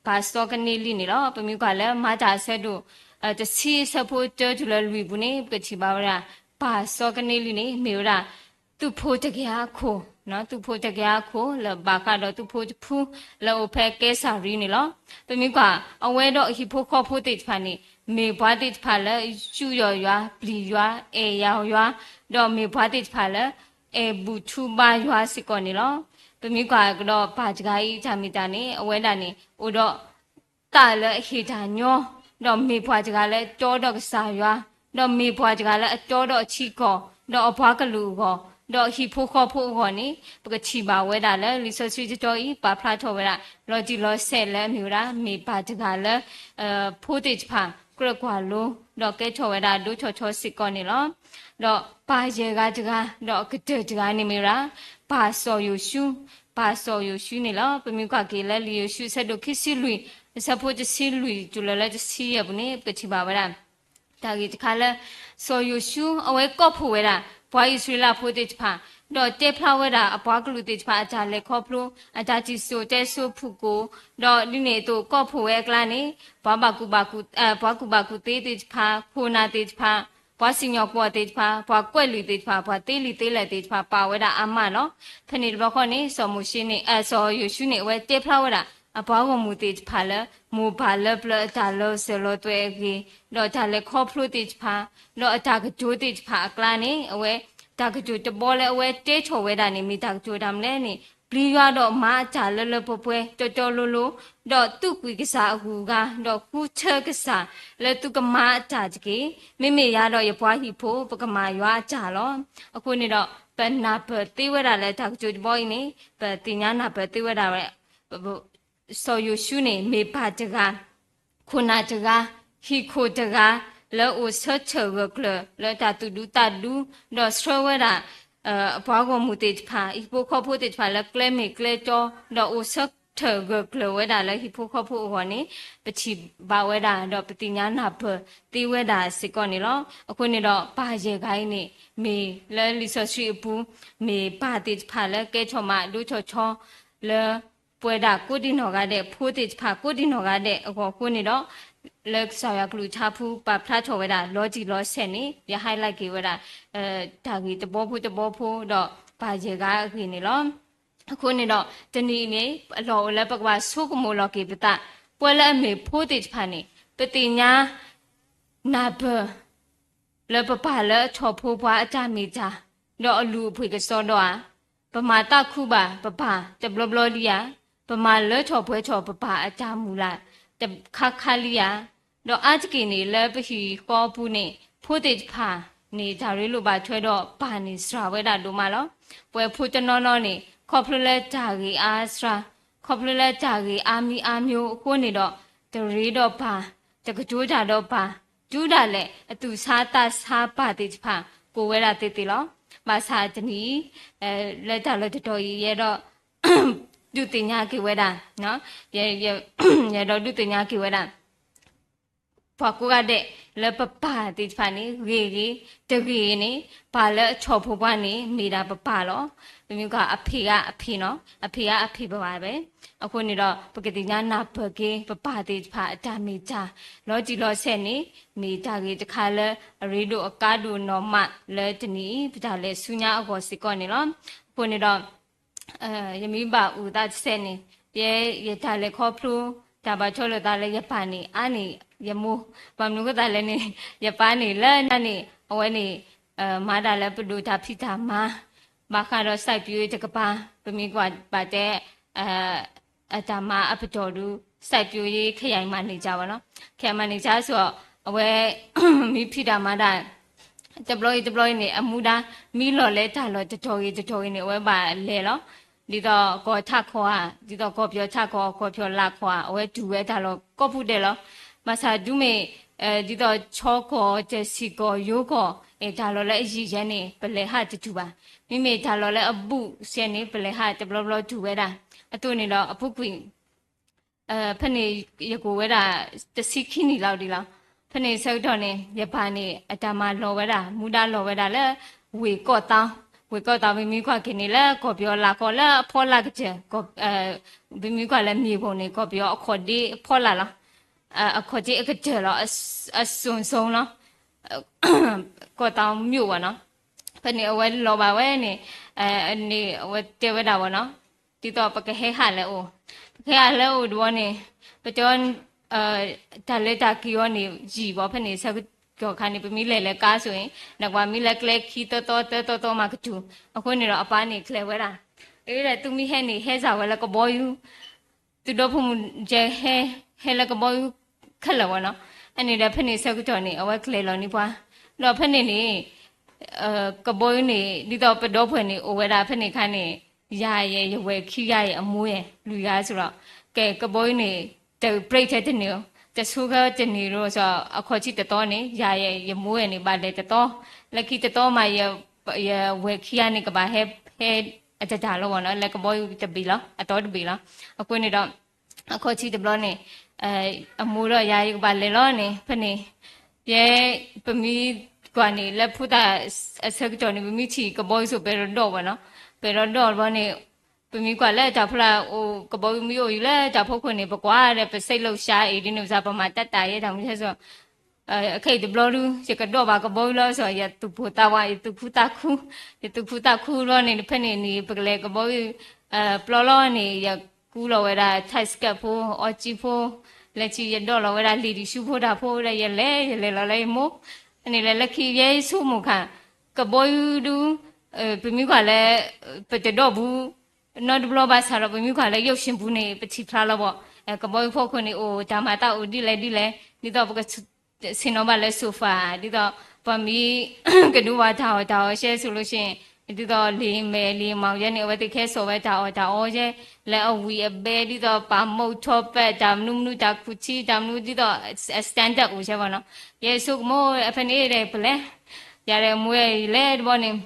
ပၢ်စီၤကန့လံန့ၣ်လီၤ. ပမ့ၢ်ကွၢ်လၢမၤတၢ်အဆၢဒိၣ် တဆံအဆၢဖိတၢတုၤလၢလွံၢ်ပူၤန့ၣ် ပကထံၣ်ဘၣ်ဝဲဒၣ် ပၢ်စီၤကန့လံန့ၣ် မ့ၢ်ဝဲဒၣ် သုးဖိတကယၤအခိၣ်, သုးဖိတကယၤအခိၣ် လၢဘၣ်ဃးဒီးသုးဖိတဖု လၢအိၣ်ဖဲကဲစၤရံန့ၣ်လီၤ. ပမ့ၢ်ကွၢ် အဝဲဒီးအဟံၣ်ဖိဃီဖိသ့ၣ်တဖၣ်န့ၣ် မ့ၢ်ပှၤသ့ၣ်တဖၣ်လၢ ယူးယီၣ်ယွၤ, ပျံၤယွၤ, အဲၣ်ယၤယွၤ, ဒီးမ့ၢ်ပှၤသ့ၣ်တဖၣ်လၢ အဲၣ်ဘူၣ်ထူဘါယွၤစ့ၢ်ကီးန့ၣ်လီၤ. ပမ့ၢ်ကွၢ်ကဒီးပၢ်တဂၤအံၤတၢ်မ့ၢ်တၢ်န့ၣ် အဝဲဒၣ်န့ၣ် အိၣ်ဒီးသးလၢအဟ့ၣ်တၢ်ညီ ဒီးမ့ၢ်ပှၤတဂၤလၢအတီဒီးကစၢ်ယွၤ, ဒီးမ့ၢ်ပှၤတဂၤလၢအတီဒီးအထံအကီၢ်, ဒီးအပှၤကလုာ်အဂီၢ်, ဒီးဟံၣ်ဖိဃီဖိအဂီၢ်န့ၣ် ပကထံၣ်ဘၣ်ဝဲဒၣ်လၢလံာ်စီဆှံတတီၤအံၤ ပာ်ဖျါထီၣ်ဝဲဒၣ် လီၤတံၢ်လီၤဆဲးလၢအမ့ၢ်ဝဲဒၣ် မ့ၢ်ပၢ်တဂၤလၢ ဖိသ့ၣ်တဖၣ် ကြၢးကွၢ်လိ ဒီးကဲထီၣ်ဝဲဒၣ်ဒိထီၣ်ထီစ့ၢ်ကီးန့ၣ်လီၤ. ဒီးပၢ်ယဲၢ်ဂၤတဂၤ ဒီးအကတၢၢ်တဂၤန့ၣ်မ့ၢ်ဝဲဒၣ် ပၢ်စီၤယိၤၡူ, ပၢ်စီၤယိၤၡူန့ၣ်လီၤ. ပမ့ၢ်ကွၢ်က့ၤလၢလံာ်ယိၤၡူအဆၢဒိၣ်ခံဆံလွံၢ် အဆၢဖိတဆံလွံၢ်တုၤလၢလၢတဆံယဲၢ်ပူၤန့ၣ် ပကထံၣ်ဘၣ်ဝဲဒၣ် တၢ်ဂ့ၢ်တခါလၢ စီၤယိၤၡူ အဝဲကိးဖှိၣ်ဝဲဒၣ် ပှၤအံၣ်စရ့လးဖိသ့ၣ်တဖၣ်, ဒီးတဲဖျါဝဲဒၣ်အပှၤကလုာ်သ့ၣ်တဖၣ် အတၢ်လဲၤခီဖျိ, အတၢ်စံၣ်စိၤတဲစိၤဖုၣ်ကိာ်, ဒီးဒ်န့ၣ်အသိးကိးဖှိၣ်ဝဲအကျါန့ၣ် ပှၤဘၣ်ကူၣ်ဘၣ်ကူၣ်, ပှၤကူၣ်ဘၣ်ကူၣ်သ့သ့ၣ်တဖၣ်, ခိၣ်နၢ်သ့ၣ်တဖၣ်, ပှၤစံၣ်ညီၣ်ကွီၢ်သ့ၣ်တဖၣ်, ပှၤကွဲးလံာ်သ့ၣ်တဖၣ်, ပှၤသ့လံာ်သ့လဲၢ်သ့ၣ်တဖၣ် ပာ်ဝဲဒၣ်အါမးလီၤ. ဖဲန့ၣ်တဘျီဃီန့ၣ် စီၤမိၤၡ့န့ၣ်, စီၤယိၤၡူန့ၣ် အဝဲတဲဖျါဝဲဒၣ် အပှၤဂီၢ်မုၢ်သ့ၣ်တဖၣ်လၢ မိၢ်ပၢ်လၢပျၢၤအတၢ်လီၤစၢၤလီၤသွဲၣ်အဂ့ၢ်, ဒီးတၢ်လဲၤခီဖျိသ့ၣ်တဖၣ်, ဒီးအတၢ်ကတိၤသ့ၣ်တဖၣ်အကျါန့ၣ် အဝဲ တၢ်ကတိၤတဘီလၢအဝဲတဲထီၣ်ဝဲဒၣ်န့ၣ် မ့ၢ်တၢ်ကတိၤတၢ်မနုၤလဲၣ်န့ၣ် ပျံၤယွၤဒီးမၤအတၢ်လၢလၢပှဲၤပှဲၤ တီတီလိၤလိၤ, ဒီးသူၣ်ကွံာ်ကစၢ်အဂုၤအဂၤ, ဒီးဃုထၢကစၢ်လၢသုကမၤအတၢ်တက့ၢ်. မ့မ့ၢ်ယၤဒီးယပှၤဟံၣ်ဖိ ပကမၤယွၤအတၢ်လီၤ. အဃိန့ၣ်ဒီး ပနၢ်ပၢၢ်သ့ဝဲဒၣ်လၢတၢ်ကတိၤတဘီအံၤန့ၣ် ပသ့ၣ်ညါနၢ်ပၢၢ်သ့ဝဲဒၣ်ဝဲ စီၤယိၤၡူန့ၣ် မ့ၢ်ပၢ်တဂၤ, ခိၣ်နၢ်တဂၤ, ဟံၣ်ခိၣ်တဂၤ လၢအိၣ်ဆၢထၢၣ်ဂၢၢ်ကျၢၤလၢတၢ်သူၣ်ဒူသးဒူ, ဒီးဆှၢဝဲဒၣ် ပှၤဂီၢ်မုၢ်သ့ၣ်တဖၣ်, ဟံၣ်ဖိဃီဖိသ့ၣ်တဖၣ်လၢကျဲမ့ၢ်ကျဲတီ, ဒီးအိၣ်ဆၢထၢၣ်ဂၢၢ်ကျၢၤဝဲဒၣ်လၢဟံၣ်ဖိဃီဖိအဂီၢ်န့ၣ် ပထံၣ်ဘၣ်ဝဲဒၣ် ဒီးပသ့ၣ်ညါနၢ်ပၢၢ်သ့ဝဲဒၣ်စ့ၢ်ကီးန့ၣ်လီၤ. အဃိန့ၣ်ဒီး ပၢ်ယဲၢ်ဂၤအံၤန့ၣ် မ့ၢ်လၢလံာ်စီဆှံအပူၤ မ့ၢ်ပၢ်သ့ၣ်တဖၣ်လၢကဲထီၣ်မးဒိထီၣ်ထီလၢ ပဝဲဒၣ်ကိးဒံနီၢ်ဂၤဒဲး, ဖိသ့ၣ်တဖၣ်ကိးဒံနီၢ်ဂၤဒဲးအဂီၢ်အဃိန့ၣ်ဒီး လၢကစၢ်ယွၤကလုၢ်ကထါပူၤ ပာ်ဖျါထီၣ်ဝဲဒၣ် လီၤတံၢ်လီၤဆဲးန့ၣ် ယဟဲလၢက့ၤဝဲဒၣ် တၢ်ဂ့ၢ်တဘီဖိတဘီဖိဒီး ပၢ်ယဲၢ်ဂၤအဂ့ၢ်န့ၣ်လီၤ. အဃိန့ၣ်ဒီး တနံၤအံၤန့ၣ် အလီၢ်အိၣ်လၢပကဘၣ်ဆိကမိၣ်လီၤက့ၤပသး, ပဝဲလၢအမ့ၢ်ဖိသ့ၣ်တဖၣ်န့ၣ် ပသ့ၣ်ညါ နၢ်ပၢၢ် လၢပပၢ်လၢအထီၣ်ဖိပှၤအတၢ်မ့ၢ်တၢ်, ဒီးအလုၢ်အပှ့ၤကစီဒီဧါ, ပမၤသးခုဘၣ်ပပၢ်တဘျီဘျီလံဧါ, ပမၤလၢထီၣ်ပှဲၤထီၣ်ပပၢ်အတၢ်မုၢ်လၢ်တခါခါလံဧါ, ဒီးအါတက့ၢ်န့ၣ် လၢပဟံၣ်ဃီအပူၤန့ၣ် ဖိသ့ၣ်တဖၣ်န့ၣ် တၢ်ရ့လိာ်ဘၣ်ထွဲဒီးပၢ်န့ၣ်စှၤဝဲဒၣ်ဒိၣ်မးလီၤ. ပဝဲဖိတနီၤနီၤန့ၣ် ခီဖျိလၢတၢ်ဂ့ၢ်အါစှၤ, ခီဖျိလၢတၢ်ဂ့ၢ်အါမံၤအါမျိၤအဃိန့ၣ်ဒီး တရ့ဒီးပၢ်, တကတိၤတၢ်ဒီးပၢ်, တုၤဒၣ်လဲာ် အသူၣ်ဆါသးဆါပၢ်သ့ၣ်တဖၣ် ကိးဝဲဒၣ်သ့သ့လီၤ. ဘၣ်ဆၣ်တနံၤအံၤ လၢတၢ်လီၢ်တတီၤအံၤ ယအဲၣ်ဒိး ဒုးသ့ၣ်ညါက့ၤဝဲဒၣ်, ယအဲၣ်ဒိးဒုးသ့ၣ်ညါက့ၤဝဲဒၣ် ပှၤကိးဂၤဒဲးလၢပပၢ်သ့ၣ်တဖၣ်န့ၣ် ဂ့ၤဂ့ၤ, တဂ့ၤဂ့ၤန့ၣ် ပၢ်လၢအထီၣ်ဖိပှၤန့ၣ် မ့ၢ်ဒၣ်ပပၢ်လီၤ. ပမ့ၢ်ကွၢ်အဖံးဂၤအဖံးနီၤ, အဖံးဂၤအဖံးပဘၣ်ဝဲ. အဃိန့ၣ်ဒီး ပကသ့ၣ်ညါနၢ်ပၢၢ်က့ၤ ပပၢ်သ့ၣ်တဖၣ်အတၢ်မ့ၢ်တၢ် လီၤတံၢ်လီၤဆဲးန့ၣ် မ့ၢ်တၢ်ဂ့ၢ်တခါလၢ အရ့ဒိၣ်အကါဒိၣ်နီၢ်မးလၢတနံၤအံၤ ပတၢ်လဲၤဆူညါအဂီၢ်စ့ၢ်ကီးန့ၣ်လီၤ. အဃိန့ၣ်ဒီး ယမ့ၢ်ဘၣ်အိၣ်သးတစဲးန့ၣ် ယဲယတၢ်လဲၤခီဖျိ တၢ်ဘၣ်ထွဲလိာ်သးလၢယပၢ်န့ၣ် အါန့ၢ် ယမိၢ်, ဘၣ်မနုၤအဃိသတးလဲၣ်န့ၣ် ယပၢ်န့ၣ်လၢညါန့ၣ် အဝဲန့ၣ် မၤတၢ်လၢပဒိၣ်တၢ်ဖံးတၢ်မၤ ဘၣ်ဃးဒီး စိုက်ပျိုးရေး တကပၤ, ပမ့ၢ်ကွၢ်ဘၣ်တဲ အတၢ်မၤအပတီၢ်ဒုး စိုက်ပျိုးရေး ခရိုင်မန်နေဂျာ ဘၣ်နီၤ, ခရိုင်မန်နေဂျာ ဆိ အဝဲ မ့ၢ်ဖံးတၢ်မၤတၢ် တဘျီအံၤတဘျီအံၤန့ၣ် အမူဒါ မ့ၢ်လီၤလၢတၢ်လီၢ်တတီၤဂ့ၤတတီၤဂ့ၤန့ၣ် အဝဲဘၣ်လဲၤလီၤ. ဒ်သိးကီၢ်ထးခိၣ်ဧါ, ဒ်သိးကီၢ်ပယီၤထးခိၣ်, ကီၢ်ပယီၤလၢ်ခိၣ်ဧါ, အဝဲတူၢ်ဝဲတၢ်လီၢ်ကိးပူၤဒဲးလီၤ. ဘၣ်ဆၣ်ဒုးမ့ၢ် ဒ်သိး ဆီကီၢ်, တဆံးကီၢ်, ယိၤကီၢ်, တၢ်လီၢ်လၢအယံာ်ယဲန့ၣ် ပလဲၤဟးတတူၢ်ဘၣ်. မ့မ့ၢ်တၢ်လီၢ်လၢအဘူးစဲန့ၣ် ပလဲၤဟးတဘျီဘျီတူၢ်ဝဲဒၣ်. အသိးန့ၣ်ဒီး အပူၤကွံာ် ဖဲန့ၣ် ယကအိၣ်ဝဲဒၣ် တဆံခံနံၣ်လီၤဒ်လီၤ. ဖဲန့ၣ်ဆၢကတီၢ်န့ၣ် ယပၢ်န့ၣ် အတၢ်မၤလီၤဝဲဒၣ်, မူဒါလီၤဝဲဒၣ်လၢ ဝ့ၢ်ကီၢ်သီ, ဝ့ၢ်ကီၢ်သီ ပမ့ၢ်ကွၢ်က့ၤန့ၣ် လၢကီၢ်ပယီၤလၢ်ကီၢ် လၢအဖီလာ်ကတၢၢ်, ပမ့ၢ်ကွၢ်လၢမ့ၢ်ပိၢ်န့ၣ် ကီၢ်ပယီၤအခီၣ်ဒ့အဖီလာ်လီၤ. အခီၣ်ဒ့အကတၢၢ်လီၤ, အစိၤစိၤလီၤ, ကီၢ်သီ မြို့ ဘၣ်နီၤ. ဖဲန့ၣ်အဝဲလီၤဘၣ်ဝဲန့ၣ် န့ၣ်အဝဲတဲဝဲဒၣ်ဘၣ်နီၤ, ဒ်သိးပကဟဲဟးလၢအအိၣ်, ပကဟဲဟးလၢအအိၣ်တဘျီန့ၣ် ပတဲ တၢ်လဲၤတၢ်က့ၤအီၤန့ၣ် ယံာ်ဘၣ်. ဖဲန့ၣ်ဆၢကတီၢ်ခါန့ၣ် ပမ့ၢ်လဲၤလၢကါစိၤန့ၣ် နကွၢ်မ့ၢ်လၢကျဲခံသီသီသၢသီသီမးကတူၢ်. အဃိန့ၣ်ဒီးအပၢ်န့ၣ် ကျဲၤဝဲဒၣ်, အဝဲဒၣ်သုမ့ၢ်ဟဲန့ၣ် ဟဲစ့ၢ်ဝဲလၢကဘီယူၤ, သုဒီဖိမုၣ်ကဲ ဟဲလၢကဘီယူၤခဲလၢာ်ဘၣ်နီၤ. အန့ၣ်ဒီးဖဲန့ၣ်ဆၢကတီၢ်န့ၣ် အဝဲကျဲၤလီၤန့ၢ်ပှၤ, ဒီးဖဲန့ၣ်န့ၣ် ကဘီယူၤန့ၣ် ဒ်သိးပဒီပုၢ်ဝဲၢ်န့ၣ် အိၣ်ဝဲဒၣ်ဖဲန့ၣ်အခါန့ၣ် ယၤယဲ ယဝဲၢ်ခံဂၤအံၤအမိၢ်ယဲ လွံၢ်ဂၤစ့ၢ်ဒီး ကဲ ကဘီယူၤန့ၣ် တ break ထဲတန့ၢ်ဧိၤ တဆိခဲတန့ၢ်ဧိၤဒီး အခီၣ်ထံးတသီန့ၣ် ယၤယဲ ယမိၢ်ယဲန့ၣ် ဘၣ်လဲၤတသီ, လၢခံတသီမး ယဝဲၢ်ခံဂၤန့ၣ် ကဘၣ်ဟဲ ဟဲအတတၢ်လီၤဘၣ်နီၤ လၢကဘီယူၤတဘ့ၣ်လီၤ အသီတဘ့ၣ်လီၤ. အဃိန့ၣ်ဒီး အခီၣ်ထံးတဘျီန့ၣ် အမိၢ်ဒီးယၤ ယကဘၣ်လဲၤလီၤန့ၣ် ဖဲန့ၣ် ယဲ ပမ့ၢ်ကွၢ်န့ၣ် လၢဖိသၣ်အဆၢကတီၢ်န့ၣ် ပမ့ၢ်ထံၣ်ကဘီယူၤစိၤ ပအဲၣ်ဒိးဒိးဝဲနီၤ, ပအဲၣ်ဒိးဒိးတဘျီန့ၣ် ပမ့ၢ်ကွၢ်လၢတၢ်ဖီလာ်အိၣ် ကဘီယူၤမ့ၢ်အိၣ်အံၤလၢတၢ်ဖီခိၣ်န့ၣ် ပကွၢ်ဒီး ပစိတ်လှုပ်ရှားအံၤဒ်န့ၣ် ပစၢ်ပမၤတၢ်တၢ်ယဲတၢ်မူဆဲးစိၤ ခဲအံၤတဘျီဒု ယကဒိးဘၣ်ကဘီယူၤလီၤ စီၤ ယသူၣ်ပိၢ်သးဝး ယသူၣ်ခုသးခု, ယသူၣ်ခုသးခုတဘျီန့ၣ် ဖဲန့ၣ်န့ၣ် ပကလဲၤကဘီယူၤ ပျီလီၤန့ၣ် ယကူလီၤဝဲဒၣ် tight skirt ဖိ အီကၠံဖိ, လၢခံယဒိးလီၤဝဲဒၣ် ladies shoe ဖိတၢ်ဖိဒီး ယလဲၤ ယလဲၤလီၤလၢယမိၢ်, န့ၣ်လၢလၢခံယဲဆိကမိၣ်ခါ ကဘီယူၤဒု ပမ့ၢ်ကွၢ်လၢ ပတဒိးဘူး နီတဘျီဘၣ်ဆၣ်ဒီး ပမ့ၢ်ကွၢ်လၢရုပ်ရှင်ပူၤန့ၣ် ပထံၣ်ဖျါလီၤဘၣ်, ကဘီယူၤဖီခိၣ်န့ၣ် အိၣ်တၢ်မၤတၢ်အိၣ်ဒ်လဲၣ်ဒ်လဲၣ် ဒ်သိးပက ဆ့ၣ်နီၤဘၣ်လၢ sofa ဒ်သိး ပှၤမ့ၢ်ကဒိးဘၣ်တၢ်အီၣ်တၢ်အီရှဲ solution ဒ်သိး လံာ်မဲာ်လံာ်မီၢ်ယဲန့ၣ် အဝဲသ့ၣ်ကဟဲစိာ်ဝဲတၢ်အီၣ်တၢ်အီယဲ လၢအဝံၣ်အဘဲ ဒ်သိးပာ်မုန့်ထောပတ် တၢ်မနုၤမနုၤ တၢ်ခူၣ်ထံ တၢ်မနုၤ ဒ်သိး standard အိၣ်ယဲဘၣ်နီၤ, ယဲဆိကမိၣ်ဖဲန့ၣ်ဒီး ပလဲၤ ယၤဒီးမိၢ်ယလဲၤတဘျီန့ၣ်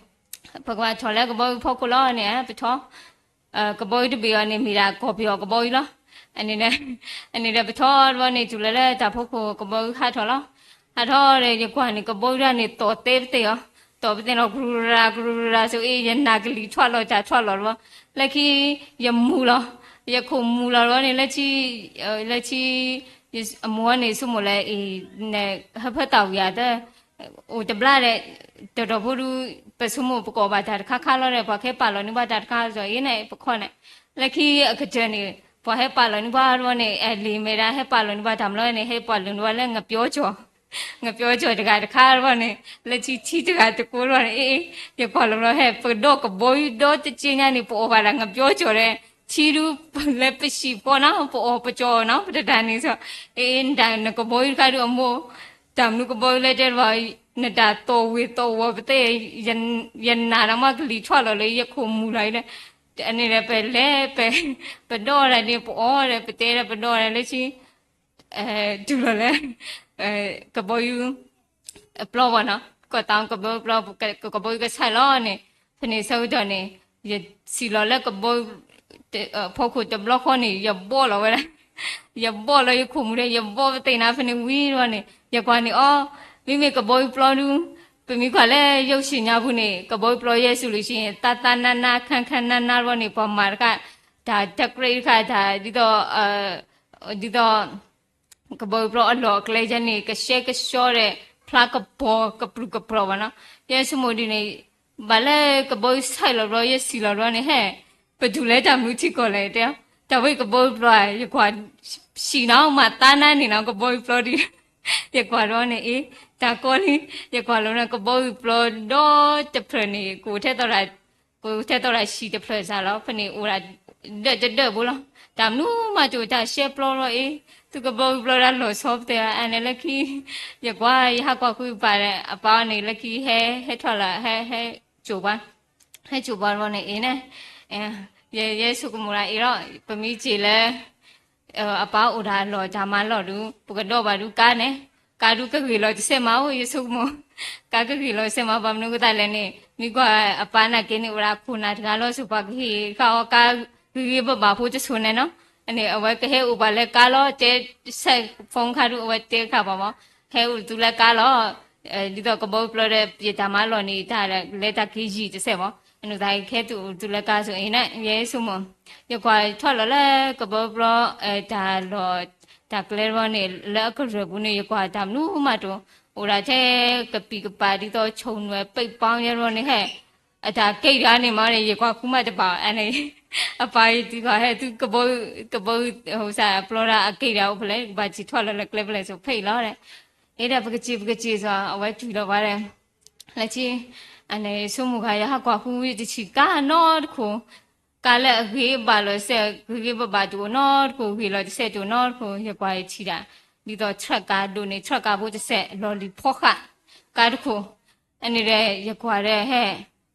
ပကဘၣ်ထီၣ်လၢကဘီယူၤဖီခိၣ်လီၤန့ၣ် ပထီၣ် ကဘီယူၤတဘ့ၣ်အီၤန့ၣ် မ့ၢ်ဒၣ်ကီၢ်ပယီၤကဘီယူၤလီၤ. အန့ၣ်ဒီး အန့ၣ်ဒီးပထီၣ်တဘျီန့ၣ် တုၤလၢလၢတၢ်ဖီခိၣ် ကဘီယူၤဟးထီၣ်လီၤ. ဟးထီၣ်ဒီး ယကွၢ်န့ၣ် ကဘီယူၤဒၣ်န့ၣ် တီၢ်သ့ပသ့ၣ်အီၤ, တီၢ်ပသ့ၣ်လီၤ ကရူၢ်ရၤ ကရူၢ်ရၤ ဆိအ့ ယနၢ်ကလံၤထွးလီၤတၢ်ထွးလီၤတဘျီ, လၢခံ ယမူၤလီၤ, ယခိၣ်မူၤလီၤတဘျီန့ၣ် လၢခံ လၢခံ အမိၢ်န့ၣ် ဆိကမိၣ်လၢအံၤ ဟၢဖၢသးဝံၤဧါ တ အိၣ်တဘျါဒီး တီၢ်တီၢ်ဖိဒု ပဆိကမိၣ်ပကအိၣ်ဘၣ်တၢ်တခါခါလီၤဒီး ပှၤကဟဲပာ်လီၤန့ၢ်ဘၣ်တၢ်တခါဒီး အ့န့ၣ် ပခီန့ၣ် လၢခံအကတၢၢ်န့ၣ် ပှၤဟဲပာ်လီၤန့ၢ်ဘၣ်တဘျီန့ၣ် အလံာ်မဲာ်ဒၣ်ဟဲပာ်လီၤန့ၢ်ဘၣ်တၢ်မလီၤန့ၣ် ဟဲပာ်လီၤန့ၢ်ဘၣ်လၢ ငပျီကၠီၤ ငပျီကၠီၤတဂၤတခါတဘျီန့ၣ် လၢခံထံတဂၤတကိးတဘျီန့ၣ် အ့ ယကွၢ်လီၤဘျီဟဲ ပဒီးကဘီယူၤဒီတက့ညါန့ၣ် ပအီၣ်ဘၣ်ဒၣ်ငပျီကၠီၤဒီး ထံဒု လၢပဟံၣ်ဃီနီၤ ပအီၣ်ပကၠီၤနီၤ ပတတၢ်န့ၣ်စီၤ အ့ နတၢ်နကဘီယူၤတခါဒုအမိၢ် တၢ်မနုၤကဘီယူၤလဲၣ်တဲဘၣ် နတၢ်သီၣ်ဝ့ၤသီၣ်ဝီၤပသ့ၣ် ယနၢ်ဒီးမ့ၢ်ကလံၤထွးလီၤလၢယခိၣ်မူၤလီၤအံၤဒီး အန့ၣ်ဒီးပလဲၤ ပဒီးဒၣ်န့ၣ် ပအီၣ်ဒီး ပတဲဒီးပဒီးဒၣ်လၢခံ တုၤလီၤလၢ ကဘီယူၤ အပျီဘၣ်နီၤ ကီၢ်သးကဘီယူၤပျီ ကဘီယူၤကဆဲးလီၤန့ၣ် ဖဲန့ၣ်ဆၢကတီၢ်န့ၣ် ယစံၣ်လီၤလၢကဘီယူၤ ဖီခိၣ်တဘျီဃီန့ၣ် ယဘီၣ်လီၤဝဲဒၣ် ယဘီၣ်လီၤယခိၣ်မူၤဒီး ယဘီၣ်ပသ့ၣ်နၤ ဖဲန့ၣ်ဝံၤတဘျီန့ၣ် ယကွၢ်န့ၣ်အီၤ မ့မ့ၢ်ကဘီယူၤပျီဒု ပမ့ၢ်ကွၢ်လၢယိၤဆံးညါပူၤန့ၣ် ကဘီယူၤပျီယဲၢ်ဆူလံၤဆံ သးသးနါနါ ခါခါနါနါတဘျီန့ၣ် ပှၤမၤတခါ တၢ် တကြ့တခါ တၢ် ဒ်သိး ဒ်သိး ကဘီယူၤပျီအလီၢ်အကျဲယဲန့ၣ် ကရှဲကဆှီဒီး ဖျါကပီၤကပြုၢ်ကပြီၤဘၣ်နီၤ ယဲဆိကမိၣ်ဒ်န့ၣ် ဘၣ်လၢကဘီယူၤဆဲးလီၤဘျီ ယဲစံၣ်လီၤဘျီန့ၣ် ဟဲ ပတုၤလၢတၢ်မနုၤထံကီၢ်လဲၣ်တဲ တၢ်ဝဲကဘီယူၤပျီ ယကွၢ် ဆံးနီၤ မၤသးနါန့ၣ်နီၤ ကဘီယူၤပျီဒ် ယကွၢ်ဒီးန့ၣ် အ့ တၢ်ကီလံ ယကွၢ်လီၤန့ၣ် ကဘီယူၤပျီဒီတဖျၢၣ်န့ၣ် ကအိၣ်ထဲသိးတၢ် ကအိၣ်ထဲသိးတၢ်ဆံးတဖျၢၣ်စ့ၢ်လီၤ ဖဲန့ၣ်အိၣ်ဒၣ် ဒၢးတဒၢးဘိလီၤ တၢ်မနုၤမးတအိၣ် တၢ်ရှဲပျီလီၤအ့ သုကဘီယူၤပျီဒၣ်လီၤဆီပသဲး အန့ၣ်လၢခံ ယကွၢ် ယဟးကွၢ်ဃုပာ်ဒီး အပၢ်အီၤန့ၣ် လၢခံဟဲ ဟဲထီၣ်လီၤ ဟဲ ဟဲစိာ်ပှၤ ဟဲစိာ်ပှၤတဘျီန့ၣ် အ့န့ၣ် ယဲဆိကမိၣ်ဒၣ်အ့လီၤ ပမ့ၢ်စံးလၢ အပၢ်အိၣ်တၢ်အလီၢ်တၢ်မၤလီၢ်ဒုး ပကဒီးဘၣ်ဒုးကါန့ၣ် ကါဒုးကဂ့ၤလီၤတစဲးမးအိၣ် ယဆိကမိၣ် ကါကဂ့ၤလီၤတစဲးမး ဘၣ်မနုၤအဃိသတးလဲၣ်န့ၣ် မ့ၢ်ကွၢ်အပၢ်နာ်က့န့ၣ် အိၣ်ဒၣ်ခိၣ်နၢ်တဂၤလီၤ ဆိပှၤကဟ့ၣ်ဃာ်အီၤကါ ဂ့ၤဂ့ၤဘၣ်ဘၣ်ဖိတဆိးန့ၣ်နီၤ န့ၣ် အဝဲကဟဲအိၣ်ပှၤလၢကါလီၤ တဲ ဆဲးဖိခါဒုး အဝဲတဲဃာ်ပှၤမး ဟဲအိၣ်သုလၢကါလီၤ ဒ်သိးကဘီယူၤပျီဒီး ယတၢ်မၤလီၢ်န့ၣ် တၢ်လၢတၢ်က့ၤယံာ်တစဲးမး အနီၢ်သးကဟဲသုအိၣ်သုလၢကါဆိအံၤန့ၣ် ယဲဆိကမိၣ် ယကွၢ်ထီၣ်လီၤလၢကဘီယူၤပျီ တၢ်လီၢ် တၢ်ကျဲတဘျီန့ၣ် လၢအကရၢၢ်ပူၤန့ၣ် ယကွၢ်တၢ်မနုၤမးတအိၣ် အိၣ်ဒၣ်ထဲကပံာ်ကပၤ ဒ်သိးဆိၣ်နွဲၣ်ပိတ်ပေါင်းယဲတဘျီန့ၣ်ဟဲ အတၢ်ကဲဒၣ်န့ၣ်မးန့ၣ် ယကွၢ်ဃုမးတဘၣ် အန့ၣ် အပၢ်အံၤတုၤဃီၤဟဲသုကဘီယူၤ ကဘီယူၤ ဟိစၢ်ပျီဒၣ်အကဲဒၣ်အိၣ်ဖဲလဲၣ် ကဘၣ်စံးထီၣ်လီၤလၢကျဲဖဲလဲၣ်ဆိဖဲအံၤလီၤ အ့ဒီးပကစံးပကစံးစီၤ အဝဲတုၤလီၤဘၣ်ဒီး လၢခံ အန့ၣ် ဆိကမိၣ်ဃာ် ယဟးကွၢ်ဃုတဆံးကါနီတခိၣ် ကါလၢအဂ့ၤဘၣ်လီၤတစဲး ဂ့ၤဂ့ၤဘၣ်ဘၣ်တအိၣ်နီတခိၣ် ဂ့ၤလီၤတစဲးတအိၣ်နီတခိၣ် ယကွၢ်ယထံၣ်ဒၣ် ဒ်သိး truck ကါဒိၣ်န့ၣ် truck ကါဖိတစဲး လီၤလံၤဖီဃး ကါတခိၣ် အန့ၣ်ဒီး ယကွၢ်ဒီးဟဲ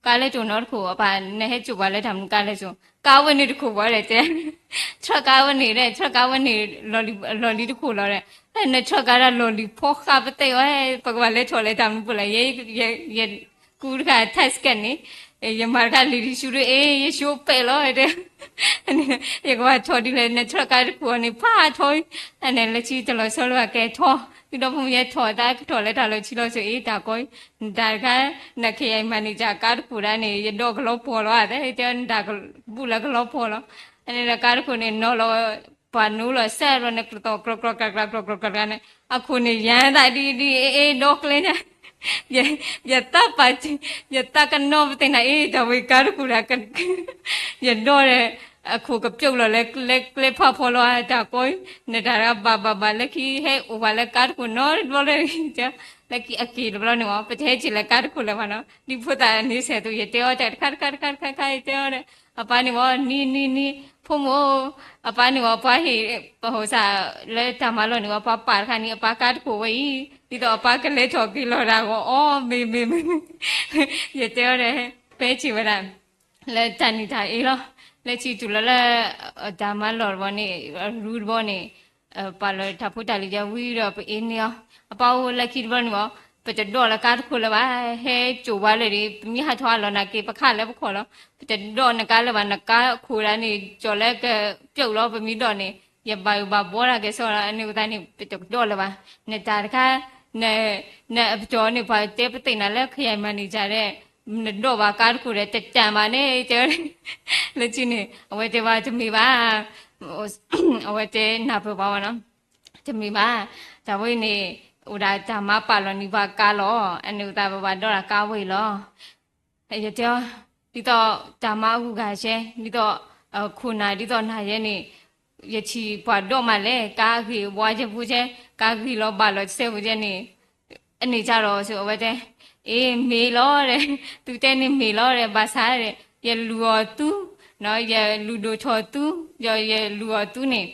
ကါလဲၤစိာ်နီတခိၣ် အပၢ် နဟဲစိာ်ပှၤလၢတၢ်မနုၤကါလဲၤစိာ် ကါဝဲန့ၣ်တခိၣ်ဘၣ်ဒီးတဲ truck ကါဝဲန့ၣ်ဒီး truck ကါဝဲန့ၣ် လီၤလံၤတခိၣ်လီၤဒီး န truck ကါဒၣ်လီၤလံၤဖီဃးပသဲအီၤ ပကဘၣ်လဲၤထီၣ်လဲၤတၢ်မနုၤပူၤလဲၣ် ယကူတခါ tax ကဲန့ၣ် ယမၤတခါလံာ်တဆူဒ်အ့ ယဆိပဲာ်လီၤတဲ ယကဘၣ်ထီၣ်ဒ်လဲၣ် န truck ကါတခိၣ်အီၤန့ၣ် ဖးထီၣ် အန့ၣ်လၢခံတလီၤဆီလၢအကဲထီၣ် ဒ်ဒီဖိမုၣ်ယဲထီၣ်သးကထီၣ်လဲၤတၢ်လီၤဆံလီၤစိၤအ့ တၢ်ကီ နတၢ်တခါ န ခယၤမၤန့ၢ်ကၢ်ကါတခိၣ်ဒၣ်န့ၣ် ယဒီကလီဖီလီၤ တဲတဲနတၢ် ဘူၣ်လၢကလီဖီလီၤ အန့ၣ်ဒီးကါတခိၣ်န့ၣ် နီၤလီၤ ပှၤနူလီၤစဲးဒီးန့ၣ် ကျီၣ်ကျီၣ်ကျီၣ်ကျီၣ်ကျီၣ်ကျီၣ်ကျီၣ်န့ၣ် အခိၣ်န့ၣ်ယၤသးဒ်ဒ်အ့အ့ဒီကျဲညါ ယသးပာ် ယသးကနီၤပသ့ၣ်နၤအ့ တၢ်ဝဲကါတခိၣ်ဒၣ် ယဒီဒီး အခိၣ်ကပြုတ်လီၤလၢကျဲဖးဖီလီၤ တၢ်ကီ နတၢ်တခါဘၣ်ဘၣ်ဘၣ်လၢခံဟဲအိၣ်ပှၤလၢကါတခိၣ်နီတဘျီလၢ လၢခံအက့ၢ်တဘျီန့ၣ်မး ပတဟဲက့ၤလၢကါတခိၣ်လၢၤဘၣ်နီၤ ဒ်ဖိသၣ်န့ၣ်ဆဲးသိး ယတဲအီၤတၢ်တခါတခါတခါတခါတခါ ယတဲအီၤဒီး အပၢ်န့ၣ်မး နံၤနံၤနံၤ ဖိမုၣ်ဧၢ အပၢ်န့ၣ်မး ပှၤဟ့ၣ် ပဟိစၢ် လၢတၢ်မၤလီၢ်န့ၣ်မး ပှၤပာ်တခါန့ၣ် အပၢ်ကါတခိၣ်ဝဲအံၤ ဒ်သိးအပၢ်ကလဲၤထီၣ်က့ၤလီၤတၢ်ဂီၤ အီၣ်မ့ၢ်မ့ၢ်မ့ၢ် ယတဲအီၤဒီး ပဲစံးဝဲဒၣ် လၢတၢ်နံၣ်တၢ်အ့လီၤ လၢခံတုၤလီၤလၢ တၢ်မၤလီၢ်တဘီန့ၣ် ရူတဘီန့ၣ် ပာ်လီၤတၢ်ဖိတၢ်လံၤယဝံၤဒီးပအ့န့ၢ်အီၤ အပၢ်အိၣ်လၢခံတဘျီန့ၣ်မး ပတဒီၣ်လၢကါတခိၣ်လၢၤဘၣ် ဟဲစိာ်ဝါလၢာ်ဒီး ပမ့ၢ်ဟးထီၣ်အလီၢ်နာ်က့ ပခးလၢပခီၣ်လီၤ ပတဒီၣ်နကါလၢၤဘၣ် နကါခိၣ်ဒၣ်န့ၣ် ကၠီၤလၢကပြုတ်လီၤ ပမ့ၢ်ဒီၣ်န့ၣ် ယဘၣ်ယိၣ်ဘၣ်ဘှီတၢ်ကဲဆိလီၤ အန့ၣ်အသးန့ၣ် ပတဒီၣ်လၢၤဘၣ် နတၢ်တခါ န နအပတီၢ်န့ၣ် ပှၤတဲပသ့ၣ်နၤလၢခယၤမၤန့ၢ်ကၢ်ဒီး နဒီၣ်ဘၣ်ကါတခိၣ်ဒီး တတၢ်ဘၣ်န့ၣ် တဲ လၢခံန့ၣ် အဝဲတဲဘၣ်တမ့ၢ်ဘၣ် အဝဲတဲနၢ်ပၢၢ်ပှၤဝဲနီၤ တမ့ၢ်ဘၣ် တၢ်ဝဲအံၤန့ၣ် အိၣ်ဒၣ်တၢ်မၤပာ်လီၤန့ၢ်ပှၤကါလီၤ အန့ၣ်အသးပဘၣ်ဒီၣ်တၢ်ကါဝဲအံၤလီၤ ယတဲအီၤ ဒ်သိးတၢ်မၤအဂုၤအဂၤစဲ ဒ်သိး ခိၣ်နၢ်ဒ်သိးနၤယဲန့ၣ် ယထံၣ်ပှၤဒီးမးလဲၣ် ကါဂ့ၤဝါယဲဖိကဲ ကါဂ့ၤလီၤဘၣ်လီၤတစဲးဖိကဲန့ၣ် အန့ၣ်ကၢ်ဒီးအဝဲတဲ အ့ မ့ၢ်လီၤဒီး သုတဲန့ၣ်မ့ၢ်လီၤဒီး ဘၣ်ဆၣ်ဒီး ယလူၤအီၤသူ ယလူၤဒိၣ်ထီၣ်သူ ယလူၤအီၤသူန့ၣ်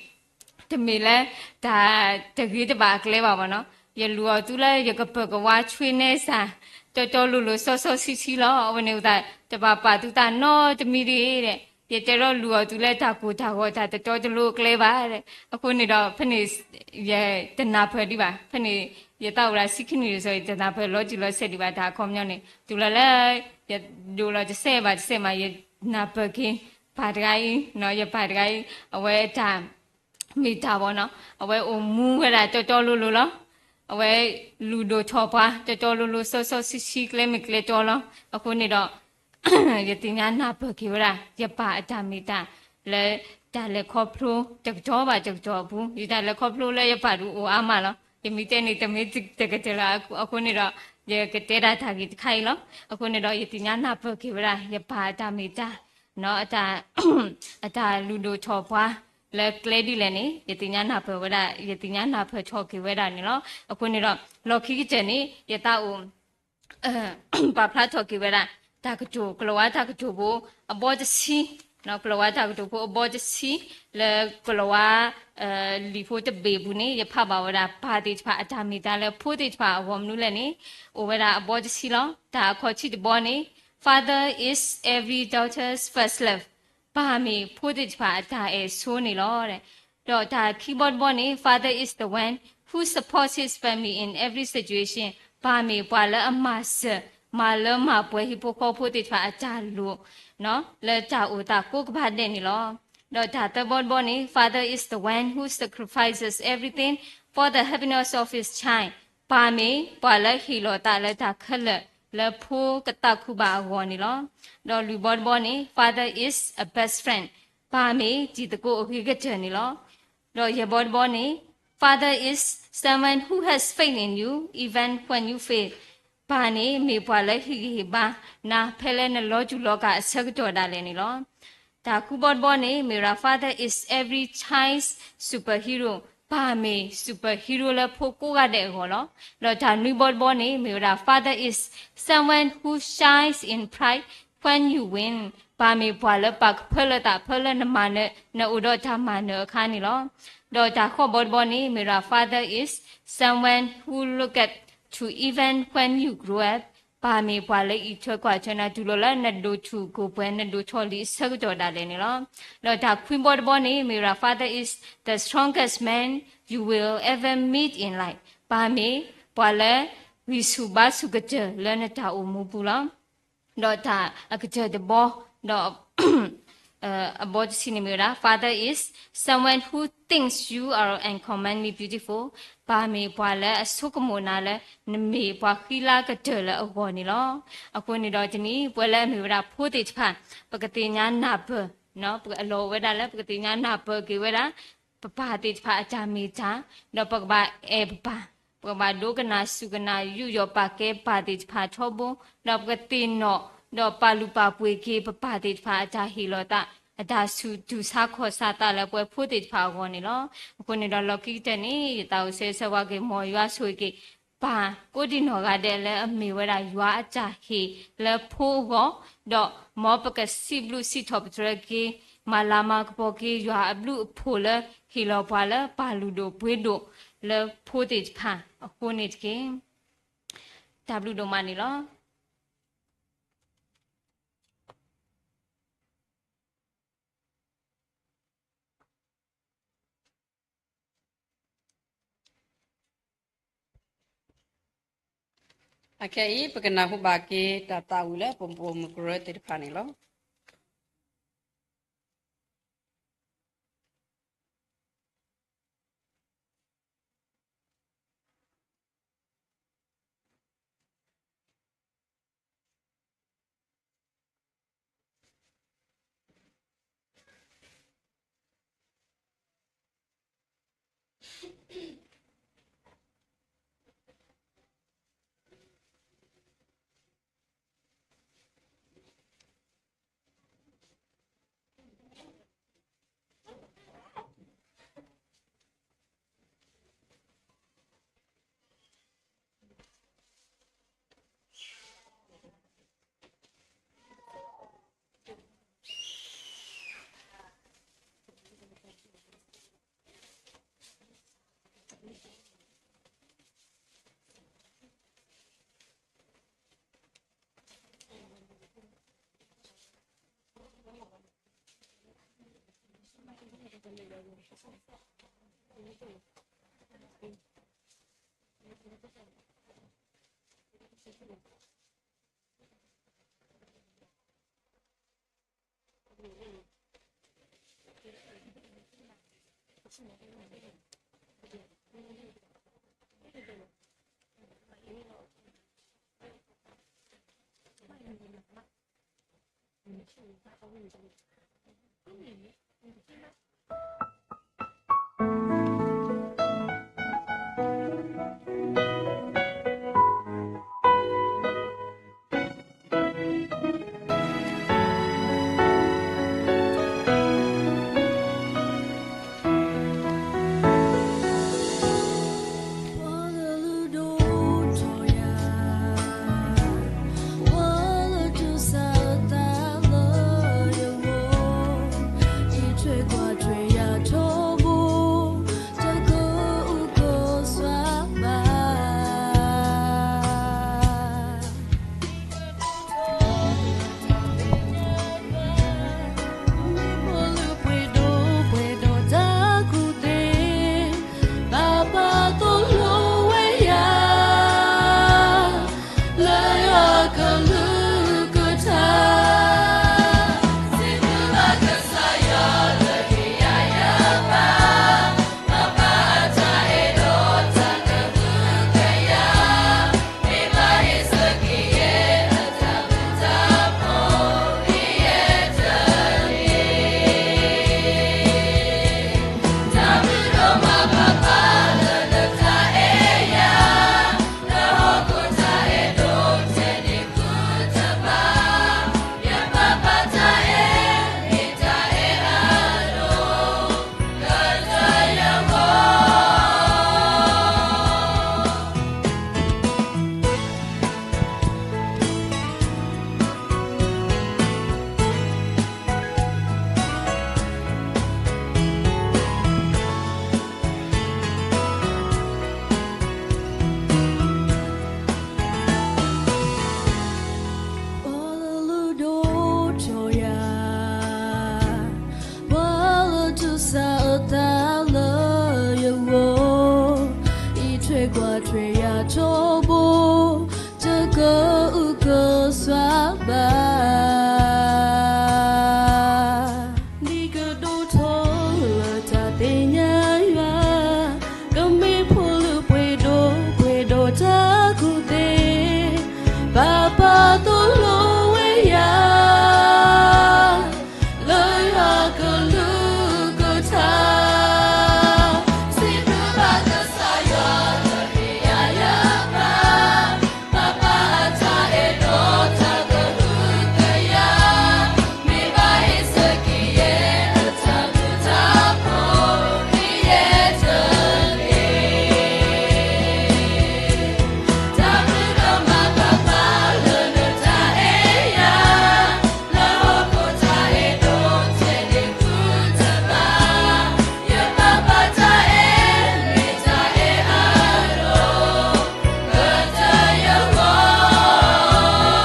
တမ့ၢ်လၢ တၢ်တဂ့ၤတဘၣ်အကျဲဘၣ်ဘၣ်နီၤ ယလူၤအီၤသူလၢယကပၢၤကဝါဆွ့နဲစၢ် တီတီလိၤလိၤစီစီဆှံဆှံလီၤ အဝဲန့ၣ်အသး တဘၣ်ပာ်သုသးနီတမံၤတဂ့ၤဒီး ယတဲထီၣ်လူၤအီၤသူလၢတၢ်ကိၢ်တၢ်ဂီၤတၢ်တတီတလိၤအကျဲဘၣ်ဒီး အဃိန့ၣ်ဒီး ဖဲန့ၣ် ယတနၢ်ပၢၢ်ဒံးဘၣ် ဖဲန့ၣ် ယသးအိၣ်ဒၣ်ဆံခံနံၣ်ဒီး ယတနၢ်ပၢၢ်လီၤတံၢ်လီၤဆဲးဒံးဘၣ် တၢ်အခီပညီန့ၣ် တုၤလီၤလၢ ယဒိၣ်လီၤတစဲးဘၣ်တစဲးမး ယနၢ်ပၢၢ်က့ၤ ပၢ်တဂၤအံၤ ယပၢ်တဂၤအံၤ အဝဲတၢ် မ့ၢ်တၢ်ဘၣ်နီၤ အဝဲအိၣ်မူဝဲဒၣ်တီတီလိၤလိၤလီၤ အဝဲလူၤဒိၣ်ထီၣ်ပှၤ တီတီလိၤလိၤစီစီဆှံဆှံကျဲမ့ၢ်ကျဲတီလီၤ အဃိန့ၣ်ဒီး ယသ့ၣ်ညါနၢ်ပၢၢ်က့ၤဝဲဒၣ် ယပၢ်အတၢ်မ့ၢ်တၢ် လၢတၢ်လဲၤခီဖျိတကတီၢ်ဘၣ်တကတီၢ်အပူၤ ယတၢ်လဲၤခီဖျိလၢယပၢ်ဒုးအိၣ်အါမးလီၤ ယမ့ၢ်တဲန့ၣ် တမ့ၢ်တကတၢၢ်လီၤ အဃိန့ၣ်ဒီး ယကတဲဒၣ်တၢ်ဂ့ၢ်တခါအံၤလီၤ အဃိန့ၣ်ဒီး ယသ့ၣ်ညါနၢ်ပၢၢ်က့ၤဝဲဒၣ် ယပၢ်အတၢ်မ့ၢ်တၢ် အတၢ် အတၢ်လူၤဒိၣ်ထီၣ်ပှၤ လၢကျဲဒ်လဲၣ်န့ၣ် ယသ့ၣ်ညါနၢ်ပၢၢ်ဝဲဒၣ် ယသ့ၣ်ညါနၢ်ပၢၢ်ထီၣ်က့ၤဝဲဒၣ်န့ၣ်လီၤ. အဃိန့ၣ်ဒီး လီၢ်ခံကတၢၢ်န့ၣ် ယသးအိၣ် ပာ်ဖျါထီၣ်က့ၤဝဲဒၣ် တၢ်ကတိၤ ကလၤဝါတၢ်ကတိၤဖိ အဘီတဆံ ကလၤဝါတၢ်ကတိၤဖိအဘီတဆံ လၢကလၤဝါ လံာ်ဖိတဘ့ၣ်ပူၤန့ၣ် ယဖးဘၣ်ဝဲဒၣ် ပၢ်သ့ၣ်တဖၣ်အတၢ်မ့ၢ်တၢ်လၢဖိသ့ၣ်တဖၣ်အဂီၢ်မနုၤလဲၣ်န့ၣ် အိၣ်ဝဲဒၣ်အဘီတဆံလီၤ. တၢ်အခီၣ်ထံးတဘီန့ၣ် Father is every daughter's first love ပၢ်မ့ၢ်ဖိသ့ၣ်တဖၣ်အတၢ်အဲၣ်ဆိန့ၣ်လီၤ. ဒီးတၢ်ခံဘီတဘီန့ၣ် Father is the one who supports his family in every situation ပၢ်မ့ၢ်ပှၤလၢအမၤစၢၤ မၤလၢမၤပှဲၤဟံၣ်ဖိဃီဖိသ့ၣ်တဖၣ်အတၢ်လိၣ် လၢတၢ်အိၣ်သးကိးကပၤဒဲးန့ၣ်လီၤ. ဒီးတၢ်သၢဘီတဘီန့ၣ် Father is the one who sacrifices everything for the happiness of his child ပၢ်မ့ၢ်ပှၤလၢဟ့ၣ်လီၤသးလၢတၢ်ခဲလၢာ် လၢဖိကသးခုဘၣ်အဂီၢ်န့ၣ်လီၤ. ဒီးလွံၢ်ဘီတဘီန့ၣ် Father is a best friend ပၢ်မ့ၢ်တံၤသကိးအဂ့ၤကတၢၢ်န့ၣ်လီၤ. ဒီးယဲၢ်ဘီတဘီန့ၣ် Father is someone who has faith in you even when you fail ပၢ်န့ၣ်မ့ၢ်ပှၤလၢဟ့ၣ်ဂံၢ်ဟ့ၣ်ဘါနၤ ဖဲလၢနလီၤတူၢ်လီၤကာ်အဆၢကတီၢ်ဒၣ်လဲာ်န့ၣ်လီၤ. တၢ်ဃုဘီတဘီန့ၣ် မ့ၢ်ဝဲဒၣ် Father is every child's superhero ပၢ်မ့ၢ် superhero လၢဖိကိးဂၤဒဲးအဂီၢ်လီၤ. ဒီးတၢ်နွံဘီတဘီန့ၣ် မ့ၢ်ဝဲဒၣ် Father is someone who shines in pride when you win ပၢ်မ့ၢ်ပှၤလၢပာ်ကဖၢလၢသးဖၢလၢနမၤနၢၤ နအိၣ်ဒီးတၢ်မၤနၢၤအခါန့ၣ်လီၤ. ဒီးတၢ်ဃီၣ်ဘီတဘီန့ၣ် မ့ၢ်ဝဲဒၣ် father is someone who look up to even when you grow up. ပၢ်မ့ၢ်ပှၤလၢအံးထွဲကွၢ်ထွဲနၤ တုၤလီၤလၢနဒိၣ်ထူၣ်ကိၢ်ပှဲၤ နဒိၣ်ထီၣ်လံာ်အဆၢကတီၢ်ဒၣ်လဲာ်န့ၣ်လီၤ. ဒီးတၢ်ခွံဘီတဘီန့ၣ် မ့ၢ်ဝဲဒၣ် father is the strongest man you will ever meet in life. ပၢ်မ့ၢ်ပှၤလၢဂံၢ်ဆူၣ်ဘါဆူၣ်ကတၢၢ်လၢနတၢ်အိၣ်မူပူၤလီၤ. ဒီးတၢ်အကတၢၢ်တဘီ, ဒီး အဘီတဆံန့ၣ်မ့ၢ်ဝဲဒၣ် father is someone who thinks you are uncommonly beautiful. ပၢ်မ့ၢ်ပှၤလၢအဆိကမိၣ်နၤလၢ နမ့ၢ်ပှၤဃံလၤကတၢၢ်လၢအဂီၢ်န့ၣ်လီၤ. အဃိန့ၣ်ဒီးတနံၤ ပဝဲလၢအမ့ၢ်ဝဲဒၣ်ဖိသ့ၣ်တဖၣ် ပကသ့ၣ်ညါနၢ်ပၢၢ်, အလီၢ်ဝဲဒၣ်လၢပကသ့ၣ်ညါနၢ်ပၢၢ်က့ၤဝဲဒၣ် ပပၢ်သ့ၣ်တဖၣ်အတၢ်မ့ၢ်တၢ်, ဒီးပကဘၣ်အဲၣ်ပပၢ်, ပကဘၣ်ဒိကနၣ်စူၢ်ကနၣ်ယူးယီၣ်ပာ်ကဲပၢ်သ့ၣ်တဖၣ်ထီဘိ, ဒီးပကသ့ၣ်နီၣ်, ဒီးပာ်လုၢ်ပာ်ပှ့ၤက့ၤပပၢ်သ့ၣ်တဖၣ်အတၢ်ဟ့ၣ်လီၤသး, အတၢ်ဆူၣ်တူၢ်ဆါခီၣ်ဆါသးလၢပဝဲဖိသ့ၣ်တဖၣ်အဂီၢ်န့ၣ်လီၤ. အဃိန့ၣ်ဒီးလီၢ်ခံကတၢၢ်န့ၣ် ယသးအိၣ်ဆၢဂ့ၤဆၢဝါက့ၤ မ်ယွၤဆိၣ်ဂ့ၤက့ၤ ပၢ်ကိးဒံနီၢ်ဂၤဒဲးလၢအမ့ၢ်ဝဲဒၣ်ယွၤအတၢ်ဟ့ၣ်လၢဖိအဂီၢ်, ဒီးမ်ပကစံးဘျုးစံးထီၣ်ပတြၢၤက့ၤ မၤလၤမၤကပီၤက့ၤယွၤအဘျုးအဖှိၣ်လၢဟ့ၣ်လီၤပှၤလၢပၢ်လုၢ်ဒိၣ်ပှ့ၤဒိၣ်လၢဖိသ့ၣ်တဖၣ်အဃိန့ၣ်တက့ၢ်. တၢ်ဘျုးဒိၣ်မးန့ၣ်လီၤ. အခဲအံၤ ပကနၢ်ဟူဘၣ်က့ၤတၢ်သးဝံၣ်လၢပပိာ်မုၣ်ကရၢသ့ၣ်တဖၣ်န့ၣ်လီၤ. ထီဘိ တကအုကစွါဘၣ်. ဒ်ကဒိၣ်ထီၣ်လၢတၢ်သ့ၣ်ညါယွၤ, ကမ့ၢ်ဖိလၢပှဲၤဒီးပှဲၤဒီးတၢ်ကူၣ်သ့, ပၢ်ပၢ်သိၣ်လိဝဲယၤ လၢယွၤကလုၢ်ကထါ, စံးဘျုးဘၣ်ကစၢ်ယွၤလၢယၤယၤဘၣ်, ပၢ်ပၢ်အတၢ်အဲၣ်ဒီးတၢ်ကဟုကယာ်, မ့ၢ်ဘၣ်ဟ့ၣ်ဆၢက့ၤယဲအတၢ်ဘျုးတၢ်ဖှိၣ် ဒ်ယဲတဂ့ၤ. တၢ်ဘျုးဒိၣ်မးပၢ်ပၢ်လၢနတၢ်အဲၣ်ယၤ, လၢဟီၣ်ခိၣ်တၢ်အဲၣ်ဒိၣ်ထဲန့ၣ်ဃုတဘၣ်, ယပၢ်ပၢ်တၢ်အဲၣ် မ့ၢ်တၢ်အဲၣ်အါဒိၣ် ကတၢၢ်ယဂီၢ်, စံး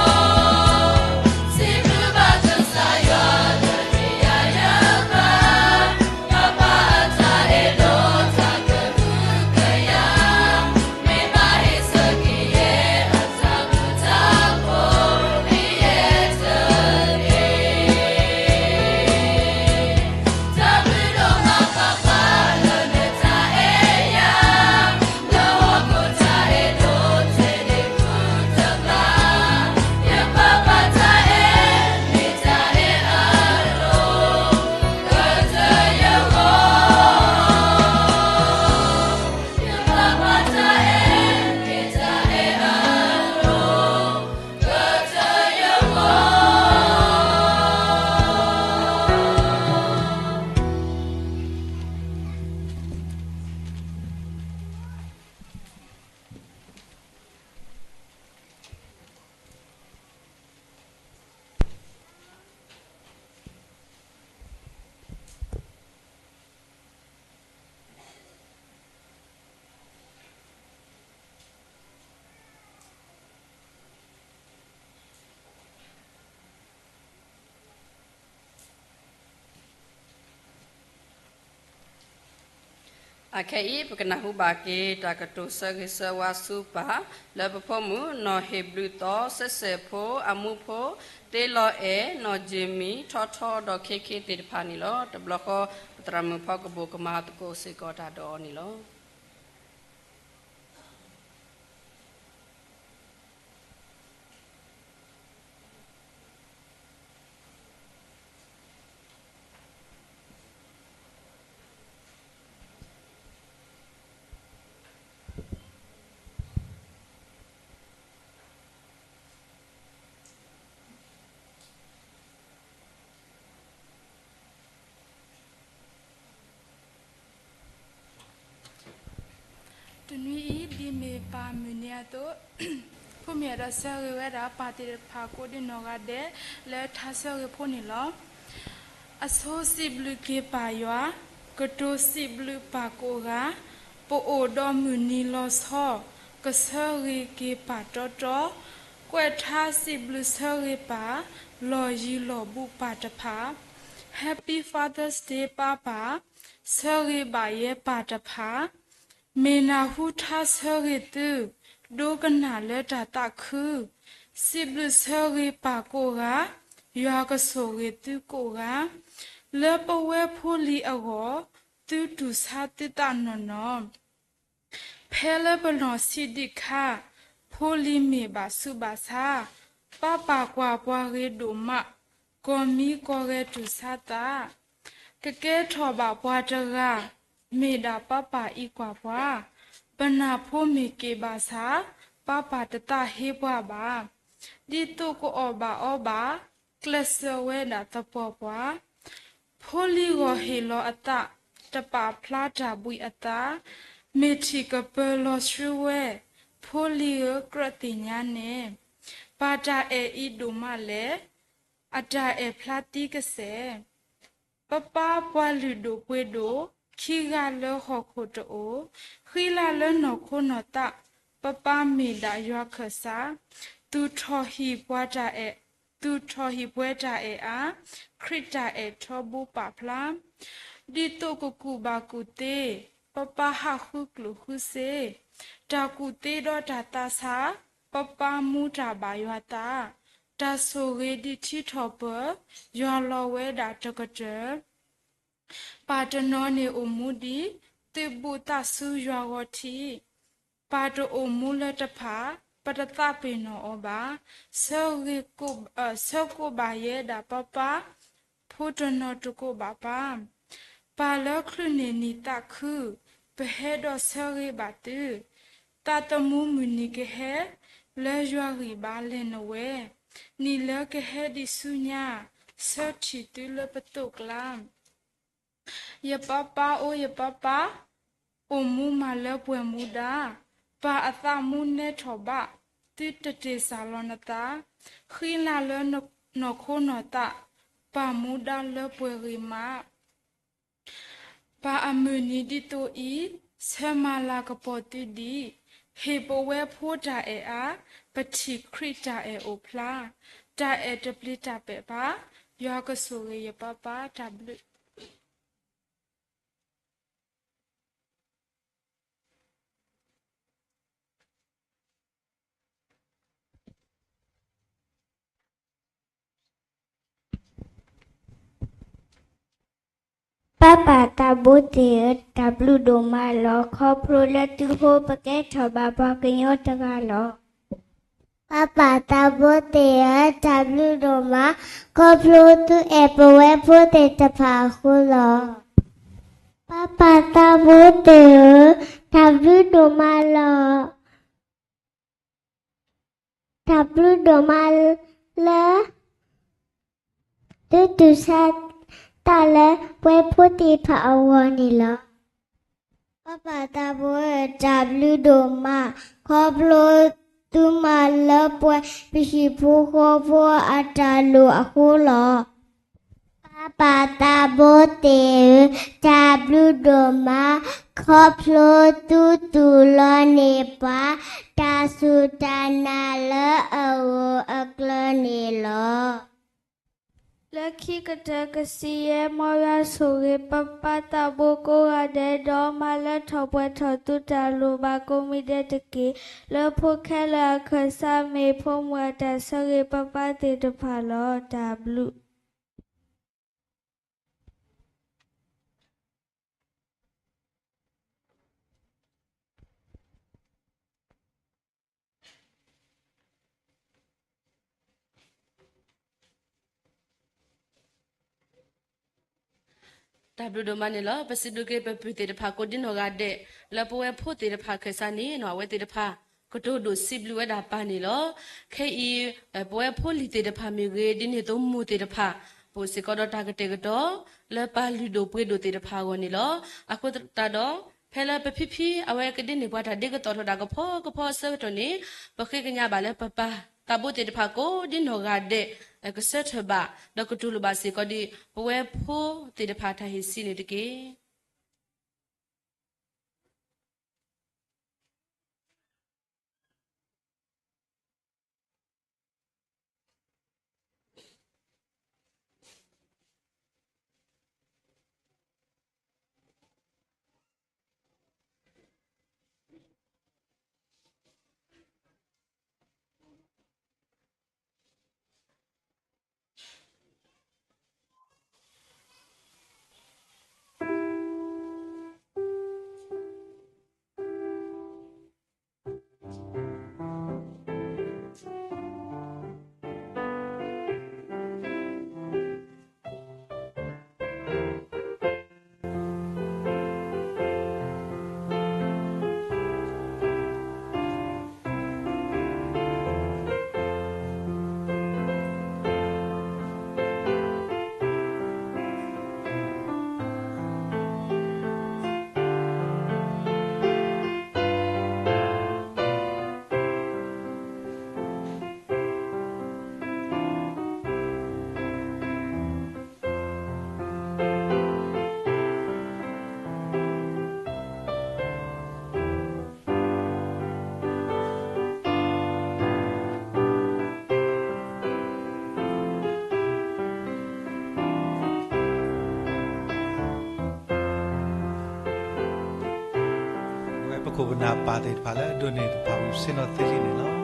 ဘျုးဘၣ်ကစၢ်ယွၤလၢယၤယၤဘၣ်, ပၢ်ပၢ်အတၢ်အဲၣ်ဒီးတၢ်ကဟုကယာ်, မ့ၢ်ဘၣ်ဟ့ၣ်ဆၢက့ၤယဲအတၢ်ဘျုးတၢ်ဖှိၣ် ဒ်ယဲတဂ့ၤ. တၢ်ဘျုးဒိၣ်မးပၢ်ပၢ်လၢနတၢ်အဲၣ်ယၤ, လၢဟီၣ်ခိၣ်တၢ်အဲၣ်ဒိၣ်ထဲန့ၣ်ဃုတဘၣ်, ယပၢ်ပၢ်တၢ်အဲၣ် မ့ၢ်တၢ်အဲၣ်အါဒိၣ် ကတၢၢ်ယဂီၢ်, ယပၢ်ပၢ်တၢ်အဲၣ် မ့ၢ်တၢ်အဲၣ်အါဒိၣ် ကတၢၢ်ယဂီၢ်. အခဲအံၤ ပကနၢ်ဟူဘၣ်က့ၤ တၢ်ကတိၤဆၢဂ့ၤဆၢဝါဆူပၢ် လၢပဖိမုၣ် နီၢ်ဟ့ၣ်ဘျုးသီ စဲးစဲးဖိ အမူဖိ သ့လီၤအဲၣ် နီၢ်ကၠ့မံ ထီထီ ဒီးခ့ခ့သ့ၣ်တဖၣ်န့ၣ်လီၤ. တဘျီဃီ ပသရၣ်မုၣ်ဖီကဘိၣ် ကမၤသကိးစ့ၢ်ကီးတၢ်ဒီးအီၤန့ၣ်လီၤ. တနွံအံၤ ဒ်မ့ၢ်ပၢ်မုၢ်နံၤအသိး, ဖိမုၣ်အဲၣ်ဒိးဆၢဂ့ၤဝဲဒၣ်ပၢ်သ့ၣ်တဖၣ်ကိးဒံနီၢ်ဂၤဒဲး လၢထါဆၢဂ့ၤဖိန့ၣ်လီၤ. အဆိစံးဘျုးက့ၤပၢ်ယွၤ, ကတိၤစံးဘျုးပၢ်ကိးဂၤ, ပအိၣ်ဒီးမုၢ်နံၤလီၤဆီ ကဆၢဂ့ၤက့ၤပၢ်တီတီ, ကွဲးထါစံးဘျုးဆၢဂ့ၤပၢ်, လီၢ်ယံၤလီၢ်ဘူးပၢ်တဖၣ် Happy Father's Day ပၢ်ပၢ်, ဆၢဂ့ၤဘၣ်ယဲပၢ်တဖၣ်, မ့ၢ်နၢ်ဟူထါဆၢဂ့ၤသု, ဒိကနၣ်လၢတၢ်သးခု, စံးဘျုးဆၢဂ့ၤပၢ်ကိးဂၤ, ယွၤကဆိၣ်ဂ့ၤသုကိးဂၤ, လၢပဝဲဖိလံၤအဂီၢ်, သုတူၢ်ဆါသုသးနီၢ်နီၢ် ဖဲလၢပနီၢ်ဆံးဒံးခါ, ဖိလံၤမ့ၢ်ဘၣ်ဆူးဘၣ်ဆါ, ပၢ်ပၢ်ကွၢ်ပှၤဂ့ၤဒိၣ်မး, ကီၢ်မံကီၢ်ဂဲၤတူၢ်ဆါသး, ကကဲထီၣ်ဘၣ်ပှၤတဂၤ, မ့ၢ်ဒၣ်ပၢ်ပၢ်အံးကွၢ်ပှၤ, ပနၢ်ဖိမ့ၢ်က့ၤဘၣ်ဆၣ်, ပၢ်ပၢ်တသးဟ့ပှၤဘၣ်, ဒ်သိးကအီၣ်ဘၣ်အီဘၣ်, ကျဲးစၢးဝဲဒၣ်သပှၢ်ပှၢ် ဖိလံၤဂီၢ်ဟ့ၣ်လီၤအသး, တပာ်ဖျါတၢ်ဘှံးအသး, မ့ၢ်ထံၣ်ကပၢၤလီၤဆှုဝဲ, ဖိလံၤဧၢကြၢးသ့ၣ်ညါန့ၣ်, ပၢ်တၢ်အဲၣ်အံၤဒိၣ်မးလဲၣ်, အတၢ်အဲၣ်ဖျါသံကစဲး ပပၢ်ပှၤလုၢ်ဒိၣ်ပှ့ၤဒိၣ်, ခံဂၤလၢဟီၣ်ခိၣ်တအိၣ်, ဃံလၤလၢနီၢ်ခိနီၢ်သး, ပပၢ်မ့ၢ်ဒၣ်ယွၤခၢၣ်စး, သူၣ်ထီၣ်ဟံၣ်ပှၤတၢ်အဲၣ်, သူၣ်ထီၣ်ဟံၣ်ပှၤတၢ်အဲၣ်အါ, ခရံာ်တၢ်အဲၣ်ထီဘိပာ်ဖျါ, ဒ်သိးကကူၣ်ဘၣ်ကူၣ်သ့, ပပၢ်ဟးဃုကျိၣ်ဃုစ့, တၢ်ကူၣ်သ့ဒီးတၢ်သးဆး, ပၢ်ပၢ်မူတၢ်ဘၣ်ယွၤသး, တၢ်ဆိၣ်ဂ့ၤဒ်ထံထီၣ်ပၢၤ, ယွၤလီၤဝဲဒၣ်တကတၢၢ်. ပၢ်တနီၤန့ၣ်အိၣ်မူဒံး, သုးဘူးသးစူၤယွၤဂီၤထံး. ပၢ်တအိၣ်မူလၢတဖၣ်, ပတသးပ့ၤနီၣ်အီၤဘၣ်. ဆၢဂ့ၤကိး, ဆၢကိးဘၣ်ယဲဒၣ်ပၢ်ပၢ်, ဖိတနီၤတကိးဘၣ်ပၢ်. ပၢ်လၢချုးန့ၢ်နံၣ်သးခု, ပဟဲဒီးဆၢဂ့ၤဘၣ်သု. သးသမူမုၢ်နံၤကဟဲ, လၢယွၤဂံၢ်ဘါလဲၤနဝဲ. နံၣ်လၢကဟဲဒံးဆူညါ, ဆၢထံၣ်သုလၢပသိးကျါ. ယပၢ်ပၢ်အိၣ်ယပၢ်ပၢ်, အိၣ်မူမးလၢပှဲၤမူဒါ, ပၢ်အသးမူနဲထီၣ်ဘၣ်, သုတတ့ၢ်စၢ်လီၤနသး, ဃံလၤလၢနီၢ်ခိနီၢ်သး, ပၢ်မူဒါလၢပှဲၤဂ့ၤမး. ပၢ်အမုၢ်နံၤဒ်သိးအံၤ, ဆၢမၤလၤကပီၤသုဒံး, ဟ့ၣ်ပဝဲဖိတၢ်အဲၣ်အါ, ပထံၣ်ခရံာ်တၢ်အဲၣ်အိၣ်ဖျါ, တၢ်အဲၣ်တပျံၤတၢ်ပဲာ်ဘၣ်, ယွၤကဆိၣ်ဂ့ၤယပၢ်ပၢ်တၢ်ဘျုး ပၢ်ပၢ်သးဘိသ့ၣ်ဧၢ, တၢ်ဘျုးဒိၣ်မးလီၤ. ခီဖျိလၢသုဟိပကဲထီၣ်ဘၣ်ပှၤကညီတဂၤလီၤ. ပၢ်ပၢ်သးဘိသ့ၣ်ဧၢ, တၢ်ဘျုးဒိၣ်မး, ခီဖျိသုအဲၣ်ပဝဲဖိသ့ၣ်တဖၣ်အဃိလီၤ. ပၢ်ပၢ်သးဘိသ့ၣ်ဧၢ, တၢ်ဘျုးဒိၣ်မးလီၤ. တၢ်ဘျုးဒိၣ်မးလၢ သုတူၢ်ဆါတၢ်လၢပဝဲဖိသ့ၣ်တဖၣ်အဂီၢ်န့ၣ်လီၤ. ပၢ်ပၢ်သးဘိဧၢ, တၢ်ဘျုးဒိၣ်မး, ခီဖျိသုမၤလၢပှဲၤပဟံၣ်ဖိဃီဖိအတၢ်လိၣ်အဃိလီၤ. ပၢ်ပၢ်သးဘိသ့ၣ်ဧၢ, တၢ်ဘျုးဒိၣ်မး, ခီဖျိသုသူၣ်လီၤန့ၢ်ပှၤ တၢ်စူၢ်တၢ်နာ်လၢအဂၢၢ်အကျၢၤန့ၣ်လီၤ. လၢခံကတၢၢ်ကစံးယဲၢ် မ်ယွၤဆိၣ်ဂ့ၤပၢ်ပၢ်သးဘိကိးဂၤဒဲး ဒီးမၤလၢထီၣ်ပှဲၤထီၣ်သုတၢ်လိၣ်ဘၣ်ကိးမံၤဒဲးတက့ၢ်. လၢဖိခဲလၢာ်အခၢၣ်စးမ့ၢ်ဖိမုၣ်အတၢ်ဆၢဂ့ၤပၢ်ပၢ်သ့ၣ်တဖၣ်လီၤ. တၢ်ဘျုးတၢ်ဘျုးဒိၣ်မးန့ၣ်လီၤ. ပစံးဘျုးက့ၤပပုၢ်သ့ၣ်တဖၣ်ကိးဒ်နီၢ်ဂၤဒဲး လၢပဝဲဖိသ့ၣ်တဖၣ်ခၢၣ်စးန့ၣ် အဝဲသ့ၣ်တဖၣ် ကတိၤဒိၣ်စံးဘျုးဝဲဒၣ်ပၢ်န့ၣ်လီၤ. ခဲအံၤ ပဝဲဖိလံၤသ့ၣ်တဖၣ်မ့ၢ်ဂ့ၤ ဒ်န့ၣ်သိးမိၢ်သ့ၣ်တဖၣ် ပအိၣ်စ့ၢ်ကီးဒီးတၢ်ကတဲာ်ကတီၤ လၢပၢ်လုၢ်ဒိၣ်ပှ့ၤဒိၣ်သ့ၣ်တဖၣ်အဂီၢ်န့ၣ်လီၤ. အဃိသတးဒီး ဖဲလၢပဖံဖံအဝဲကဒိးန့ၢ်ပှၤတၢ်ဒ်ကသိးထီၣ်တၢ်ကဖီကဖီအဆၢကတီၢ်န့ၣ် ပဃ့ကညးဘၣ်လၢပပၢ်သးဘိသ့ၣ်တဖၣ် ကိးဒ်နီၢ်ဂၤဒဲး ကဆၢထၢၣ်ဘၣ် ဒီးကတူၢ်လိာ်ဘၣ်စ့ၢ်ကီးဒ် ပဝဲဖိသ့ၣ်တဖၣ်တၢ်ဟ့ၣ်ဆံးန့ၣ်တက့ၢ်. ခိၣ်ပနၢ်ပၢ်သ့ၣ်တဖၣ်လၢအဒိးန့ၢ်တၢ်သးဝံၣ်ဆ့ၣ်နီၤသ့လံန့ၣ်လီၤ.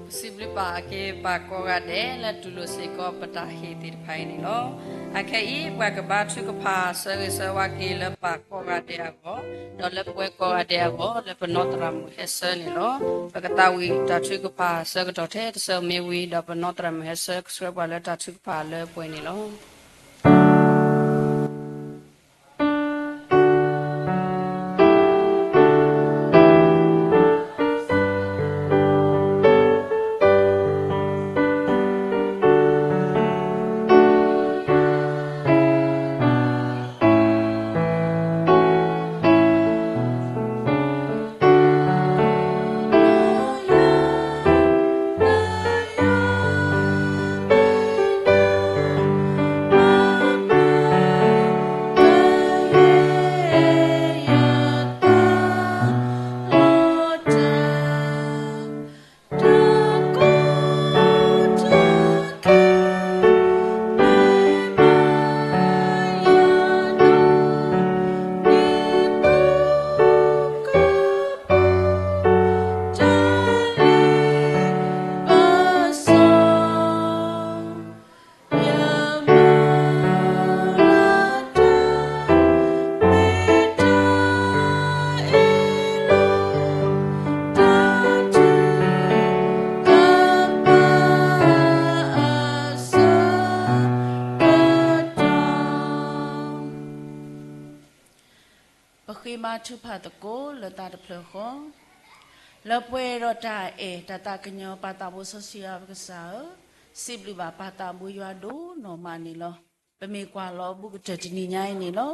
ပစံးဘျုးဘၣ်အက့ၤပှၤကိးဂၤဒဲးလၢတူၢ်လိာ်စ့ၢ်ကီးပတၢ်ဟ့ၣ်သ့ၣ်တဖၣ်အံၤန့ၣ်လီၤ. အခဲအံၤ ပှၤကဘါထုကဖၣ်ဆၢဂ့ၤဆၢဝါက့ၤလၢပှၤကိးဂၤဒဲးအဂီၢ်, ဒီးလၢပဝဲကိးဂၤဒဲးအဂီၢ် လၢပနီၢ်သရၣ်မုၣ်ဟဲဆၢန့ၣ်လီၤ. ပကသးဝံၣ်တၢ်ထုကဖၣ်ဆၢကတီၢ်ထဲတဆၢမ့ၢ်ဝံၤ ဒီးပနီၢ်သရၣ်မုၣ်ဟဲဆၢကဆှၢပှၤလၢတၢ်ထုကဖၣ်လၢပှဲၤန့ၣ်လီၤ. ပဃ့ဘါထုကဖၣ်သကိးလၢတၢ်တဖျၢၣ်ဃီ, လၢပှဲၤဒီးတၢ်အဲၣ်တၢ်သးကညီၤပၢ်သးဘိစီဆှံယွၤပကစၢ်ဧၢ, စံးဘျုးဘၣ်ပၢ်သးဘိယွၤဒိၣ်နီၢ်မးန့ၣ်လီၤ. ပမ့ၢ်ကွၢ်လီၤဘူးကတၢၢ်တနံၤညါအံၤန့ၣ်လီၤ.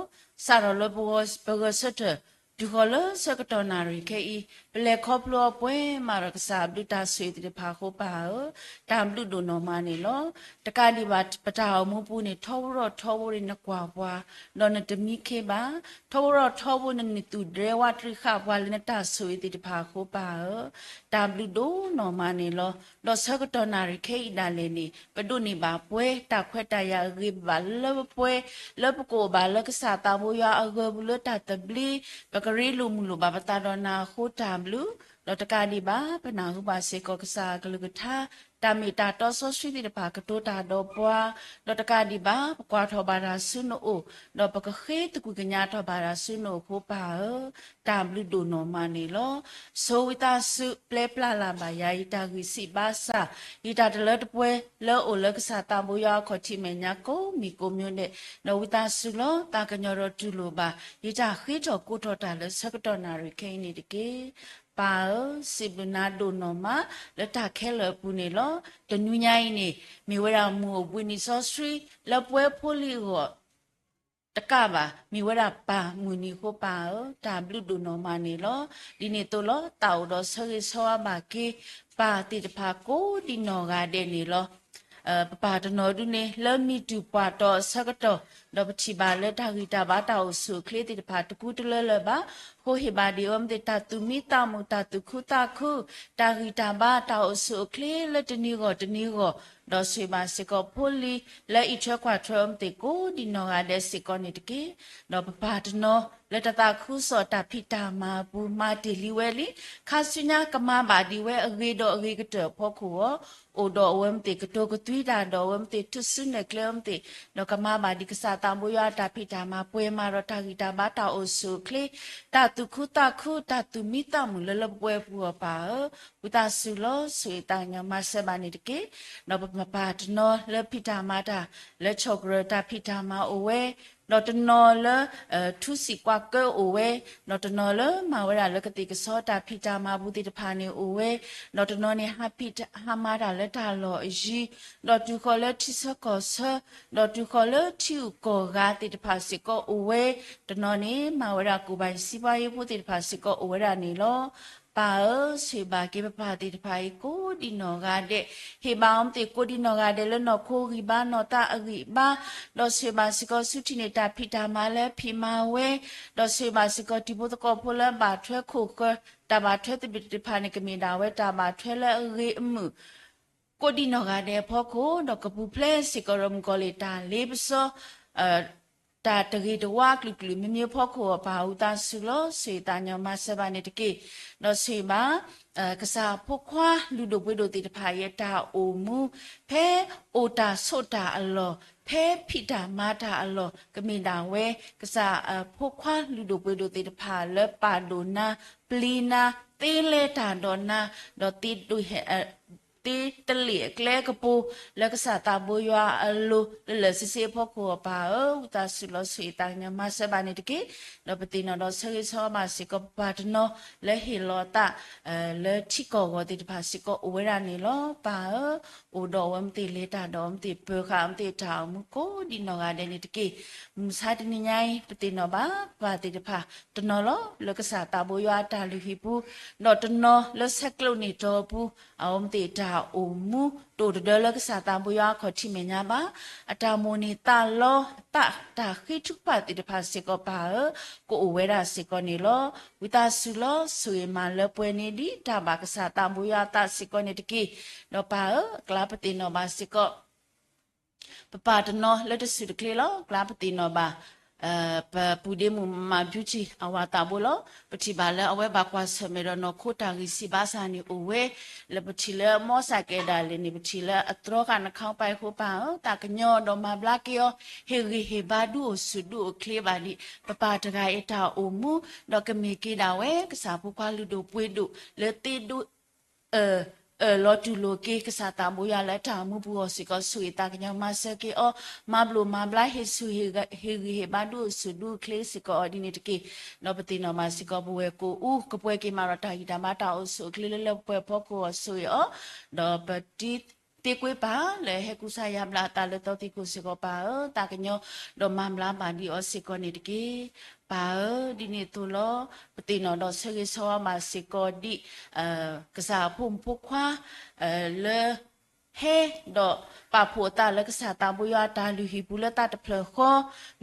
စးထီၣ်လၢပဂဲၤဆၢထၢၣ် တုၤဃီၤလၢဆၢကတီၢ်နၣ်ရံၣ်ခဲအံၤ, ပလဲၤခီဖျိအီၤပှဲၤမးဒီးကစၢ်အဘျုးတၢ်ဆိၣ်ဂ့ၤသ့ၣ်တဖၣ်အဃိပၢ်ဧၢ, တၢ်ဘျုးဒိၣ်နီၢ်မးန့ၣ်လီၤ. တကးဒံးဘၣ် ပတၢ်အိၣ်မူပူၤန့ၣ် ထီဘိထီဘိန့ၣ် နကွၢ်ပှၤ, ဒီးနတမံခ့ဘၣ်, ထီဘိထီဘိန့ၣ် နသူၣ်ဒြဲဝးတရံးဃာ်ပှၤလၢနတၢ်ဆိၣ်ဂ့ၤသ့ၣ်တဖၣ်အဃိပၢ်ဧၢ, တၢ်ဘျုးဒိၣ်နီၢ်မးန့ၣ်လီၤ. ဒီးဆၢကတီၢ်နၣ်ရံၣ်ခဲအံၤဒၣ်လဲာ်န့ၣ် ပဒိးန့ၢ်ဘၣ်ပှဲၤတၢ်ခွဲးတၢ်ယာ်အဂ့ၤဘၣ်လၢပပှဲၤ, လၢပကအိၣ်ဘၣ်လၢကစၢ်သးဘိယွၤအဂၢၤပူၤလၢတၢ်သဘျ့, ပကရ့လိာ်မုာ်လိာ်ဘၣ်ပသးဒီးနၤအဃိတၢ်ဘျုး, ဒီးတကးဒံးဘၣ် ပနၢ်ဟူဘၣ်စ့ၢ်ကီးကစၢ်အကလုၢ်ကထါ, တၢ်မ့ၢ်တၢ်တီစီဆှံသ့ၣ်တဖၣ်ကတိၤတၢ်ဒီးပှၤ, ဒီးတကးဒံးဘၣ် ပကွၢ်ထီၣ်ဘၣ်တၢ်ဆူနအိၣ်, ဒီးပကဃ့သကွံာ်ကညးထီၣ်ဘၣ်တၢ်ဆူနအိၣ်အဃိပၢ်ဧၢ, တၢ်ဘျုးဒိၣ်နီၢ်မးန့ၣ်လီၤ. ဆိဝံသးစူၤ ပျဲပျၢ်လၢ်ဘၣ်ယၤ ယတၢ်ဂံၢ်စၢ်ဘါစၢ်, ယတၢ်တလၢတပှဲၤလၢအိၣ်လၢကစၢ်သးဘိယွၤအခီၣ်ထံးမဲာ်ညါကိးမံၤကိးမံၤဒဲး, ဒီးဝံသးစူၤလီၤ သးကညီၤဒီးတူၢ်လိာ်ဘၣ် ယတၢ်ဃ့ထီၣ်ကိးထီၣ်တၢ်လၢဆၢကတီၢ်နၣ်ရံၣ်ခဲအံၤန့ၣ်တက့ၢ်. ပၢ်ဧၢ, စံးဘျုးနၤဒိၣ်နီၢ်မး လၢတၢ်ခဲလၢာ်အပူၤန့ၣ်လီၤ. တနွံညါအံၤန့ၣ် မ့ၢ်ဝဲဒၣ်မုၢ်အိၣ်ဘှံးနံၤစီဆှံ လၢပဝဲဖိလံၤအဂီၢ် တကးဘၣ် မ့ၢ်ဝဲဒၣ်ပၢ်မုၢ်နံၤအဃိပၢ်ဧၢ, တၢ်ဘျုးဒိၣ်နီၢ်မးန့ၣ်လီၤ. ဒ်န့ၣ်အသိးလီၤ သးအိၣ်ဒီးဆၢဂ့ၤဆၢဝါဘၣ်က့ၤ ပၢ်သ့ၣ်တဖၣ်ကိးဒံနီၢ်ဂၤဒဲးန့ၣ်လီၤ. ပပၢ်တနီၤဒုန့ၣ် လၢမံၤတူၢ်ပှၢ်တီၤအဆၢကတီၢ် ဒီးပထံၣ်ဘၣ်လၢတၢ်ဂံၢ်တၢ်ဘါတၢ်အိၣ်ဆူၣ်အိၣ်ချ့သ့ၣ်တဖၣ်တကူတလၢလၢၤဘၣ်. ဃိဟ့ၣ်ဘၣ်ဒံးအဝဲသ့ၣ်တၢ်သူၣ်မံသးမုာ် တၢ်သူၣ်ခုသးခု တၢ်ဂံၢ်တၢ်ဘါတၢ်အိၣ်ဆူၣ်အိၣ်ချ့လၢတနံၤဂီၢ်တနံၤဂီၢ်, ဒီးဆိၣ်ဂ့ၤဘၣ်စ့ၢ်ကီးဖိလံၤလၢအံးထွဲကွၢ်ထွဲအဝဲသ့ၣ်ကိးဒံးနီၢ်ဂၤဒဲးစ့ၢ်ကီးန့ၣ်တက့ၢ်. ဒီးပပၢ်တနီၤလၢတၢ်သးခုကစီၣ်တၢ်ဖံးတၢ်မၤအပူၤ မၤတ့ၢ်လံဝဲလံ, ခါဆူညါကမၤဘၣ်ဒံးဝဲအဂ့ၤဒီးအဂ့ၤကတၢၢ်အဖီခိၣ်အီၤ, အိၣ်ဒီးအဝဲသ့ၣ်ကတိၤကသွံတၢ်ဒီးအဝဲသ့ၣ် ထုးစုနဲၣ်ကျဲအဝဲသ့ၣ်, ဒီးကမၤဘၣ်ဒံးကစၢ်သးဘိယွၤအတၢ်ဖံးတၢ်မၤ ပှဲၤမၤဒီးတၢ်ဂံၢ်တၢ်ဘါတၢ်အိၣ်ဆူၣ်အိၣ်ချ့, တၢ်သူၣ်ခုသးခု တၢ်သူၣ်မံသးမုာ်လၢလၢပှဲၤပှဲၤပူၤအီၤပၢ်ဧၢ, ဝံသးစူၤလီၤ ဆိၣ်ဂ့ၤသးကညီၤမၤစၢၤဘၣ်န့ၣ်တက့ၢ်. ဒီးပပၢ်တနီၤလၢဖံးတၢ်မၤတၢ် လၢဆီၣ်ကရၢၢ်တၢ်ဖံးတၢ်မၤအိၣ်ဝဲ, ဒီးတနီၤလၢ ထူစံးကွၢ်ကၢအိၣ်ဝဲ, ဒီးတနီၤလၢမၤဝဲဒၣ်လၢကသ့ၣ်ကဆီတၢ်ဖံးတၢ်မၤပူၤသ့ၣ်တဖၣ်န့ၣ်အိၣ်ဝဲ, ဒီးတနီၤန့ၣ်ဟးဖံးဟးမၤတၢ်လၢတၢ်လီၢ်အယံၤ, ဒီးတုၤဃီၤလၢထံဆၢကီၢ်ဆၢ, ဒီးတုၤဃီၤလၢထံဂုၤကီၢ်ဂၤသ့ၣ်တဖၣ်စ့ၢ်ကီးအိၣ်ဝဲ, တနီၤန့ၣ်မၤဝဲဒၣ်ကိၣ်ဘၣ်ယံၤစံးပှၤယံၤဖိသ့ၣ်တဖၣ်စ့ၢ်ကီးအိၣ်ဝဲဒၣ်န့ၣ်လီၤ. ပၢ်ဧၢ, ဆိၣ်ဂ့ၤဘၣ်က့ၤပပၢ်သ့ၣ်တဖၣ်အံၤကိးဒံးနီၢ်ဂၤဒဲး, ဟ့ၣ်ဘၣ်အီၤသ့ၣ်ကိးဒံးနီၢ်ဂၤဒဲးလၢနီၢ်ခိဂံၢ်ဘါနီၢ်သးအဂံၢ်ဘါ, ဒီးဆိၣ်ဂ့ၤဘၣ်စ့ၢ်ကီးဆူထံၣ်န့ၣ်တၢ်ဖံးတၢ်မၤလၢဖံးမၤဝဲ, ဒီးဆိၣ်ဂ့ၤဘၣ်စ့ၢ်ကီးတံၤဖိသကိးဖိလၢဘၣ်ထွဲခိၣ်ဃၢၤ, တၢ်ဘၣ်ထွဲသဘံၣ်သ့ၣ်တဖၣ်န့ၣ် ကမ့ၢ်ဒၣ်ဝဲတၢ်ဘၣ်ထွဲလၢအဂ့ၤအမုာ် ကိးဒံးနီၢ်ဂၤဒဲးအဖီခိၣ်, ဒီးကပူၤဖျဲးစ့ၢ်ကီးဒီးမုၣ်ကီၤလံၢ်တၢ်လ့ပစီ တၢ်တဂ့ၤတဝါအကလုာ်ကလုာ်မ့မ့ၢ်အဖီခိၣ်အီၤပၢ်ဧၢ, ဝံသးစူၤလီၤ ဆိၣ်ဂ့ၤသးကညီၤမၤစၢၤဘၣ်န့ၣ်တက့ၢ်. ဒီးဆိၣ်ဂ့ၤဘၣ် ကစၢ်ဖိခွါလုၢ်ဒိၣ်ပှ့ၤဒိၣ်သ့ၣ်တဖၣ်အံၤအတၢ်အိၣ်မူ ဖဲအိၣ်တၢ်ဆိးတၢ်အလီၢ်, ဖဲဖံးတၢ်မၤတၢ်အလီၢ်, ကမ့ၢ်ဒၣ်ဝဲ ကစၢ်ဖိခွါလုၢ်ဒိၣ်ပှ့ၤဒိၣ်သ့ၣ်တဖၣ်လၢပာ်ဒိၣ်နၤ, ပျံၤနၤ, သ့လဲၤတၢ်ဒီးနၤ, ဒီးသ့ဒိၣ်ဟဲ သ့တလ့ၢ်အကျဲကပူၤ လၢကစၢ်သးဘိယွၤအလိၤ လၢလၢာ်ဆ့ဆ့အဖီခိၣ်အီၤပၢ်ဧၢ, ဝံသးစူၤလီၤ ဆိၣ်ဂ့ၤသးကညီၤမၤစၢၤဘၣ်န့ၣ်တက့ၢ်. ဒီးပသ့ၣ်နီၣ်ဒီးဆၢဂ့ၤဆၢဝါဘၣ်စ့ၢ်ကီးပပၢ်တနီၤ လၢဟ့ၣ်လီၤအသး လၢထံကီၢ်ဂီၤသ့ၣ်တဖၣ်စ့ၢ်ကီးအိၣ်ဝဲဒၣ်န့ၣ်လီၤ. ပၢ်ဧၢ, အိၣ်ဒီးအဝဲမ့ၢ်သ့ၣ်လဲၤတၢ်ဒီးအဝဲမ့ၢ်သ့ၣ်ပၢၤဃာ်အဝဲမ့ၢ်သ့ၣ်တၢ်အိၣ်မူကိးဒံးနီၢ်ဂၤဒဲးန့ၣ်တက့ၢ်. မုၢ်ဆါတနံၤညါအံၤ ပသ့ၣ်နီၣ်ဘၣ်ပပၢ်သ့ၣ်တဖၣ်တနီၤလီၤ လၢကစၢ်သးဘိယွၤအတၢ်လုၢ်ဟံၣ်ပူၤ, ဒီးတနီၤလၢဆဲးကျိးန့ၢ်တီၤအပူၤ, အဝဲမ့ၢ်သ့ၣ်တၢ်အိၣ်မူ တအိၣ်တဒၢလၢကစၢ်သးဘိယွၤအခီၣ်ထံးမဲာ်ညါဘၣ်. အတၢ်မိၣ်န့ၢ်သးလီ သးတၢ်ဃ့ထုကဖၣ်သ့ၣ်တဖၣ်စ့ၢ်ကီးပၢ်ဧၢ, ကအိၣ်ဝဲဒၣ်စ့ၢ်ကီးန့ၣ်လီၤ. ဝံသးစူၤလီၤ ဆိၣ်ဂ့ၤမၤလၢပှဲၤန့ၢ်ဒံးတၢ်ဘၣ်ကစၢ်သးဘိယွၤအသးစ့ၢ်ကီးန့ၣ်တက့ၢ်. ဒီးပၢ်ဧၢ, အကျါပသ့ၣ်နီၣ်ဘၣ်စ့ၢ်ကီး ပပၢ်တနီၤလၢတစူၢ်တချ့လီၤ. အကျါပသ့ၣ်နီၣ်ဘၣ် ပပုၢ်ဒ့မုၣ်မၤ beauty အဝၤသးဘိလီၤ. ပထံၣ်ဘၣ်လၢအဝဲဘၣ်ကွၢ်ဆၢၣ်မဲာ်ဒီးနီၢ်ခိတၢ်ဂံၢ်စၢ်ဘါစၢ်န့ၣ်အိၣ်ဝဲ, လၢပထံၣ်လၢ မော်ဆိုင်ကယ် ဒၣ်လဲာ်န့ၣ် ပထံၣ်လၢအတြီဃာ် နှာခေါင်းပိုက် ဃိပၢ်ဧၢ, သးကညီၤဒီးမၤဘျါက့ၤအီၤ, ဟ့ၣ်ဂံၢ်ဟ့ၣ်ဘါဒုးအိၣ်ဆူၣ်ဒုးအိၣ်ချ့ဘၣ်ဒံး ပပၢ်တဂၤအံၤတၢ်အိၣ်မူ, ဒီးကမ့ၢ်က့ၤဒၣ်ဝဲ ကစၢ်ဖိခွါလုၢ်ဒိၣ်ပှ့ၤဒိၣ် လၢသ့ဒိး အၢၣ်လီၤတူၢ်လိာ်က့ၤ ကစၢ်သးဘိယွၤလၢတၢ်အိၣ်မူပူၤအီၤစ့ၢ်ကီး ဆိၣ်ဂ့ၤသးကညီၤမၤစၢၤက့ၤအီၤ, မၤဘျိးမၤဘျါ ဟ့ၣ်ဆူၣ်ဟ့ၣ်ဂံၢ်ဟ့ၣ်ဘါဒုးအိၣ်ဆူၣ်ဒုးအိၣ်ချ့စ့ၢ်ကီးအီၤဒ်န့ၣ်တက့ၢ်. ဒီးပသ့ၣ်နီၣ်ဘၣ်စ့ၢ်ကီး ပဝဲၢ်ကိးအူ ကပှဲၤက့ၤမးဒီးတၢ်ဂံၢ်တၢ်ဘါတၢ်အိၣ်ဆူၣ်အိၣ်ချ့လၢလၢပှဲၤပှဲၤအဖီခိၣ်အီၤ ဆိၣ်ဂ့ၤအီၤ, ဒီးပတံၤသကိးပၢ်လၢဟဲကူစါယါဘျါအသးလၢသီသံၣ်ခိၣ်စ့ၢ်ကီးပၢ်ဧၢ, သးကညီၤ ဒီးမၤဘျါဘၣ်ဒံးအီၤစ့ၢ်ကီးန့ၣ်တက့ၢ်. ပၢ်ဧၢ, ဒ်န့ၣ်အသိးလီၤ. ပသ့ၣ်နီၣ်ဒီးဆၢဂ့ၤဆၢဝါဘၣ်စ့ၢ်ကီးဒံး ကစၢ်အဖိမုၣ်ဖိခွါ လၢ ဟဲဒီးပာ်ဖှိၣ်အသးလၢကစၢ်သးဘိယွၤအတၢ်လုၢ်ဟံၣ်ပူၤလၢသးတဖျၢၣ်ဃီ,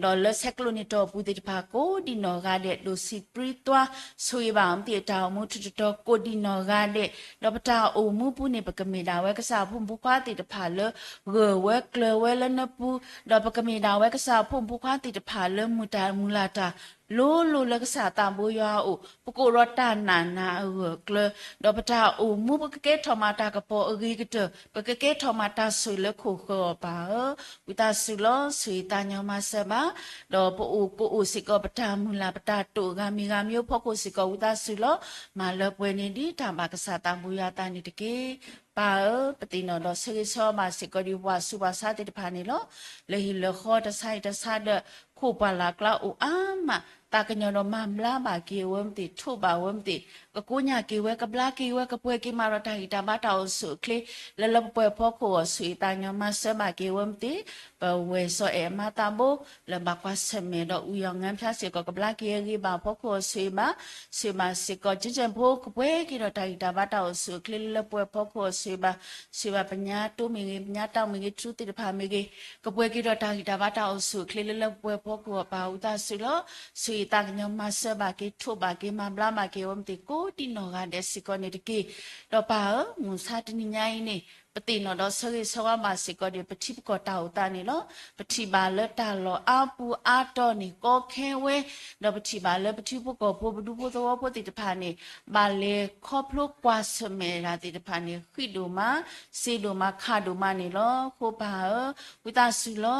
ဒီးလၢဆဲးကျိးန့ၢ်တီၤအပူၤသ့ၣ်တဖၣ်ကိးဒံးနီၢ်ဂၤဒဲး ဒိၣ်ဆံးပြံသွါ ဆိၣ်ဂ့ၤဘၣ်အီၤမ့ၢ်သ့ၣ်တၢ်အိၣ်မူထူးတတီၤကိးဒံးနီၢ်ဂၤဒဲး, ဒီးပတၢ်အိၣ်မူပူၤန့ၣ် ပကမ့ၢ်ဒၣ်ဝဲကစၢ်အဖိမုၣ်ဖိခွါသ့ၣ်တဖၣ်လၢ ဂၢၢ်ဝဲကျၢၤဝဲလၢနပူၤ, ဒီးပကမ့ၢ်ဒၣ်ဝဲကစၢ်အဖိမုၣ်ဖိခွါသ့ၣ်တဖၣ်လၢမုၢ်တၢ်မုၢ်လၢ်တၢ် လိၤလိၤလၢကစၢ်သးဘိယွၤအအိၣ်, ပကအိၣ်ဒီးတၢ်နာ်နၤအဂၢၢ်အကျၢၤ, ဒီးပတၢ်အိၣ်မူ ပကကဲထီၣ်မးတၢ်ကပီၤအဂ့ၤကတၢၢ်, ပကကဲထီၣ်မးတၢ်ဆိၣ်ဂ့ၤလၢခိၣ်ဃၢၤအီၤပၢ်ဧၢ, ဝံသးစူၤလီၤ ဆိၣ်ဂ့ၤသးကညီၤမၤစၢၤဘၣ်, ဒီးပအိၣ်ကအိၣ်စ့ၢ်ကီး ပတၢ်မုၢ်လၢ် ပတၢ်တိာ်ဂၤမံၤဂၤမံၤအဖီခိၣ်စ့ၢ်ကီး ဝံသးစူၤလီၤ မၤလၢပှဲၤန့ၢ်ဒံးတၢ်ဘၣ်ကစၢ်သးဘိယွၤအသးန့ၣ်တက့ၢ်. ပၢ်ဧၢ, ပသ့ၣ်နီၣ်ဒီးဆၢဂ့ၤဆၢဝါဘၣ်စ့ၢ်ကီးဒံးပှၤဆူးပှၤဆါသ့ၣ်တဖၣ်န့ၣ်လီၤ. လၢဟံၣ်လၢဃီတဆါအံၤတဆါဒီး ခိၣ်ပှၢ်လၢ်ကျါအိၣ်အါမး, သးကညီၤဒီးမၤဘျါဘၣ်က့ၤဝဲမ့ၢ်သ့ၣ် ထိးဘၣ်ဝဲမ့ၢ်သ့ၣ် ကကိညၢ်က့ၤဝဲ ကဘျါက့ၤဝဲ ကပှဲၤက့ၤမးဒီးတၢ်ဂံၢ်တၢ်ဘါတၢ်အိၣ်ဆူၣ်အိၣ်ချ့ လၢလၢပှဲၤပှဲၤဖီခိၣ်အဂီၢ် ဆူၣ်အံၤသးကညီၤမၤစၢၤဘၣ်က့ၤဝဲမ့ၢ်သ့ၣ် ပဝဲၢ်စီၤအဲၣ်အမါသးဘိ လၢဘၣ်ကွၢ်ဆၢၣ်မဲာ်ဒီး ဝံၤယီၤငါဖၠါစ့ၢ်ကီး ကဘျါက့ၤအဂ့ၤဘၣ်ဖီခိၣ်အဂီၢ် ဆူၣ်အံၤဘၣ် ဆူၣ်အံၤဘၣ်စ့ၢ်ကီး ကၠ့ကၠဲၣ်ဖိ ကပှဲၤက့ၤဒီးတၢ်ဂံၢ်တၢ်ဘါတၢ်အိၣ်ဆူၣ်အိၣ်ချ့ လၢလၢပှဲၤပှဲၤဖီခိၣ်အဂီၢ် ဆူၣ်အံၤဘၣ် ဆူၣ်အံၤဘၣ်ပညါတိမ့ၢ်ဂ့ၤ ပညါတၢ်မ့ၢ်ဂ့ၤ ထူသ့ၣ်တဖၣ်မ့ၢ်ဂ့ၤ ကပှဲၤက့ၤဒီးတၢ်ဂံၢ်တၢ်ဘါတၢ်အိၣ်ဆူၣ်အိၣ်ချ့ လၢလၢပှဲၤပှဲၤဖီခိၣ်အပၢ် ဝံသးစူၤလီၤ. ဆူၣ်အံၤသးကညီၤမၤစၢၤဘၣ်က့ၤ ထိးဘၣ်က့ၤ မၤဘျါဘၣ်က့ၤဝဲမ့ၢ်သ့ၣ် ကိးဒံးနီၢ်ဂၤဒဲးစ့ၢ်ကီးန့ၣ်တက့ၢ်. ဒီးပၢ်ဧၢ, မုၢ်ဆါတနံၤညါအံၤန့ၣ် ပသ့ၣ်နီၣ်ဒီးဆၢဂ့ၤဆၢဝါဘၣ်စ့ၢ်ကီးဒီး ပထံပကီၢ်တၢ်အိၣ်သးန့ၣ်လီၤ. ပထံၣ်ဘၣ်လၢတၢ်လီၢ်အါပူၤအါတီၤန့ၣ် ကီခဲဝဲ, ဒီးပထံၣ်ဘၣ်လၢပထံဖိကီၢ်ဖိ ပဒူဖိသဝီဖိသ့ၣ်တဖၣ်န့ၣ် ဘၣ်လဲၤခီဖျိကွၢ်ဆၢၣ်မဲာ်တၢ်သ့ၣ်တဖၣ်န့ၣ် ဃံးဒိၣ်မး, စ့ဒိၣ်မး, ခးဒိၣ်မးန့ၣ်လီၤ. အဃိပၢ်ဧၢ, ဝံသးစူၤလီၤ.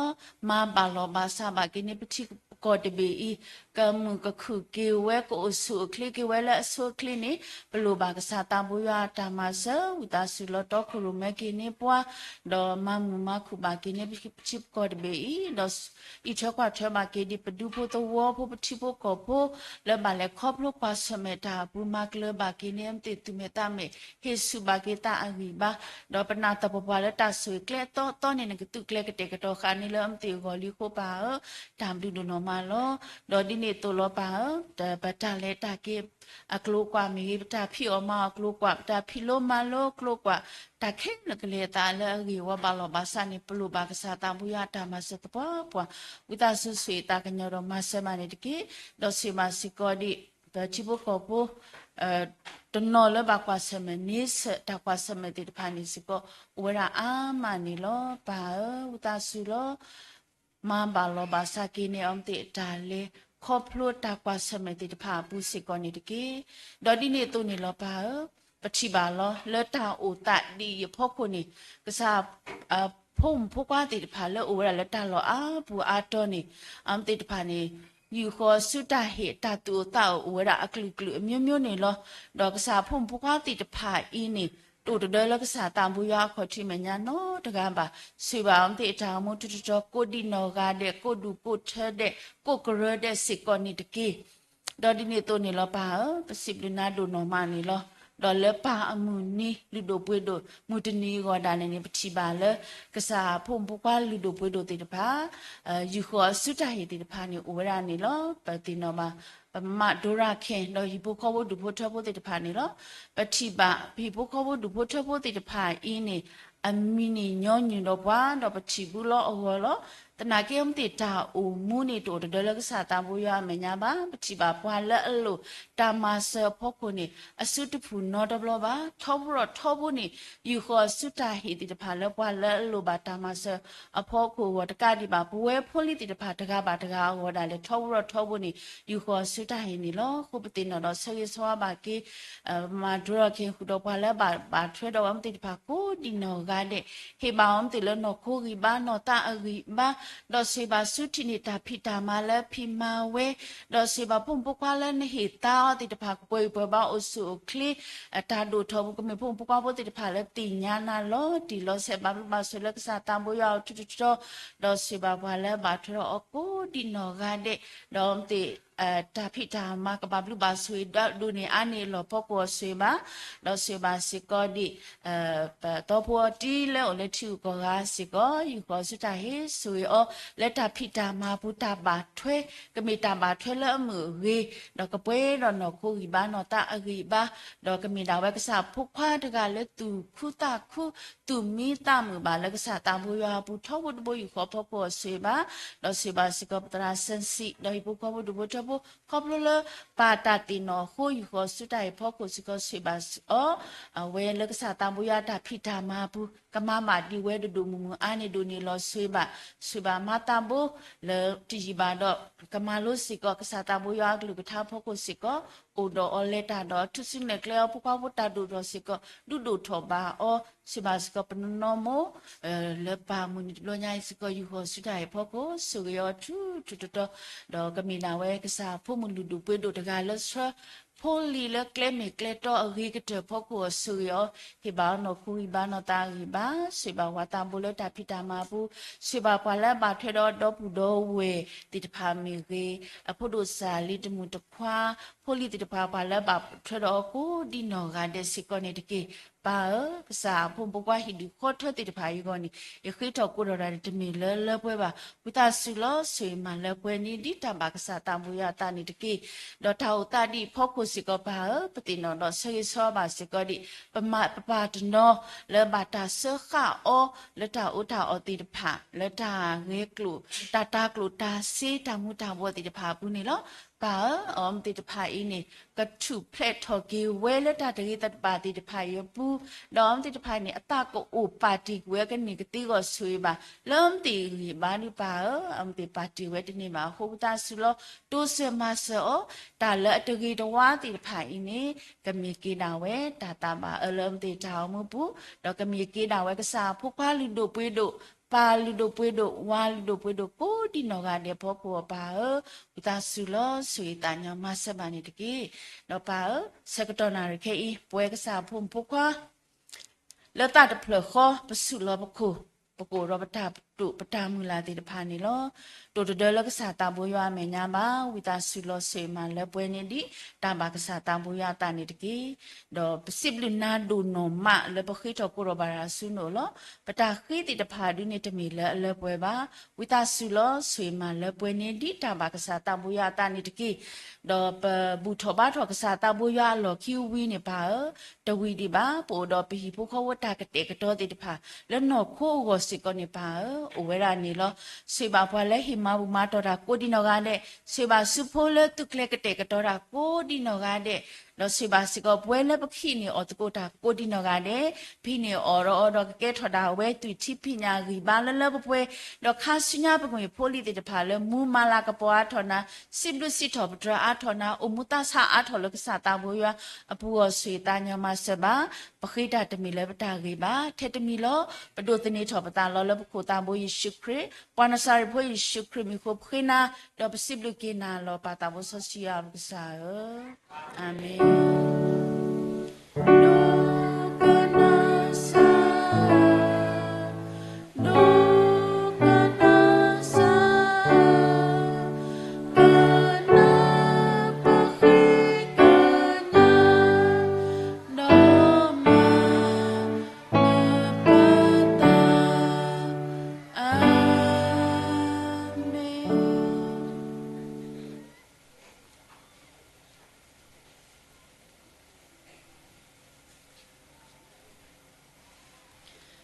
မၤဘၣ်လီၤဘၣ်စးဘၣ်က့ၤန့ၣ် ပထံကီၢ်တဘ့ၣ်အံၤ ကမုာ်ကခုၣ်က့ၤဝဲ ကအိၣ်ဆူၣ်အိၣ်ချ့က့ၤဝဲလၢအဆိအချ့န့ၣ် ပလိၣ်ဘၣ်ကစၢ်သးဘိယွၤအတၢ်မၤစၢၤ ဝံသးစူၤလီၤ တီခိၣ်ရိၣ်မဲက့ၤန့ၢ်ပှၤ, ဒီးမၤမုာ်မၤခုၣ်ဘၣ်က့ၤန့ၣ် ပထံကီၢ်တဘ့ၣ်အံၤ, ဒီးအံးထွဲကွၢ်ထွဲဘၣ်က့ၤဒံး ပဒူဖိသဝီဖိ ပထံဖိကီၢ်ဖိ လၢဘၣ်လဲၤခီဖျိကွၢ်ဆၢၣ်မဲာ်တၢ်အပူၤ မၤကလၢၤဘၣ်က့ၤန့ၣ် မ့ၢ်သ့ၣ်သူၣ်မဲာ်သးမဲာ် ဟ့ၣ်ဆူၣ်ဘၣ်က့ၤသးအဂံၢ်ဘါ, ဒီးပနၢ်သပှၢ်ပှၢ်လၢတၢ်ဆိၣ်ဂ့ၤကျဲအသီအသီန့ၣ် နကသုးကျဲၤကတဲာ်ကတီၤဃာ်န့ၣ်လၢအမ့ၢ်သ့ၣ်အဂီၢ်လံအဃိပၢ်ဧၢ, တၢ်ဘျုးဒိၣ်နီၢ်မးလီၤ. ဒီးဒ်န့ၣ်အသိးလီၤပၢ်ဧၢ, ပတၢ်လဲၤတၢ်က့ၤအကျိၤကွာ်မ့ၢ်ဂ့ၤ, ပတၢ်ဖံးအီၣ်မၤအီၣ်အကျိၤကွာ်, ပတၢ်ဖံးလိမၤလိအကျိၤကွာ်, တၢ်ခဲလၢာ်ကလဲၤအသးလၢအဂ့ၢ်ဝီဘၣ်လီၤဘၣ်စးန့ၣ် ပလိၣ်ဘၣ်ကစၢ်သးဘိယွၤအတၢ်မၤစၢၤသပှၢ်ပှၢ်, ဝံသးစူၤဆူၣ်အံၤသးကညီၤဒီးမၤစၢၤဘၣ်န့ၣ်တက့ၢ်. ဒီးဆူၣ်ဘၣ်စ့ၢ်ကီးဒံး ပထံဖိကီၢ်ဖိ တနီၤလၢဘၣ်ကွၢ်ဆၢၣ်မဲာ်န့ဆၢၣ် တၢ်ကွၢ်ဆၢၣ်မဲာ်သ့ၣ်တဖၣ်န့ၣ်စ့ၢ်ကီး အိၣ်ဝဲဒၣ်အါမးန့ၣ်လီၤ. ပၢ်ဧၢ, ဝံသးစူၤလီၤ. မၤဘၣ်လီၤဘၣ်စးက့ၤန့ၣ် အမ့ၢ်သ့ၣ်တၢ်လဲၤ ခီဖျိတၢ်ကွၢ်ဆၢၣ်မဲာ်သ့ၣ်တဖၣ်အပူၤစ့ၢ်ကီးန့ၣ်တက့ၢ်. ဒီးဒ်န့ၣ်အသိးန့ၣ်လီၤပၢ်ဧၢ, ပထံၣ်ဘၣ်လီၤ လၢတၢ်အိၣ်သးဒ်အံၤအဖီခိၣ်န့ၣ် ကစၢ် ဖိမုၣ်ဖိခွါသ့ၣ်တဖၣ်လၢအိၣ်ဝဲဒၣ်လၢတၢ်လီၢ်အါပူၤအါတီၤန့ၣ် အမ့ၢ်သ့ၣ်တဖၣ်န့ၣ် ယူၢ်ဃီၤဆူတၢ်ဟ့ၣ် တၢ်သူၣ်အိၣ်သးအိၣ်အိၣ်ဝဲဒၣ်အကလုာ်ကလုာ်အမျိုးမျိုးန့ၣ်လီၤ. ဒီးကစၢ်ဖိမုၣ်ဖိခွါသ့ၣ်တဖၣ်အံၤန့ၣ် တအိၣ်တဒၢလၢကစၢ်သးဘိယွၤအခီၣ်ထံးမဲာ်ညါနီတဂၤဘၣ်. ဆူၣ်ဘၣ်အမ့ၢ်သ့ၣ်တၢ်အိၣ်မူထူထူတီတီ ကိးဒံးနီၢ်ဂၤဒဲး ကိးဒူၣ်ကိးထၢဒဲး ကိးကရၢဒဲးစ့ၢ်ကီးန့ၣ်တက့ၢ်. ဒီးဒ်န့ၣ်အသိးန့ၣ်လီၤပၢ်ဧၢ, ပစံးဘျုးနၤဒိၣ်နီၢ်မးန့ၣ်လီၤ. ဒီးလၢပၢ်အမုၢ်နံၤလုၢ်ဒိၣ်ပှ့ၤဒိၣ် မုၢ်တနံၤအဂီၢ်ဒၣ်လဲာ်န့ၣ် ပထံၣ်ဘၣ်လၢ ကစၢ်ဖိမုၣ်ဖိခွါလုၢ်ဒိၣ်ပှ့ၤဒိၣ်သ့ၣ်တဖၣ် ယူၢ်ဃီၤအစုတၢ်ဟ့ၣ်သ့ၣ်တဖၣ်န့ၣ် အိၣ်ဝဲဒၣ်န့ၣ်လီၤ. ပသ့ၣ်နီၣ်ဘၣ် ပမးဒိရၣ်ခဲ ဒီးဟံၣ်ဖိဃီဖိဒူၣ်ဖိထၢဖိသ့ၣ်တဖၣ်န့ၣ်လီၤ. ပထံၣ်ဘၣ် ပဟံၣ်ဖိဃီဖိဒူၣ်ဖိထၢဖိသ့ၣ်တဖၣ်အံၤန့ၣ် အမံၤန့ၣ်ညီနုၢ်ဒီးပှၤ ဒီးပထံၣ်ဘုလီၤအဂီၢ်လီၤ. သနာ်က့ အမ့ၢ်သ့ၣ်တၢ်အိၣ်မူန့ၣ် တအိၣ်တဒၢလၢကစၢ်သးဘိယွၤအမဲာ်ညါဘၣ်. ပထံၣ်ဘၣ်ပှၤလၢအလိၣ်တၢ်မၤစၢၤအဖီခိၣ်န့ၣ် အစုတဖုၣ်နီတဘျီဘၣ်. ထီဘိထီဘိန့ၣ် ယူၢ်ဃီၤအစုတၢ်ဟ့ၣ်သ့ၣ်တဖၣ်လၢပှၤလၢအလိၣ်ဘၣ်တၢ်မၤစၢၤအဖီခိၣ်အဂီၢ်တကးဒံးဘၣ် ပဝဲဖိလံၤသ့ၣ်တဖၣ်တဂၤဘၣ်တဂၤအဂီၢ်ဒၣ်လဲာ် ထီဘိထီဘိန့ၣ် ယူၢ်ဃီၤအစုတၢ်ဟ့ၣ်န့ၣ်လီၤ. အဃိပသ့ၣ်နီၣ်ဒီးဆၢဂ့ၤဆၢဝါဘၣ်က့ၤ မၤဒိရၣ်ခဲဃုာ်ဒီးပှၤလၢဘၣ်ဘၣ်ထွဲဒီးဝဲမ့ၢ်သ့ၣ်တဖၣ်ကိးဒံးနီၢ်ဂၤဒဲး ဟ့ၣ်ဘၣ်အီၤမ့ၢ်သ့ၣ်လၢနီၢ်ခိဂံၢ်ဘါ နီၢ်သးအဂံၢ်ဘါ, ဒီးစံးဘၣ်ဆူထံၣ်န့ၢ်တၢ်ဖံးတၢ်မၤလၢဖံးမၤဝဲ, ဒီးစံးဘၣ်ဖိမုၣ်ဖိခွါလၢနဟ့ၣ်သါအီၤသ့ၣ်တဖၣ် ကပှဲၤဂံၢ်ပှဲၤဘါအိၣ်ဆူၣ်အိၣ်ချ့ တၢ်ဒိၣ်ထီၣ်ပူၤ ကမ့ၢ်ဖိမုၣ်ဖိခွါဖိသ့ၣ်တဖၣ်လၢသ့ၣ်ညါနၤလီၤတံၢ်လီၤဆဲး ဘၣ်ဘျုးဘၣ်ဆိၣ်လၢကစၢ်သးဘိယွၤအအိၣ်ထူထူတီတီ, ဒီးစံးဘၣ်ပှၤလၢဘၣ်ထွဲဒီးအီၤကိးဒံးနီၢ်ဂၤဒဲး, ဒီးမ့ၢ်သ့ၣ် တၢ်ဖံးတၢ်မၤကဘၣ်ဘျုးဘၣ်ဆိၣ်ဂ့ၤဒိၣ်န့ၢ်အါန့ၢ်အလီၢ်ဖီခိၣ်အဂီၢ်စံးဘၣ်, ဒီးစံးဘၣ်စ့ၢ်ကီးဒံး ပသီဖိအတံၤလၢအိၣ်လၢထံဂုၤကီၢ်ဂၤစ့ၢ်ကီး ယူၢ်ဃီၤဆူတၢ်ဟ့ၣ်ဆိၣ်ဂ့ၤအီၤ လၢတၢ်ဖံးတၢ်မၤပူၤတၢ်ဘၣ်ထွဲ ကမ့ၢ်တၢ်ဘၣ်ထွဲလၢအမုာ်အဂ့ၤ, ဒီးကပှဲၤဒီးနီၢ်ခိဂံၢ်ဘါနီၢ်သးအဂံၢ်ဘါ, ဒီးကမ့ၢ်ဒၣ်ဝဲကစၢ်ဖိခွါတဂၤလၢသူၣ်ခုသးခု သူၣ်မံသးမုာ်ဘၣ်လၢကစၢ်သးဘိယွၤအပူၤ ထီဘိတဘိယူၢ်ဃီၤဖီခိၣ်အဂီၢ်စံးဘၣ်, ဒီးစံးဘၣ်စ့ၢ်ကီးပသရၣ်စၢၣ်စံၣ် ဒီးဟံၣ်ဖိဃီဖိဒူၣ်ဖိထၢဖိ ခီဖျိလၢပၢ်တၢ်သ့ၣ်နီၣ်အဃိ ယူၢ်ဃီၤဆူတၢ်ဟ့ၣ်ဖီခိၣ်စ့ၢ်ကီးစံးဘၣ်အီၤ, အဝဲလၢကစၢ်သးဘိယွၤတၢ်ဖံးတၢ်မၤအပူၤ ကမၤဘၣ်ဒံးဝဲဒိၣ်ဒိၣ်မုၢ်မုၢ်အါန့ၢ်ဒိၣ်န့ၢ်လီၤစံးဘၣ်, စံးဘၣ်မၤသးဘိ လၢတယံာ်ဘၣ်ဒီး ကမၤလိစ့ၢ်ကီး ကစၢ်သးဘိယွၤအကလုၢ်ကထါဖီခိၣ်စ့ၢ်ကီး အိၣ်ဒီးအီၤလဲၤတၢ်ဒီး ထူၣ်စုနဲၣ်ကျဲအီၤ ဖိခွါဖိတၢ်ဒိၣ်ထီၣ်စ့ၢ်ကီး ဒုးဒိၣ်ထီၣ်ဘၣ်အီၤ, စံးဘၣ်စ့ၢ်ကီးပနီၢ်နီၢ်မိၢ် လၢပၢ်မုၢ်နံၤတဘျီညါအံၤစ့ၢ်ကီး ယူၢ်ဃီၤဆူတၢ်ဟ့ၣ်ဖီခိၣ် ဆိၣ်ဂ့ၤအီၤထူထူတီတီ, ဒီးကမ့ၢ်ဒၣ်ဝဲကစၢ်ဖိမုၣ်လုၢ်ဒိၣ်ပှ့ၤဒိၣ်တဂၤလၢဆှၢ ဖိလံၤလၢကျဲမ့ၢ်ကျဲတီအဂ့ၤကတၢၢ်ဖီခိၣ်အီၤဆိၣ်ဂ့ၤအီၤ, ဟ့ၣ်ဘၣ်အီၤနီၢ်ခိဂံၢ်ဘါနီၢ်သးဂံၢ်ဘါ, ဆိၣ်ဂ့ၤဘၣ်ပှၤသးဘိလၢတၢ်ဖံးတၢ်မၤအပူၤ, ဆိၣ်ဂ့ၤဘၣ်ပှၤလၢဘၣ်ထွဲဒီးဒီပုၢ်ဒီဝဲၢ်သ့ၣ်တဖၣ်မ့ၢ်ဂ့ၤ, အဖိဒိၣ်စၢ်လံၤတမုၣ်တခွါ, ဖိလံၤသ့ၣ်တဖၣ်ပှၤလၢဘၣ်ထွဲဒီးအီၤကိးဒံနီၢ်ဂၤဒဲးစ့ၢ်ကီးန့ၣ်တက့ၢ်. ပၢ်ဧၢ, ကစၢ်အဖိမုၣ်ဖိခွါဟံၣ်ဒူၣ်ဃီထၢသ့ၣ်တဖၣ်အံၤအဂီၢ်န့ၣ် ယဃ့ထီၣ်ကိးထီၣ်တၢ်န့ၣ် တမ့ၢ်လၢလၢပှဲၤဘၣ်. ဝံသးစူၤလီၤ ဆိၣ်ဂ့ၤမၤလၢပှဲၤန့ၢ်ဒ်တၢ်ဘၣ်ကစၢ်သးဘိယွၤအသးန့ၣ်တက့ၢ်. ဒီးတၢ်အိၣ်သးဒ်အံၤဖီခိၣ်စ့ၢ်ကီးပၢ်ဧၢ, ပသ့ၣ်နီၣ်ဒီးဆၢဂ့ၤဆၢဝါဘၣ်စ့ၢ်ကီးဒ် ပမၤပပၢ်တနီၤလၢဘၣ်တၢ်စၢဃာ်အီၤ လၢတၢ်အိၣ်တၢ်အီၣ်သ့ၣ်တဖၣ် လၢတၢ်ဂဲၤကျိၣ် တၢ်တၤကျိၣ်တၤစ့ တၢ်မူၤတၢ်ဘှီးသ့ၣ်တဖၣ်အပူၤန့ၣ်လီၤ. ပၢ်ဧၢ, အီၤမ့ၢ်သ့ၣ်တဖၣ်အံၤန့ၣ် ကထူၣ်ဖျဲးထီၣ်က့ၤဝဲလၢတၢ်တဂ့ၤသဘၣ်သ့ၣ်တဖၣ်အံၤအပူၤ, ဒီးအီၤမ့ၢ်သ့ၣ်တဖၣ်န့ၣ် အသးကအိၣ်ပာ်တ့ၢ်ကွံာ်ဝဲကန့ၢ်ကသ့အဂီၢ်ဆိၣ်ဂ့ၤဘၣ် လၢအီၤမ့ၢ်သ့ၣ်ဂံၢ်ဘါဒုးပၢ်ဧၢ, အီၤမ့ၢ်သ့ၣ်ပာ်တ့ၢ်ဝဲတန့ၢ်ဘၣ်အဃိ ဝံသးစူၤလီၤ တိစၢၤမၤစၢၤအီၤ တၢ်လၢအတဂ့ၤတဝါသ့ၣ်တဖၣ်အံၤန့ၣ် ကမ့ၢ်က့ၤဒၣ်ဝဲ တၢ်သးဘၣ်အၢလၢအီၤမ့ၢ်သ့ၣ်တၢ်အိၣ်မူပူၤ, ဒီးကမ့ၢ်က့ၤဒၣ်ဝဲကစၢ်အဖိခွါလုၢ်ဒိၣ်ပှ့ၤဒိၣ်, ပၢ်လုၢ်ဒိၣ်ပှ့ၤဒိၣ်, ဝၤလုၢ်ဒိၣ်ပှ့ၤဒိၣ် ကိးဒံနီၢ်ဂၤဒဲးဖီခိၣ်အီၤပၢ်ဧၢ, ဝံသးစူၤလီၤ ဆိၣ်ဂ့ၤသးညီမၤစၢၤဘၣ်န့ၣ်တက့ၢ်. ဒီးပၢ်ဧၢ, ဆၢကတီၢ်နၣ်ရံၣ်ခဲအံၤ ပဝဲကစၢ်အဖိမုၣ်ဖိခွါ လၢသးတဖျၢၣ်ဃီ ပဆူၣ်လီၤပခိၣ်, ပကအိၣ်ဒီးပတၢ်တိာ်ပတၢ်မုၢ်လၢ်သ့ၣ်တဖၣ်န့ၣ်လီၤ. တိၣ်တဒၢလၢကစၢ်သးဘိယွၤအမဲာ်ညါဘၣ်, ဝံသးစူၤလီၤ ဆိၣ်ဂ့ၤမၤလၢပှဲၤန့ၢ်ဒ် တၢ်ဘၣ်ကစၢ်သးဘိယွၤအသးန့ၣ်တက့ၢ်. ဒီးပစံးဘျုးနၤဒိၣ်နီၢ်မးလၢပဃ့ထီၣ်ကိးထီၣ်ဘၣ်တၢ်ဆူနအိၣ်လီၤ. ပတၢ်ဃ့သ့ၣ်တဖၣ်ဒုးန့ၣ်တမ့ၢ်လၢအလၢပှဲၤဘၣ်. ဝံသးစူၤလီၤ ဆိၣ်ဂ့ၤမၤလၢပှဲၤန့ၢ်ဒ်တၢ်ဘၣ်ကစၢ်သးဘိယွၤအသးန့ၣ်တက့ၢ်. ဒီးပဘူၣ်ထီၣ်ဘါထီၣ်ကစၢ်သးဘိယွၤအလီၢ်ခံဝံၤန့ၣ်ပၢ်ဧၢ, တဝံၤဒံးဘၣ် ပအိၣ်ဒီးပဟံၣ်ဖိဃီဖိတၢ်ကတဲာ်ကတီၤသ့ၣ်တဖၣ် လၢနီၢ်ခိအဂီၢ်စ့ၢ်ကီးန့ၣ်ပၢ်ဧၢ, အိၣ်ဝဲဒၣ်န့ၣ်လီၤ. ဆိၣ်ဂ့ၤဘၣ်ပှၤလၢဟ့ၣ်မၤဘူၣ်မၤတီၢ်တၢ်ကိးဒံနီၢ်ဂၤဒဲး, ဆိၣ်ဂ့ၤဘၣ်စုဖိလၢသုကျဲကတဲာ်ကတီၤတၢ်ကိးဒံနီၢ်ဂၤဒဲး, ဒီးဆိၣ်ဂ့ၤဘၣ်စ့ၢ်ကီးပဝဲလၢပကဟံးန့ၢ်အီၣ်သကိးတၢ်ကိးဒံနီၢ်ဂၤဒဲး, ပဟံးန့ၢ်အီၣ်ဒီးအီၤဒီးကကဲထီၣ်ဒၣ်ဝဲသွံၣ်ထံဖံးညၣ်ဂံၢ်ဘါလၢလၢပှဲၤပှဲၤ, ဒီးခါဆူညါပကမ့ၢ်ဖိလံၤသ့ၣ်တဖၣ်လၢမူမၤလၤကပီၤအါထီၣ်နၤ, စံးဘျုးစံးထီၣ်ပတြၢၤအါထီၣ်နၤ, အိၣ်မူသးဆးအါထီၣ်လၢကစၢ်သးဘိယွၤအပူၤအဂီၢ် ဆိၣ်ဂ့ၤသးညီမၤစၢၤဘၣ်. ပဃ့တၢ်တမံၤလၢပတၢ်ဂ့ၤဘၣ်, ထဲတမံၤလီၤ. ပဒိးသန့ၤထီၣ်ပသးလီၤလၢပခိၣ်သးဘိယ့ၣ်ၡူးခရံာ်, ပှၤနစၤရ့းဖိယ့ၣ်ၡူးခရံာ်မံၤအဃိပဃ့နၤ, ဒီးပစံးဘျုးက့ၤနၤလီၤ ပၢ်သးဘိစီဆှံယွၤပကစၢ်ဧၢ, အၤမ့ၣ်. Amen.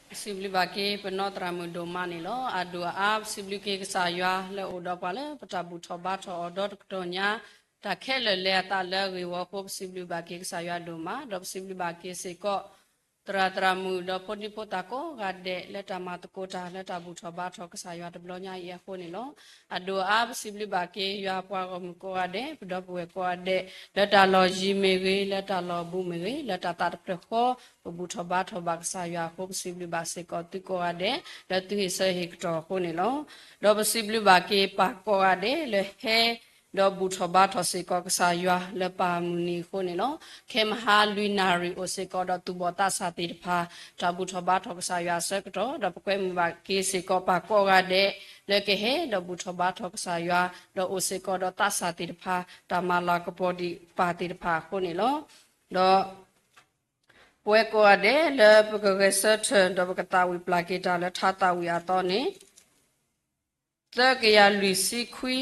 ပစံးဘျုးဘၣ်က့ၤ ပနီၢ်သရၣ်မုၣ်ဒိၣ်မးန့ၣ်လီၤ. အဒိၣ်အအါ ပစံးဘျုးက့ၤကစၢ်ယွၤလၢအိၣ်ဒီးပှၤလၢပတၢ်ဘူၣ်ထီၣ်ဘါထီၣ်အီၤဒီတကတီၢ်ညါ, တၢ်ခဲလၢာ်လဲၤအသးလၢအဂ့ၢ်ဝီအဃိ ပစံးဘျုးဘၣ်က့ၤကစၢ်ယွၤဒိၣ်မး, ဒီးပစံးဘျုးဘၣ်က့ၤစ့ၢ်ကီး သရၣ်သရၣ်မုၣ်ဒီးဖိဒံဖိသၣ်ကိးဂၤဒဲး လၢတၢ်မၤသကိးတၢ် လၢတၢ်ဘူၣ်ထီၣ်ဘါထီၣ်ကစၢ်ယွၤတဘျီညါအံၤအဃိန့ၣ်လီၤ. အဒိၣ်အအါ ပစံးဘျုးဘၣ်က့ၤယွၤပှၤဂီၢ်မုၢ်ကိးဂၤဒဲး, ပဒီပုၢ်ဝဲၢ်ကိးဂၤဒဲး, လၢတၢ်လီၢ်ယံၤမ့ၢ်ဂ့ၤ, လၢတၢ်လီၢ်ဘူးမ့ၢ်ဂ့ၤ, လၢတၢ်သးတဖျၢၣ်ဃီ ပဘူၣ်ထီၣ်ဘါထီၣ်ဘၣ်ကစၢ်ယွၤအဃိ ပစံးဘျုးဘၣ်စ့ၢ်ကီးသုကိးဂၤဒဲး လၢသုဟ့ၣ်ဆၢဟ့ၣ်ကတီၢ်အဃိန့ၣ်လီၤ. ဒီးပစံးဘျုးဘၣ်က့ၤပၢ်ကိးဂၤဒဲးလၢဟဲ ဒီးဘူၣ်ထီၣ်ဘါထီၣ်စ့ၢ်ကီးကစၢ်ယွၤလၢပၢ်မုၢ်နံၤအဃိန့ၣ်လီၤ. ခဲမဟါလွံၢ်နၣ်ရံၣ်အိၣ်စ့ၢ်ကီးဒီးသူၣ်ဘီၣ်သးစၢ်သ့ၣ်တဖၣ် တၢ်ဘူၣ်ထီၣ်ဘါထီၣ်ကစၢ်ယွၤအဆၢကတီၢ်, ဒီးပကွဲမုာ်ဘၣ်က့ၤစ့ၢ်ကီးပၢ်ကိးဂၤဒဲး လၢကဟဲဒီးဘူၣ်ထီၣ်ဘါထီၣ်ကစၢ်ယွၤ, ဒီးအိၣ်စ့ၢ်ကီးဒီးသးစၢ်သ့ၣ်တဖၣ် တၢ်မၤလၤကပီၤဒံးပၢ်သ့ၣ်တဖၣ်အဃိန့ၣ်လီၤ. ဒီး ပဝဲကိးဂၤဒဲးလၢပကဂဲၤဆၢထၢၣ် ဒီးပကသးဝံၣ်ပျၢ်က့ၤတၢ်လၢထါသးဝံၣ်အသီန့ၣ် သၢကယၤလွံၢ်ဆံခွံ,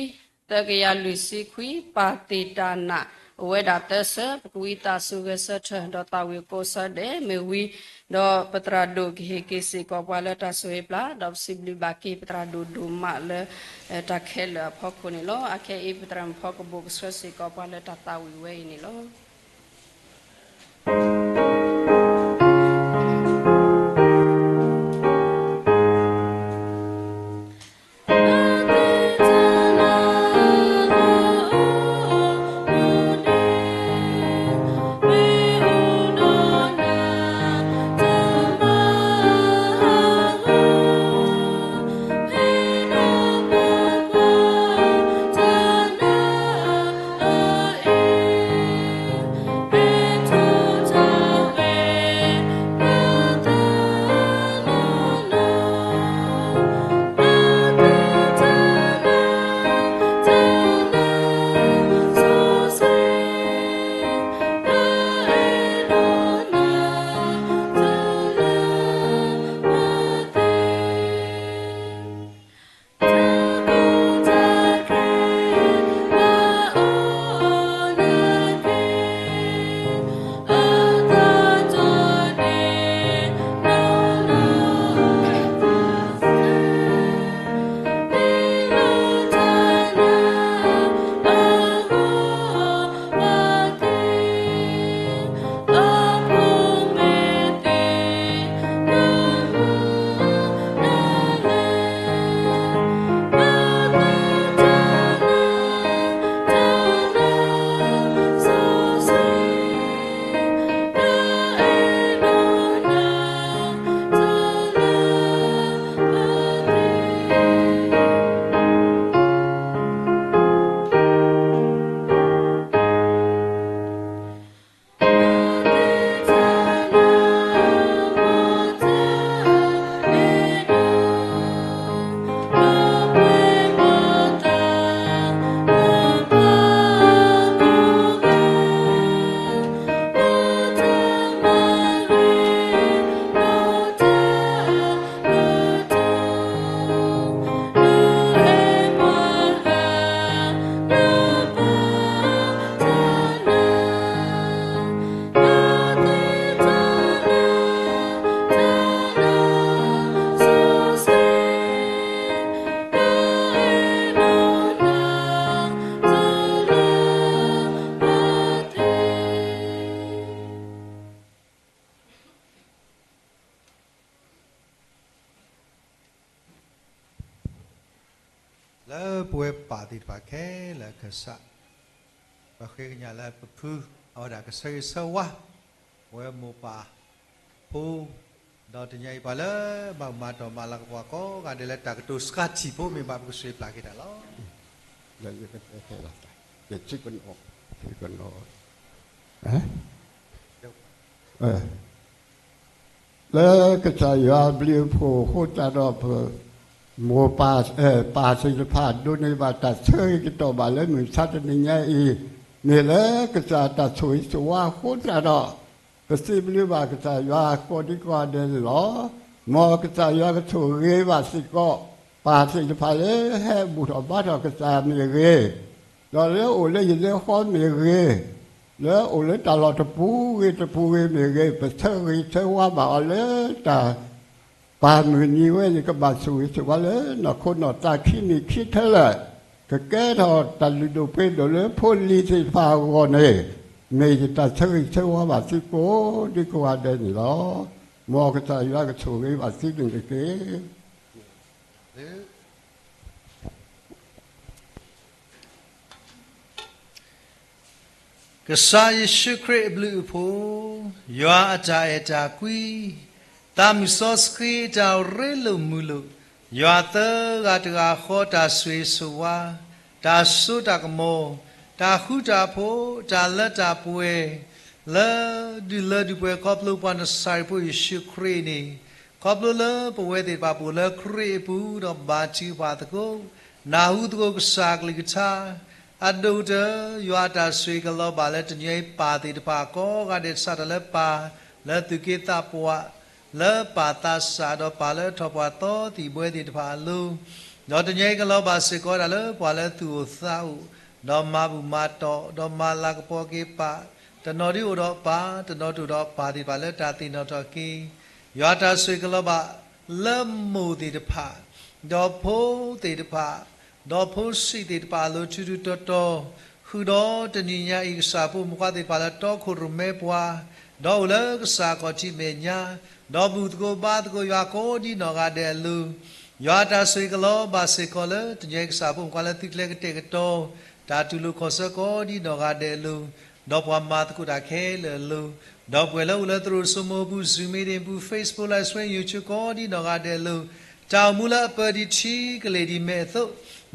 သၢကယၤလွံၢ်ဆံခွံ ပၢ်သ့ၣ်တၢ်နာ် အိၣ်ဝဲဒၣ်သၢဆၢ, ပကဝံသးစူၤဂဲၤဆၢထၢၣ် ဒီးသးဝံၣ်ကိးဆၢဒဲးမ့ၢ်ဝံၤ, ဒီးပသရၣ်ဒိၣ်ကဟ့ၣ်က့ၤစ့ၢ်ကီးပှၤလၢတၢ်ဆိၣ်ဂ့ၤပျၢ်, ဒီးပစံးဘျုးဘၣ်က့ၤပသရၣ်ဒိၣ်ဒိၣ်မးလၢ တၢ်ခဲလၢာ်အဖီခိၣ်န့ၣ်လီၤ. အခဲအံၤ ပသရၣ်မုၣ်ဖီကဘိၣ်ကဆှၢစ့ၢ်ကီးပှၤလၢတၢ်သးဝံၣ်ဝဲအံၤန့ၣ်လီၤ. လၢပဝဲပၢ်သ့ၣ်တဖၣ်ခဲလၢာ်အခၢၣ်စး, ပဃ့ကညးလၢပဖုအဝဲဒၣ်ကဆၢဂ့ၤဆၢဝါ ပဝဲမိၢ်ပၢ်ဖိ, ဒီးတနံၤအံၤပှၤလၢမၤမၤတီၢ်မၤလၤကပီၤကိးဂၤဒဲးလၢတၢ်ကတိၤစှၤထံၣ်ဖိမ့ၢ်ဘၣ် ပကဆှၢပျၢ်က့ၤတၢ်လီၤ. လၢကစၢ်ယွၤအဘျုးအဖှိၣ်အဃိသတးဒီး ပမိၢ်ပၢ် ပၢ်သ့ၣ်တဖၣ် ဒိးန့ၢ်ဘၣ်တၢ်ဆၢဂ့ၤကတီၢ်ဘၣ်လၢမုၢ်မဆါတနံၤညါအံၤ, မ့ၢ်လၢကစၢ်တၢ်ဆိၣ်ဂ့ၤဆိၣ်ဝါအဃိသတးဒီး ပစံးဘျုးဘၣ်ကစၢ်ယွၤကိးဒံကိးဂၤဒဲးန့ၣ်လီၤ. မ်ကစၢ်ယွၤကဆိၣ်ဂ့ၤဘၣ်စ့ၢ်ကီး ပၢ်သ့ၣ်တဖၣ်လၢဟဲဘူၣ်ထီၣ်ဘါထီၣ်ကစၢ်မ့ၢ်ဂ့ၤ, ဒီးလၢအိၣ်လၢယလဲၤဃီမ့ၢ်ဂ့ၤ, လၢအိၣ်လၢတၢ်လီၢ်တပူၤဂ့ၤတပူၤဂ့ၤမ့ၢ်ဂ့ၤ, ပဆၢဂ့ၤဆၢဝါဘၣ်အီၤလၢတၢ် ပၢ်မုၢ်နံၤဝဲန့ၣ် ကဘၣ်ဆိၣ်ဂ့ၤဆိၣ်ဝါလၢနီၢ်ခိနီၢ်သးခံမံၤခံထဲလၢာ်, ကကဲထီၣ်တၢ်လုၢ်ဒိၣ်ပှ့ၤဒိၣ်လၢဖိလံၤသ့ၣ်တဖၣ်အဂီၢ်န့ၣ်, မ့ၢ်ယတၢ်ဆၢဂ့ၤဆၢဝါဘၣ်သုကိးဒံကိးဂၤဒဲးန့ၣ်လီၤ. မ်ကစၢ်ယွၤကဆိၣ်ဂ့ၤဘၣ်သုန့ၣ်တက့ၢ်. ကစၢ်ယ့ၣ်ၡူးခရံာ်အဘျုးအဖှိၣ်, ယွၤအတၢ်အဲၣ်တၢ်ကွံ, သးမုၢ်စီဆှံအတၢ်ရ့လိာ်မုာ်လိာ်, ယွၤသၢဂၤတဂၤဃီတၢ်ဆိၣ်ဂ့ၤဆိၣ်ဝါ, တၢ်စိတၢ်ကမီၤ, တၢ်ဃူတၢ်ဖိး, တၢ်လၢတၢ်ပှဲၤ, လၢဒုးလၢဒုးပှဲၤခီဖျိပှၤနစၤရ့းဖိယ့ၣ်ၡူးခရံာ်န့ၣ်, ခီဖျိလၢပဝဲသ့ၣ်တဖၣ်ပအိၣ်လၢခရံာ်အပူၤဒီးဘါထုကဖၣ်သကိး, နၢ်ဟူသကိးကစၢ်ကလုၢ်ကထါ, အဒိၣ်ကတၢၢ် ယွၤအတၢ်ဆိၣ်ဂ့ၤကလီၤဘၣ်လၢတနံၤအံၤပၢ်သ့ၣ်တဖၣ်ကိးဂၤဒဲး စးထီၣ်လၢပၢ်လၢသူၣ်က့သးပှၢ်, လၢပၢ်သးစၢ်ဒီးပၢ်လၢထီၣ်ပှၤသီသံၣ်ဘှဲသ့ၣ်တဖၣ်အလိၤ, ဒီးတနံၤအံၤကလီၤဘၣ်စ့ၢ်ကီးဝဲဒၣ်လၢပှၤလၢသူၣ်အိၣ်သးအိၣ်, ဒီးမၤဘူၣ်မၤတီၢ်, ဒီးမၤလၤကပီၤက့ၤပၢ်, တနီၤဒ်အိၣ်ဒီးပၢ်, တနီၤတအိၣ်ဒီးပၢ်သ့ၣ်တဖၣ်လၢတၢ်သ့ၣ်နီၣ်ထီၣ်က့ၤ, ယွၤအတၢ်ဆိၣ်ဂ့ၤကလီၤဘၣ် လၢမိၢ်သ့ၣ်တဖၣ်, ဒီးဖိသ့ၣ်တဖၣ်, ဒီးဖိဆံးသ့ၣ်တဖၣ်အလိၤထူထူတီတီ, ဃုာ်ဒီးတနံၤညါအံၤ ကစၢ်ဖိမုၣ်ခွါသ့ၣ်တဖၣ်လၢတီခိၣ်ရိၣ်မဲပှၤ, ဒီးအိၣ်လၢကစၢ်ခီၣ်ထံးမဲာ်ညါ, ဒီးဘူၣ်သကိးဘါသကိးယွၤကိးဒ်နီၢ်ဂၤဒဲးအလိၤ, ယွၤအတၢ်ဆိၣ်ဂ့ၤကလီၤဘၣ်စ့ၢ်ကီးလၢတနံၤအံၤ ကစၢ်ဖိမုၣ်ခွါလၢသုကျဲကတဲာ်ကတီၤ တၢ်တူၢ်လိာ်ခီၣ်ဆၢကိးဒ်နီၢ်ဂၤဒဲးအလိၤ, ဒီးပှၤမၤသကိးတၢ်ခဲလၢာ်အလိၤ, ဒီပုၢ်ဝဲၢ်လၢအိၣ်လၢသရိာ်စိမိၤအပူၤ Zoom meeting အပူၤ Facebook Live Stream YouTube ကိးဒ်နီၢ်ဂၤဒဲးအလိၤ, တၢ်အိၣ်မူလၢအပၢဒ်ထံကလ့ၢ်ဒ်မဲာ်အသိး,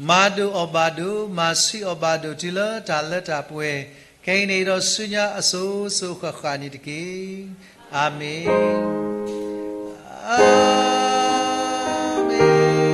မၤဒိၣ်အီၣ်ဘၣ်ဒိၣ်, မၤဆံးအီၣ်ဘၣ်ဒိၣ် တုၤလၢတၢ်လၢတၢ်ပှဲၤ, ခဲအံၤန့ၣ်ဒီးဆူညါအစိၤစိၤဃၣ်ဃၣ်န့ၣ်တက့ၢ်. အၤမ့ၣ်, အၤမ့ၣ်, အၤမ့ၣ်, အၤမ့ၣ်.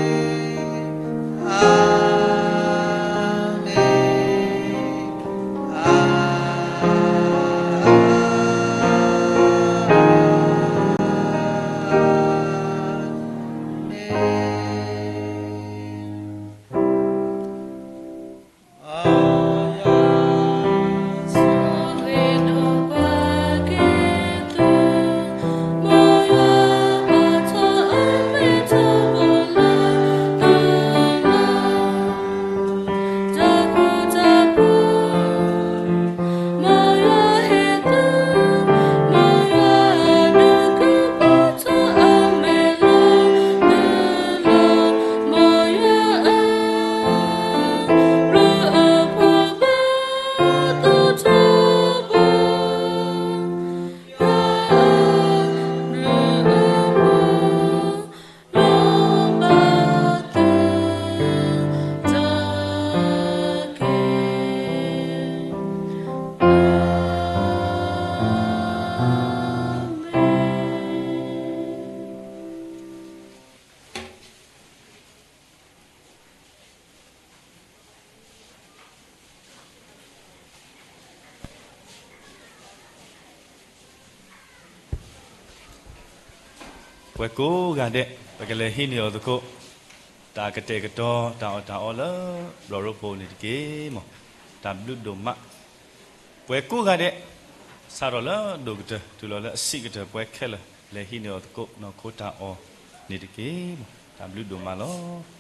ပှၤကိးဂၤဒဲး ပကလဲၤဟံးန့ၢ်အီၤသကိး တၢ်ကတဲာ်ကတီၤ တၢ်အီၣ်တၢ်အီလၢ ဘျီၣ်ရိဖှိၣ်န့ၣ်တက့ၢ်မး. တၢ်ဘျုးဒိၣ်မး. ပှၤကိးဂၤဒဲး စးထီၣ်လၢအဒိၣ်ကတၢၢ် တုၤလီၤလၢအဆံးကတၢၢ် ပှၤခဲလၢာ် လဲၤဟံးန့ၢ်အီၤသကိး နီၢ်ခိတၢ်အီၣ်န့ၣ်တက့ၢ်မး. တၢ်ဘျုးဒိၣ်မးလီၤ.